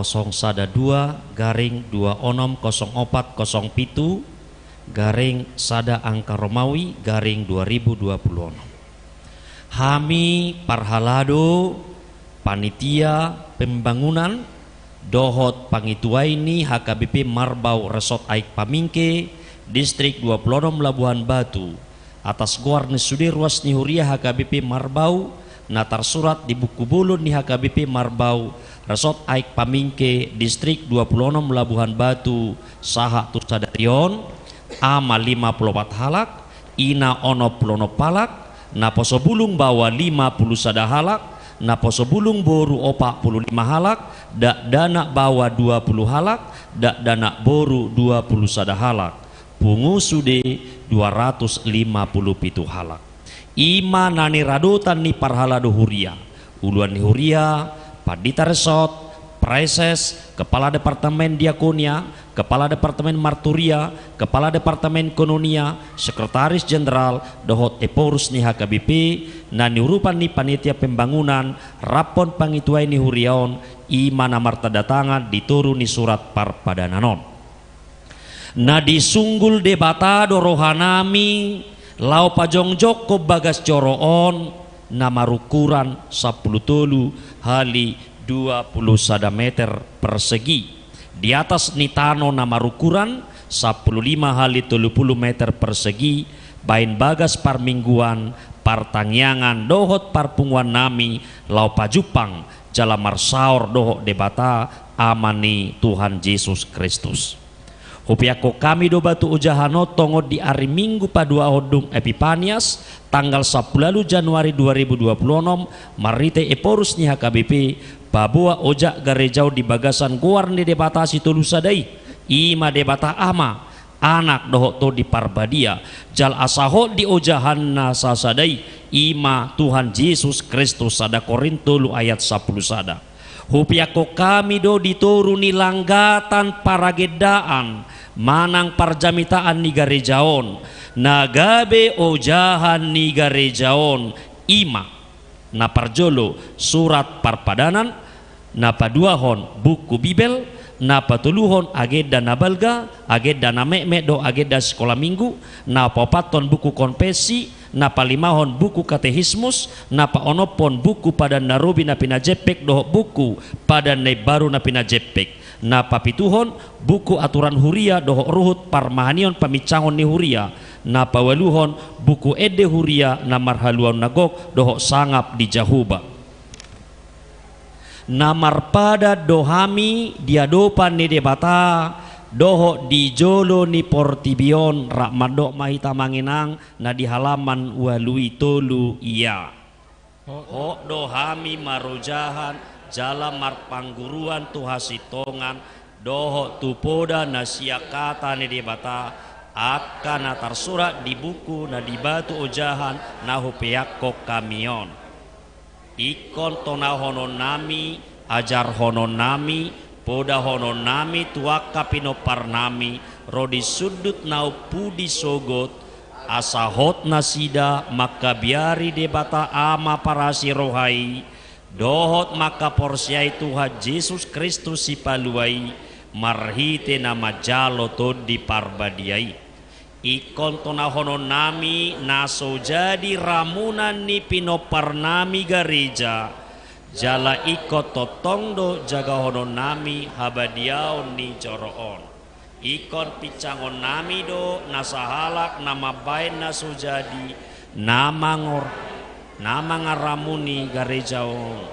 kosong sada dua garing dua onom kosong opat kosong pitu garing sada angka Romawi garing dua ribu dua puluh onom. Hami parhalado panitia pembangunan dohot pangituai ni H K B P Marbau Resort Aik Pamingke, Distrik dua puluh onom Labuhan Batu, atas goar ni sude ruas ni huria H K B P Marbau na tarsurat di buku bolon ni H K B P Marbau Resort Aik Pamingke, Distrik dua puluh onom Labuhan Batu, sahat tu sadari on, ama lima puluh opat halak, ina onom puluh onom halak, naposo bulung baoa lima puluh sada halak, naposo bulung boru opat puluh lima halak, dakdanak baoa dua puluh halak, dakdanak boru dua puluh sada halak, pungu sude dua ratus lima puluh pitu halak. I ma na niradotan ni parhalado huria, uluan ni huria, pandita resort, praeses, kepala departemen diakonia, kepala departemen marturia, kepala departemen koinonia, sekretaris jenderal, dohot ephorus ni H K B P, na niurupan ni panitia pembangunan, rap dohot pangituai ni huria on, i ma na martanda tangan di toru ni surat parpadanan on. Na disunggul Debata do rohanami laho pajongjongkon bagas joro on, na marukuran sampulu tolu hali dua puluh sada meter persegi. Di atas ni tano na marukuran sampulu lima hali tolu puluh meter persegi, baen bagas parmingguan, partangiangan dohot parpunguannami laho pajumpang jala marsaor dohot Debata, Ama ni Tuhan Jesus Kristus. Hupeakkon hami do batu ojahan on tongon di ari Minggu paduahon dung Epipanias, tanggal sampulu ualu Januari dua ribu dua puluh onom, marhite ephorus ni H K B P, paboa ojak gareja on di bagasan goar ni Debata sitolu sada i, i ma Debata Ama, Anak dohot Tondi Parbadia, jala asa hot di ojahanna sasada i, i ma Tuhan Jesus Kristus, sada Korintus tolu ayat sampulu sada. Hupeakkon hami do di toru ni langgatan paragendaan manang parjamitaan ni gareja on, na gabe ojahan ni gareja on, i ma: na parjolo surat parpadanan, na paduahon buku Bibel, na patoluhon agenda na balga, agenda na metmet dohot agenda sikola minggu, na paopathon buku konfesi, na palimahon buku katekismus, na paonomhon buku Padan na Robi na pinajempek dohot buku Padan na Imbaru na pinajempek, na papituhon buku aturan huria dohot ruhut parmahanion paminsangon ni huria, na paualuhon buku ende huria na marhaluaon na gok dohot sangap di Jahowa. Na marpadan do hami di adopan ni Debata dohot di jolo ni portibi on, rap mandok ma hita, amang inang, na di halaman ualu i tolu ia. Hot do hami marojahan jala marpangguruan tu hasintongan dohot tu poda na sian hata ni Debata, angka na tarsurat di buku na di batu ojahan na hupeakkon hami on. Ingkon tonahononnami, ajarhononnami, podahononnami tu angka pinomparnami ro di sundut na umpudi sogot, asa hot nasida mangkabiari Debata Ama parasi roha i, dohot mangkaporseai Tuhan Jesus Kristus Sipalua i, marhite na manjalo Tondi Parbadia i. Ingkon tonahononnami na so jadi ramunan ni pinomparnami gareja, jala ingkon tongtong do jagahononnami habadiaon ni joro on. Ingkon pinsangonnami do na sahalak na mambaen na so jadi, na mangor-, na mangaramuni gareja on,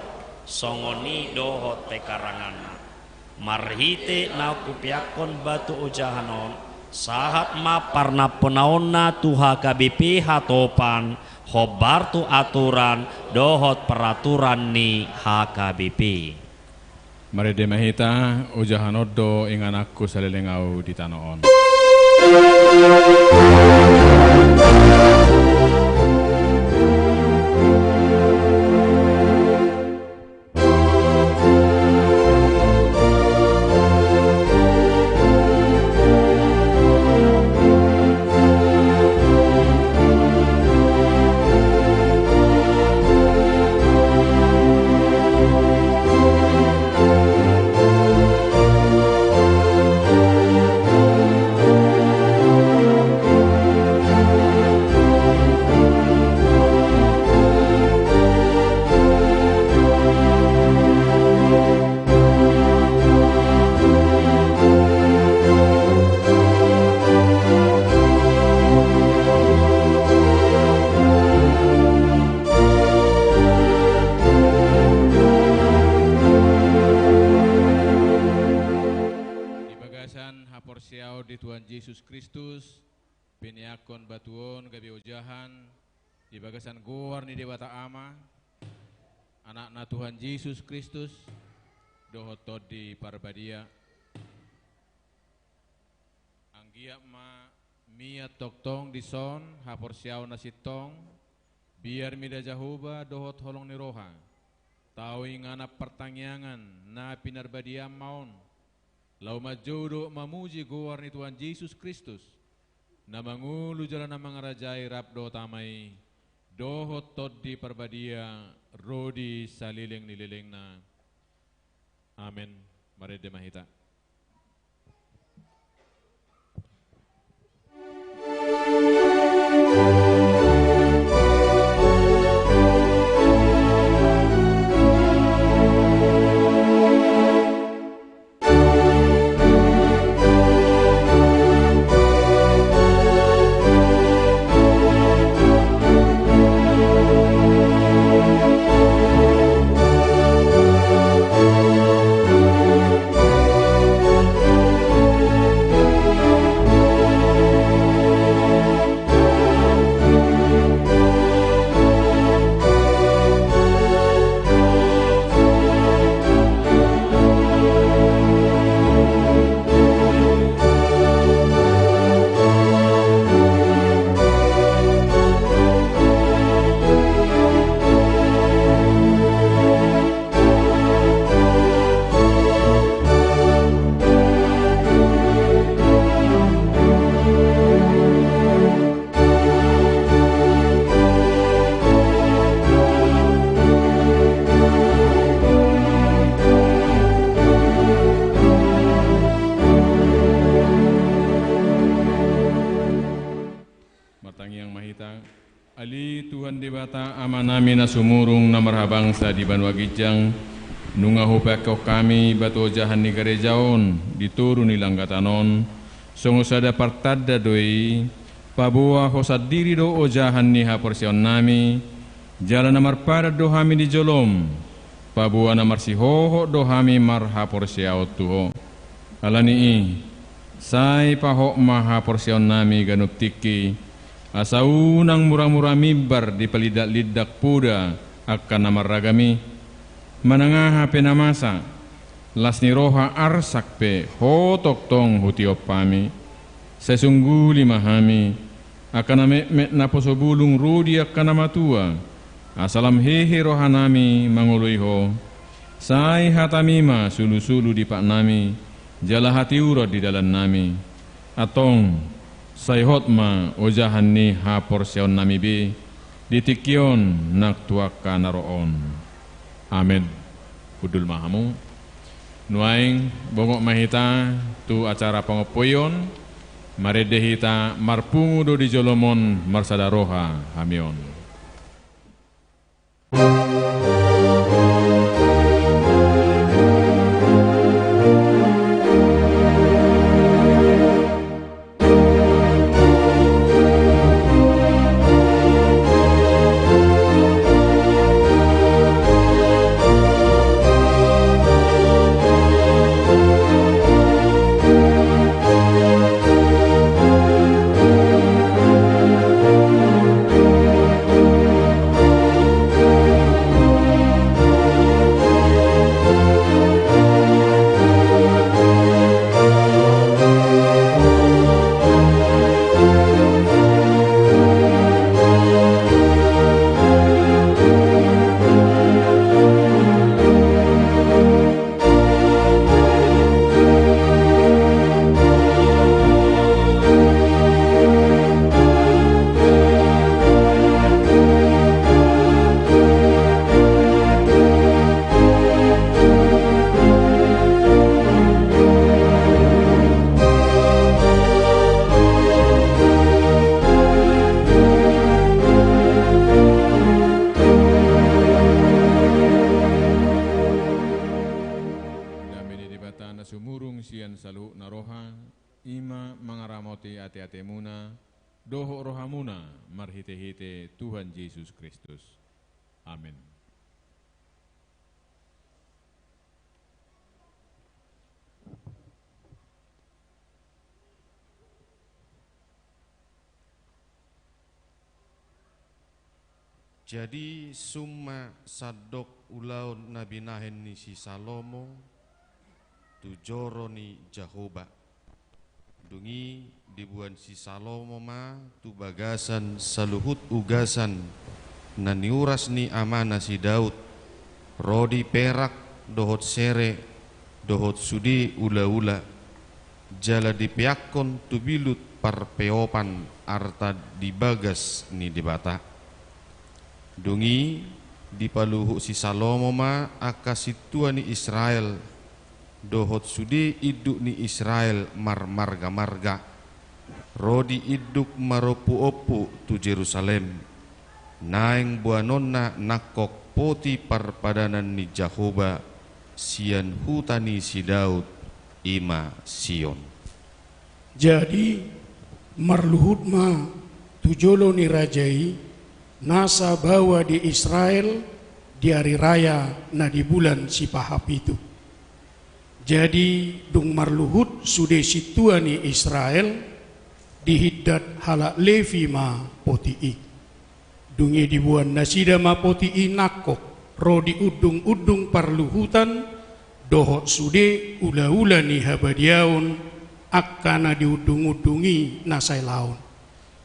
songon i dohot pe karanganna. Marhite na hupeakkon batu ojahan on, sahat ma parnampunaonna tu H K B P Hatopan, hombar tu aturan dohot peraturan ni H K B P. Marende ma hita, ojahan on do ingananku saleleng ahu di tano on. Tangiangkon batu on gabe ojahan di bagasan goar ni Debata Ama, Anakna Tuhan Jesus Kristus, dohot Tondi Parbadia. Anggiat ma mian tongtong dison haporseaon na sintong, biar mida Jahowa dohot holong ni roha, tau inganan partangiangan na pinarbadiaanma on, laho manjou dohot mamuji goar ni Tuhan Jesus Kristus, na mangolu jala na mangarajai rap dohot Ama i, dohot Tondi Parbadia, ro di saleleng ni lelengna. Amen. Marende ma hita. Martangiang ma hita. Ale Tuhan Debata, Amanami na sumurung na marhabangsa di banua ginjang, nunga hupaingot hami batu ojahan ni gareja on di toru ni langgatan on, songon sada partanda do i, paboa Ho sandiri do ojahan ni haporseaonnami, jala na marpadan do hami di jolom, paboa na marsihohot do hami marhaporseaon tu Ho. Ala ni i, sai pahot ma haporseaonnami ganup tingki, asa unang muramura mimbar dipalindak-lindak poda angka na marragam i. Manang aha pe na masa, las ni roha arsak pe Ho tongtong hutiop hami. Sai sungguli ma hami, angka na metmet naposo bulung ro di angka na matua, asa lam hehe rohanami mangoloi Ho. Sai hatami ma sulusulu di patnami, jala hatiuron di dalannami. Antong, sai hot ma ojahan ni haporseaonnami be, di tingki on nang tu angka na ro on. Amen. Hundul ma hamu. Nuaeng bongot ma hita tu acara pangompoion, marende hita marpungu do di jolom on marsada roha hami on. Dame ni Debata na sumurung sian saluhut na roha, i ma mangaramoti ateatemuna dohot rohamuna marhitehite Tuhan Jesus Kristus. Amen. Jadi sun ma sandok ulaon na binahen ni si Salomo tu joro ni Jahowa. Dung i diboan si Salomo ma tu bagasan saluhut ugasan na niuras ni amana si Daud, rodi perak dohot sere dohot sude ulaula, jala dipeakkon tu bilut parpeopan arta di bagas ni Debata. Dung i dipaluhut si Salomo ma angka sintua ni Israel dohot sude induk ni Israel marmarga-marga, ro di induk marompu-ompu tu Jerusalem, naeng boanonna nangkok poti parpadanan ni Jahowa sian huta ni si Daud, i ma Sion. Jadi marluhut ma tu jolo ni raja i nasa baoa di Israel di ari raya na di bulan sipahapitu. Jadi dung marluhut sude sintua ni Israel, dihindat halak Levi ma poti i. Dung i diboan nasida ma poti i nangkok ro di undung-undung parluhutan dohot sude ulaula ni habadiaon, angka na di undung-undung i na sai laon.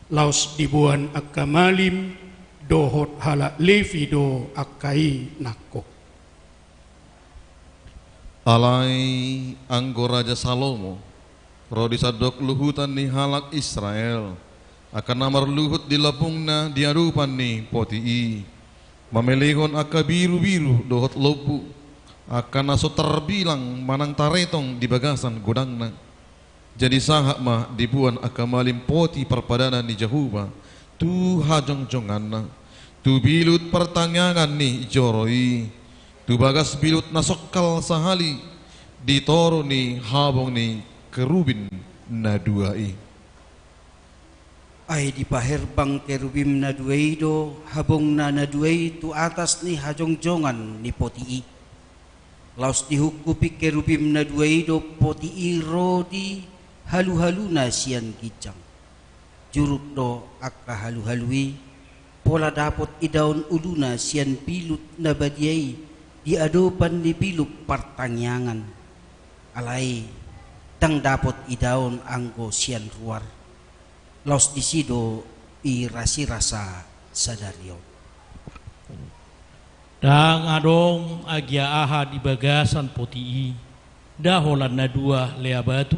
Laos diboan angka malim dohot halak Levi do angka i nangkok. Alai anggo Raja Salomo, ro di sandok luhutan ni halak Israel, angka na marluhut di lambungna di adopan ni poti i, mamelehon angka birubiru dohot lombu, angka na so tarbilang manang taretong di bagasan godangna. Jadi sahat ma diboan angka malim poti parpadanan ni Jahowa tu hajongjonganna, tu bilut partangiangan ni joro i, tu bagas bilut na songkal sahali di toru ni habong ni kerubim na dua i. Ai dipaherbang kerubim na dua i do habongna na dua i tu atas ni hajongjongan ni poti i. Laos dihungkupi kerubim na dua i do poti i ro di haluhaluna sian ginjang. Juruk do angka haluhalu i, pola dapot idaon uluna sian bilut na badia i di adopan ni bilut partangiangan. Alai ndang dapot idaon anggo sian ruar. Laos disi do irasirasa sadari on. Ndang adong agia aha di bagasan poti i, nda holan na dua lea batu,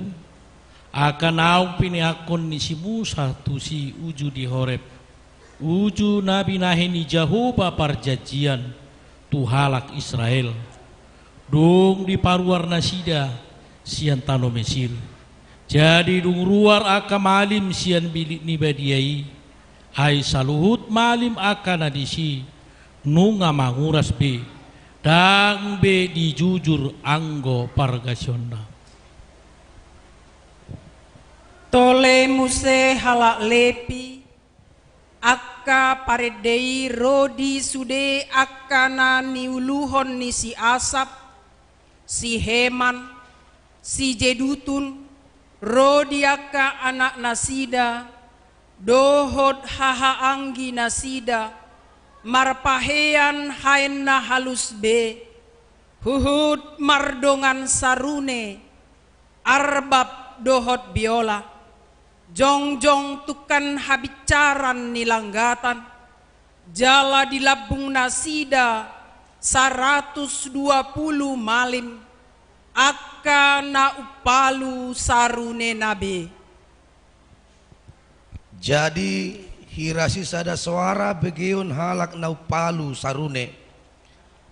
angka naung pineakkon ni si Musa tu si uju di Horeb, uju na binahen ni Jahowa parjanjian tu halak Israel, dung diparuar nasida sian tano Mesir. Jadi dung ruar angka malim sian bilut ni badia i, ai saluhut malim angka na disi nunga manguras be, ndang be dijujur anggo pargasionna. Tole muse halak Lepi, angka parende i ro di sude angka na niuluhon ni si Asap, si Heman, si Jedutun, ro di angka anaknasida dohot hahaangginasida, marpahean haen na halus be, huhut mardongan sarune, arbab dohot biola, jongjong tungkan habinsaran ni langgatan, jala di lambungnasida saratus dua pulu malim, angka na umpalu sarunena be. Jadi hira sisada soara begeon halak na umpalu sarune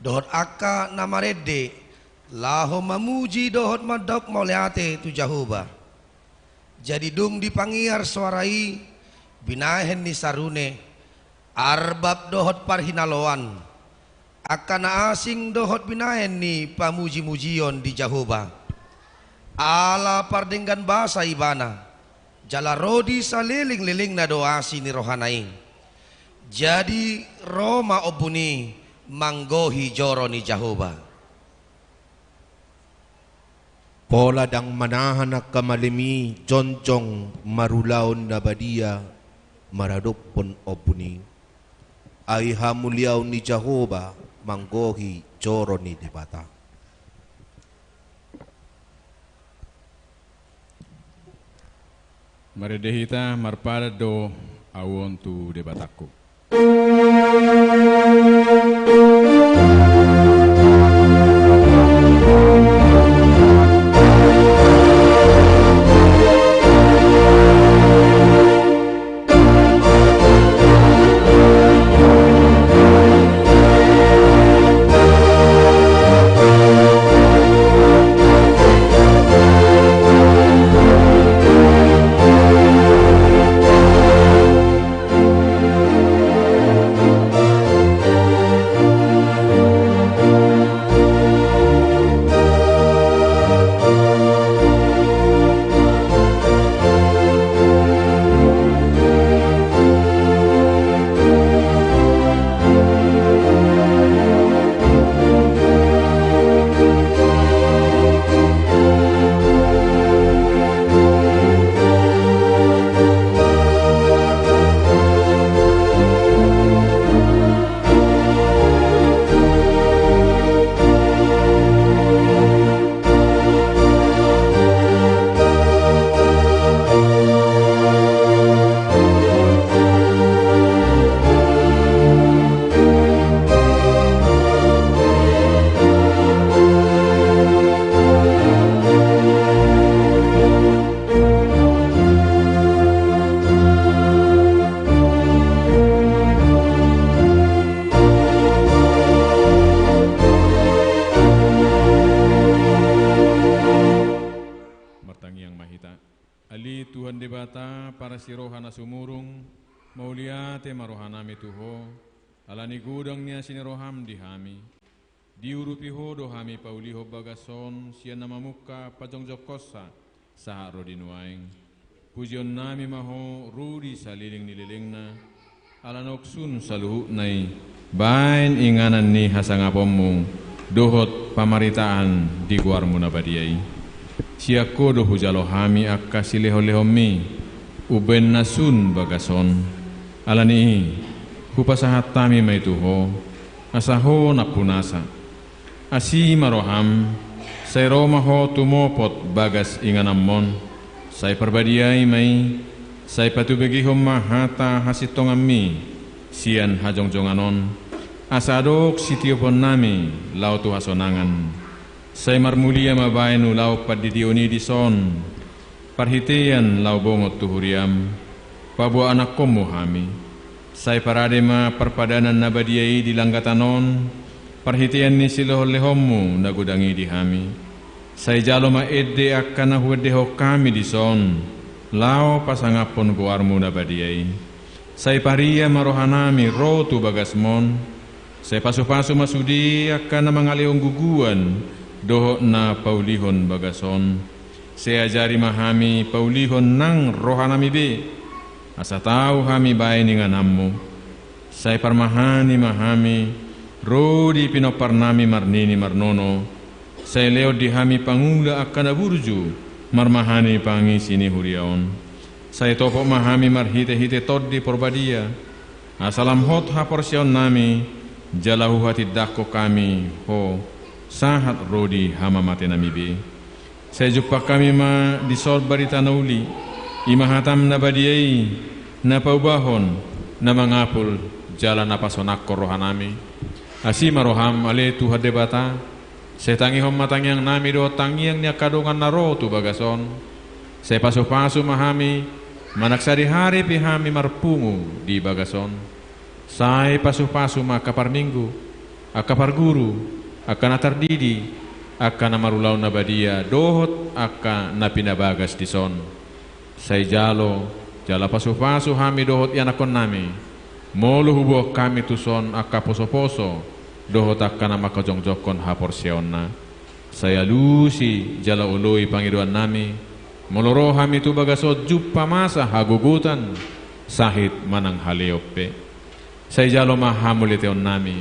dohot angka na marende, laho mamuji dohot mandok mauliate tu Jahowa. Jadi dung dipangiar soara i, binahen ni sarune, arbab dohot parhinaloan, angka na asing dohot binahen ni pamujimujion di Jahowa. Ala pardenggan basa ibana, jala ro di salelenglelengna do asi ni rohana i. Jadi ro ma ombun i manggohi joro ni Jahowa. Pola ndang manahan angka malim i jongjong marulaon na badia maradophon ombun i. Ai hamuliaon ni Jahowa manggohi joro ni Debata. Marende hita marpadan do ahu on tu Debatangku. Martangiang ma hita. Ale Tuhan Debata, parasi roha na sumurung, mauliate ma rohanami tu Ho, ala ni godang ni asi ni roham di hami. Diurupi Ho do hami paulihon bagas on sian na mamungka pajongjongkonsa sahat ro di nuaeng. Pujionnami ma Ho rodi saleleng ni lelengna, ala naung sun saluhutna i baen inganan ni hasangaponMu dohot pamaritaan di goarMu na badia i. Sian Ho do hujalo hami angka silehonlehonmi umbaen na sun bagas on. Ala ni i, hupasahat hami ma i tu Ho, asa Ho nampunasa. Asi ma roham, sai ro ma Ho tumopot bagas ingananmon, sai parbadiai ma i, sai patubegihon ma hata hasintonganmi sian hajongjongan on, asa adong sitioponnami laho tu hasonangan. Sai marmulia ma baen ulaon pandition i dison, parhitean laho bongot tu huriam, paboa anakkonmu hami. Sai parade ma parpadanan na badia i di langgatan on, parhitean ni silehonlehonmu na godang i di hami. Sai jalo ma ende angka na huendehon hami dison, laho pasangaphon goarmu na badia i. Sai paria ma rohanami ro tu bagasmon, sai pasupasu ma sude angka na mangalehon guguan dohot na paulihon bagas on. Sai ajari ma hami paulihon nang rohanami be, asa tau hami baen ingananmu. Sai parmahani ma hami ro di pinomparnami marnini marnono. Sai leon di hami pangula angka na burju marmahani pangisi ni huria on. Sai topot ma hami marhitehite Tondi Porbadia, asa lam hot haporseaonnami, jala huhatindangkon hami Ho sahat ro di hamamatenami be. Sai jumpang hami ma dison barita na uli, i ma hatam na badia i, na paubahon, na mangapul, jala na pasonangkon rohanami. Asi ma roham, ale Tuhan Debata, sai tangihon ma tangiangnami dohot tangiang ni angka dongan na ro tu bagas on. Sai pasupasu ma hami, manang sadihari pe hami marpungu di bagas on. Sai pasupasu ma angka parminggu, angka parguru, angka na tardidi, angka na marulaon na badia dohot angka na pinabagas dison. Sai jalo, jala pasupasu hami dohot ianakkonnami, molo huboan hami tuson angka posoposo dohot angka na mangkajongjongkon haporseaonna. Sai alusi jala oloi pangidoannami, molo ro hami tu bagas on jumpa masa hagogotan, sahit manang haleon pe. Sai jalo ma hamauliateonnami,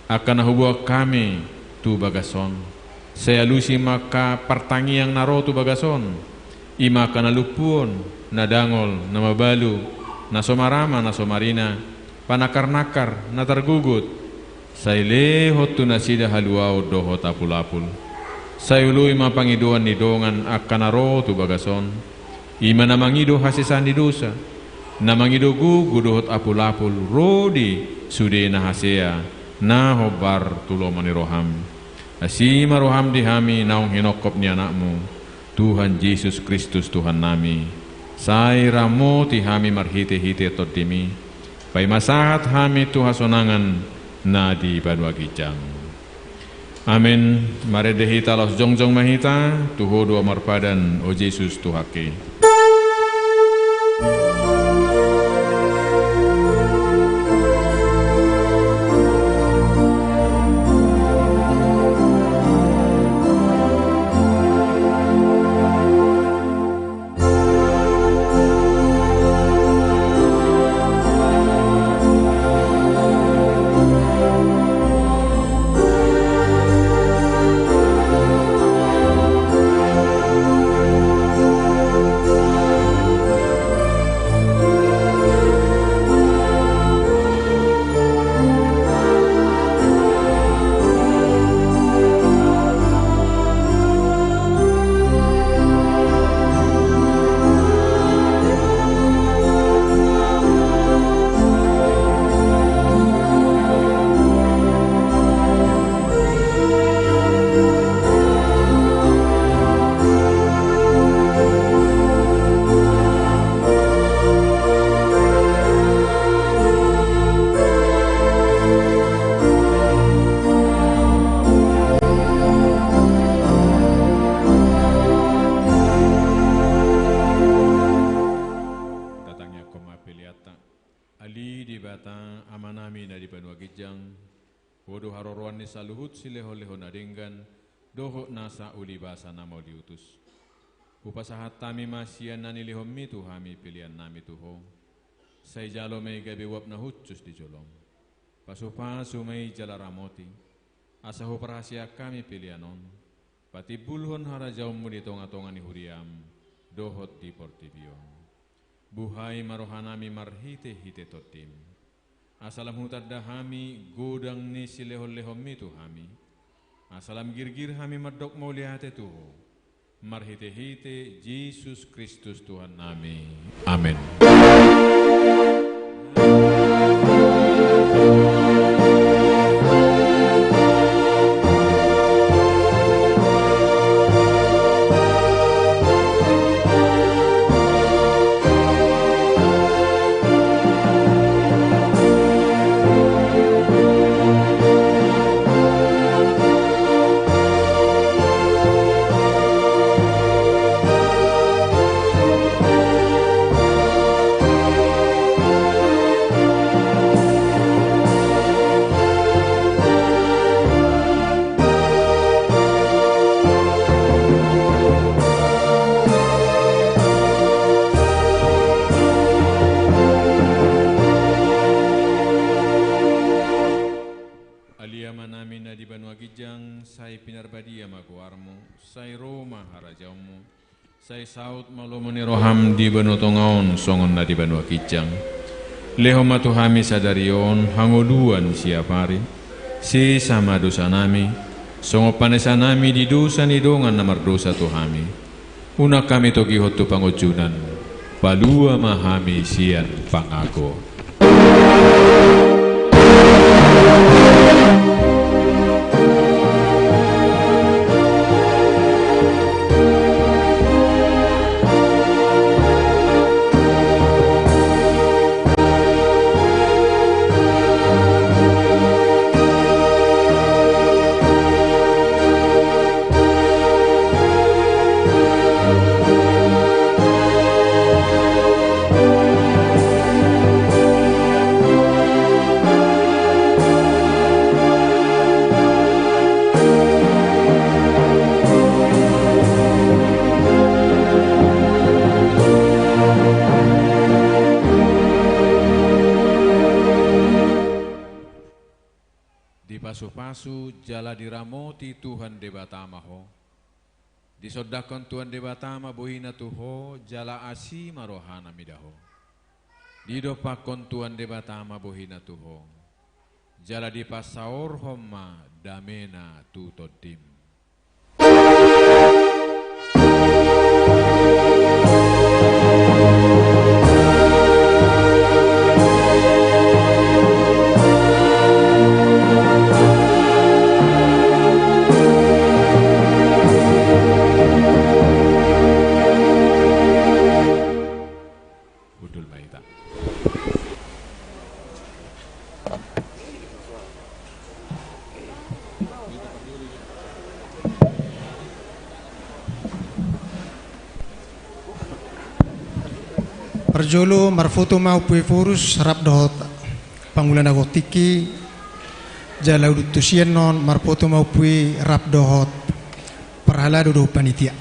angka na huboan hami tu bagas on. Sai alusi ma angka partangiang na ro tu bagas on, i ma angka na lumpuon, na dangol, na mabalu, na so marama, na so marina, panangkarnangkar, na targugut, sai lehon tu nasida haluaon dohot apulapul. Sai oloi ma pangidoan ni dongan angka na ro tu bagas on, i ma na mangido hasesaan ni dosa, na mangido gogo dohot apulapul ro di sude na hasea, na hombar tu lomo ni roham. Asi ma roham di hami naung hinophop ni Anakmu, Tuhan Jesus Kristus Tuhannami. Sai ramoti hami marhitehite Tondim i, paima sahat hami tu hasonangan na di banua ginjang. Amen. Marende hita, laos jongjong ma hita. Tu Ho do ahu marpadan, o Jesus Tuhangki. Tatangianghon ma peleanta. Ale Debata Amanami na di banua ginjang, Ho do haroroan ni saluhut silehonlehon na denggan dohot nasa ulibasa na mauliutus. Hupasahat hami ma sian na nilehonmi tu hami peleannami tu Ho. Sai jalo ma i gabe uap na hushus di jolom. Pasupasu ma i jala ramoti, asa huparhaseang hami pelean on patimbulhon harajaonmu di tongatonga ni huriam dohot di portibi on. Buhai ma rohanami marhitehite Tondim. Asa lam hutanda hami godang ni silehonlehonmi tu hami. Asa lam girgir hami mandok mauliate tu Ho, marhitehite Jesus Kristus Tuhannami. Amen. Ale Amanami na di banua ginjang, sai pinarbadia ma goarmu, sai ro ma harajaonmu, sai saut ma lomo ni roham di banua tonga on songon na di banua ginjang. Lehon ma tu hami sadari on hangoluan siapari. Sesa ma dosanami, songon panesanami di dosa ni dongan na mardosa tu hami. Unang hami togihon tu pangunjunan, palua ma hami sian pangago. Dipasupasu jala diramoti Tuhan Debata ma ho. Disondangkon Tuhan Debata ma bohina tu ho, jala asi ma rohana mida ho. Didompakkon Tuhan Debata ma bohina tu ho, jala dipasaorhon ma damena tu tondim. Hundul ma hita. Parjolo marfoto ma Ompu Ephorus rap dohot pangula na gontingki, jala uduti sian on marfoto ma Ompu i rap dohot parhalado dohot panitia.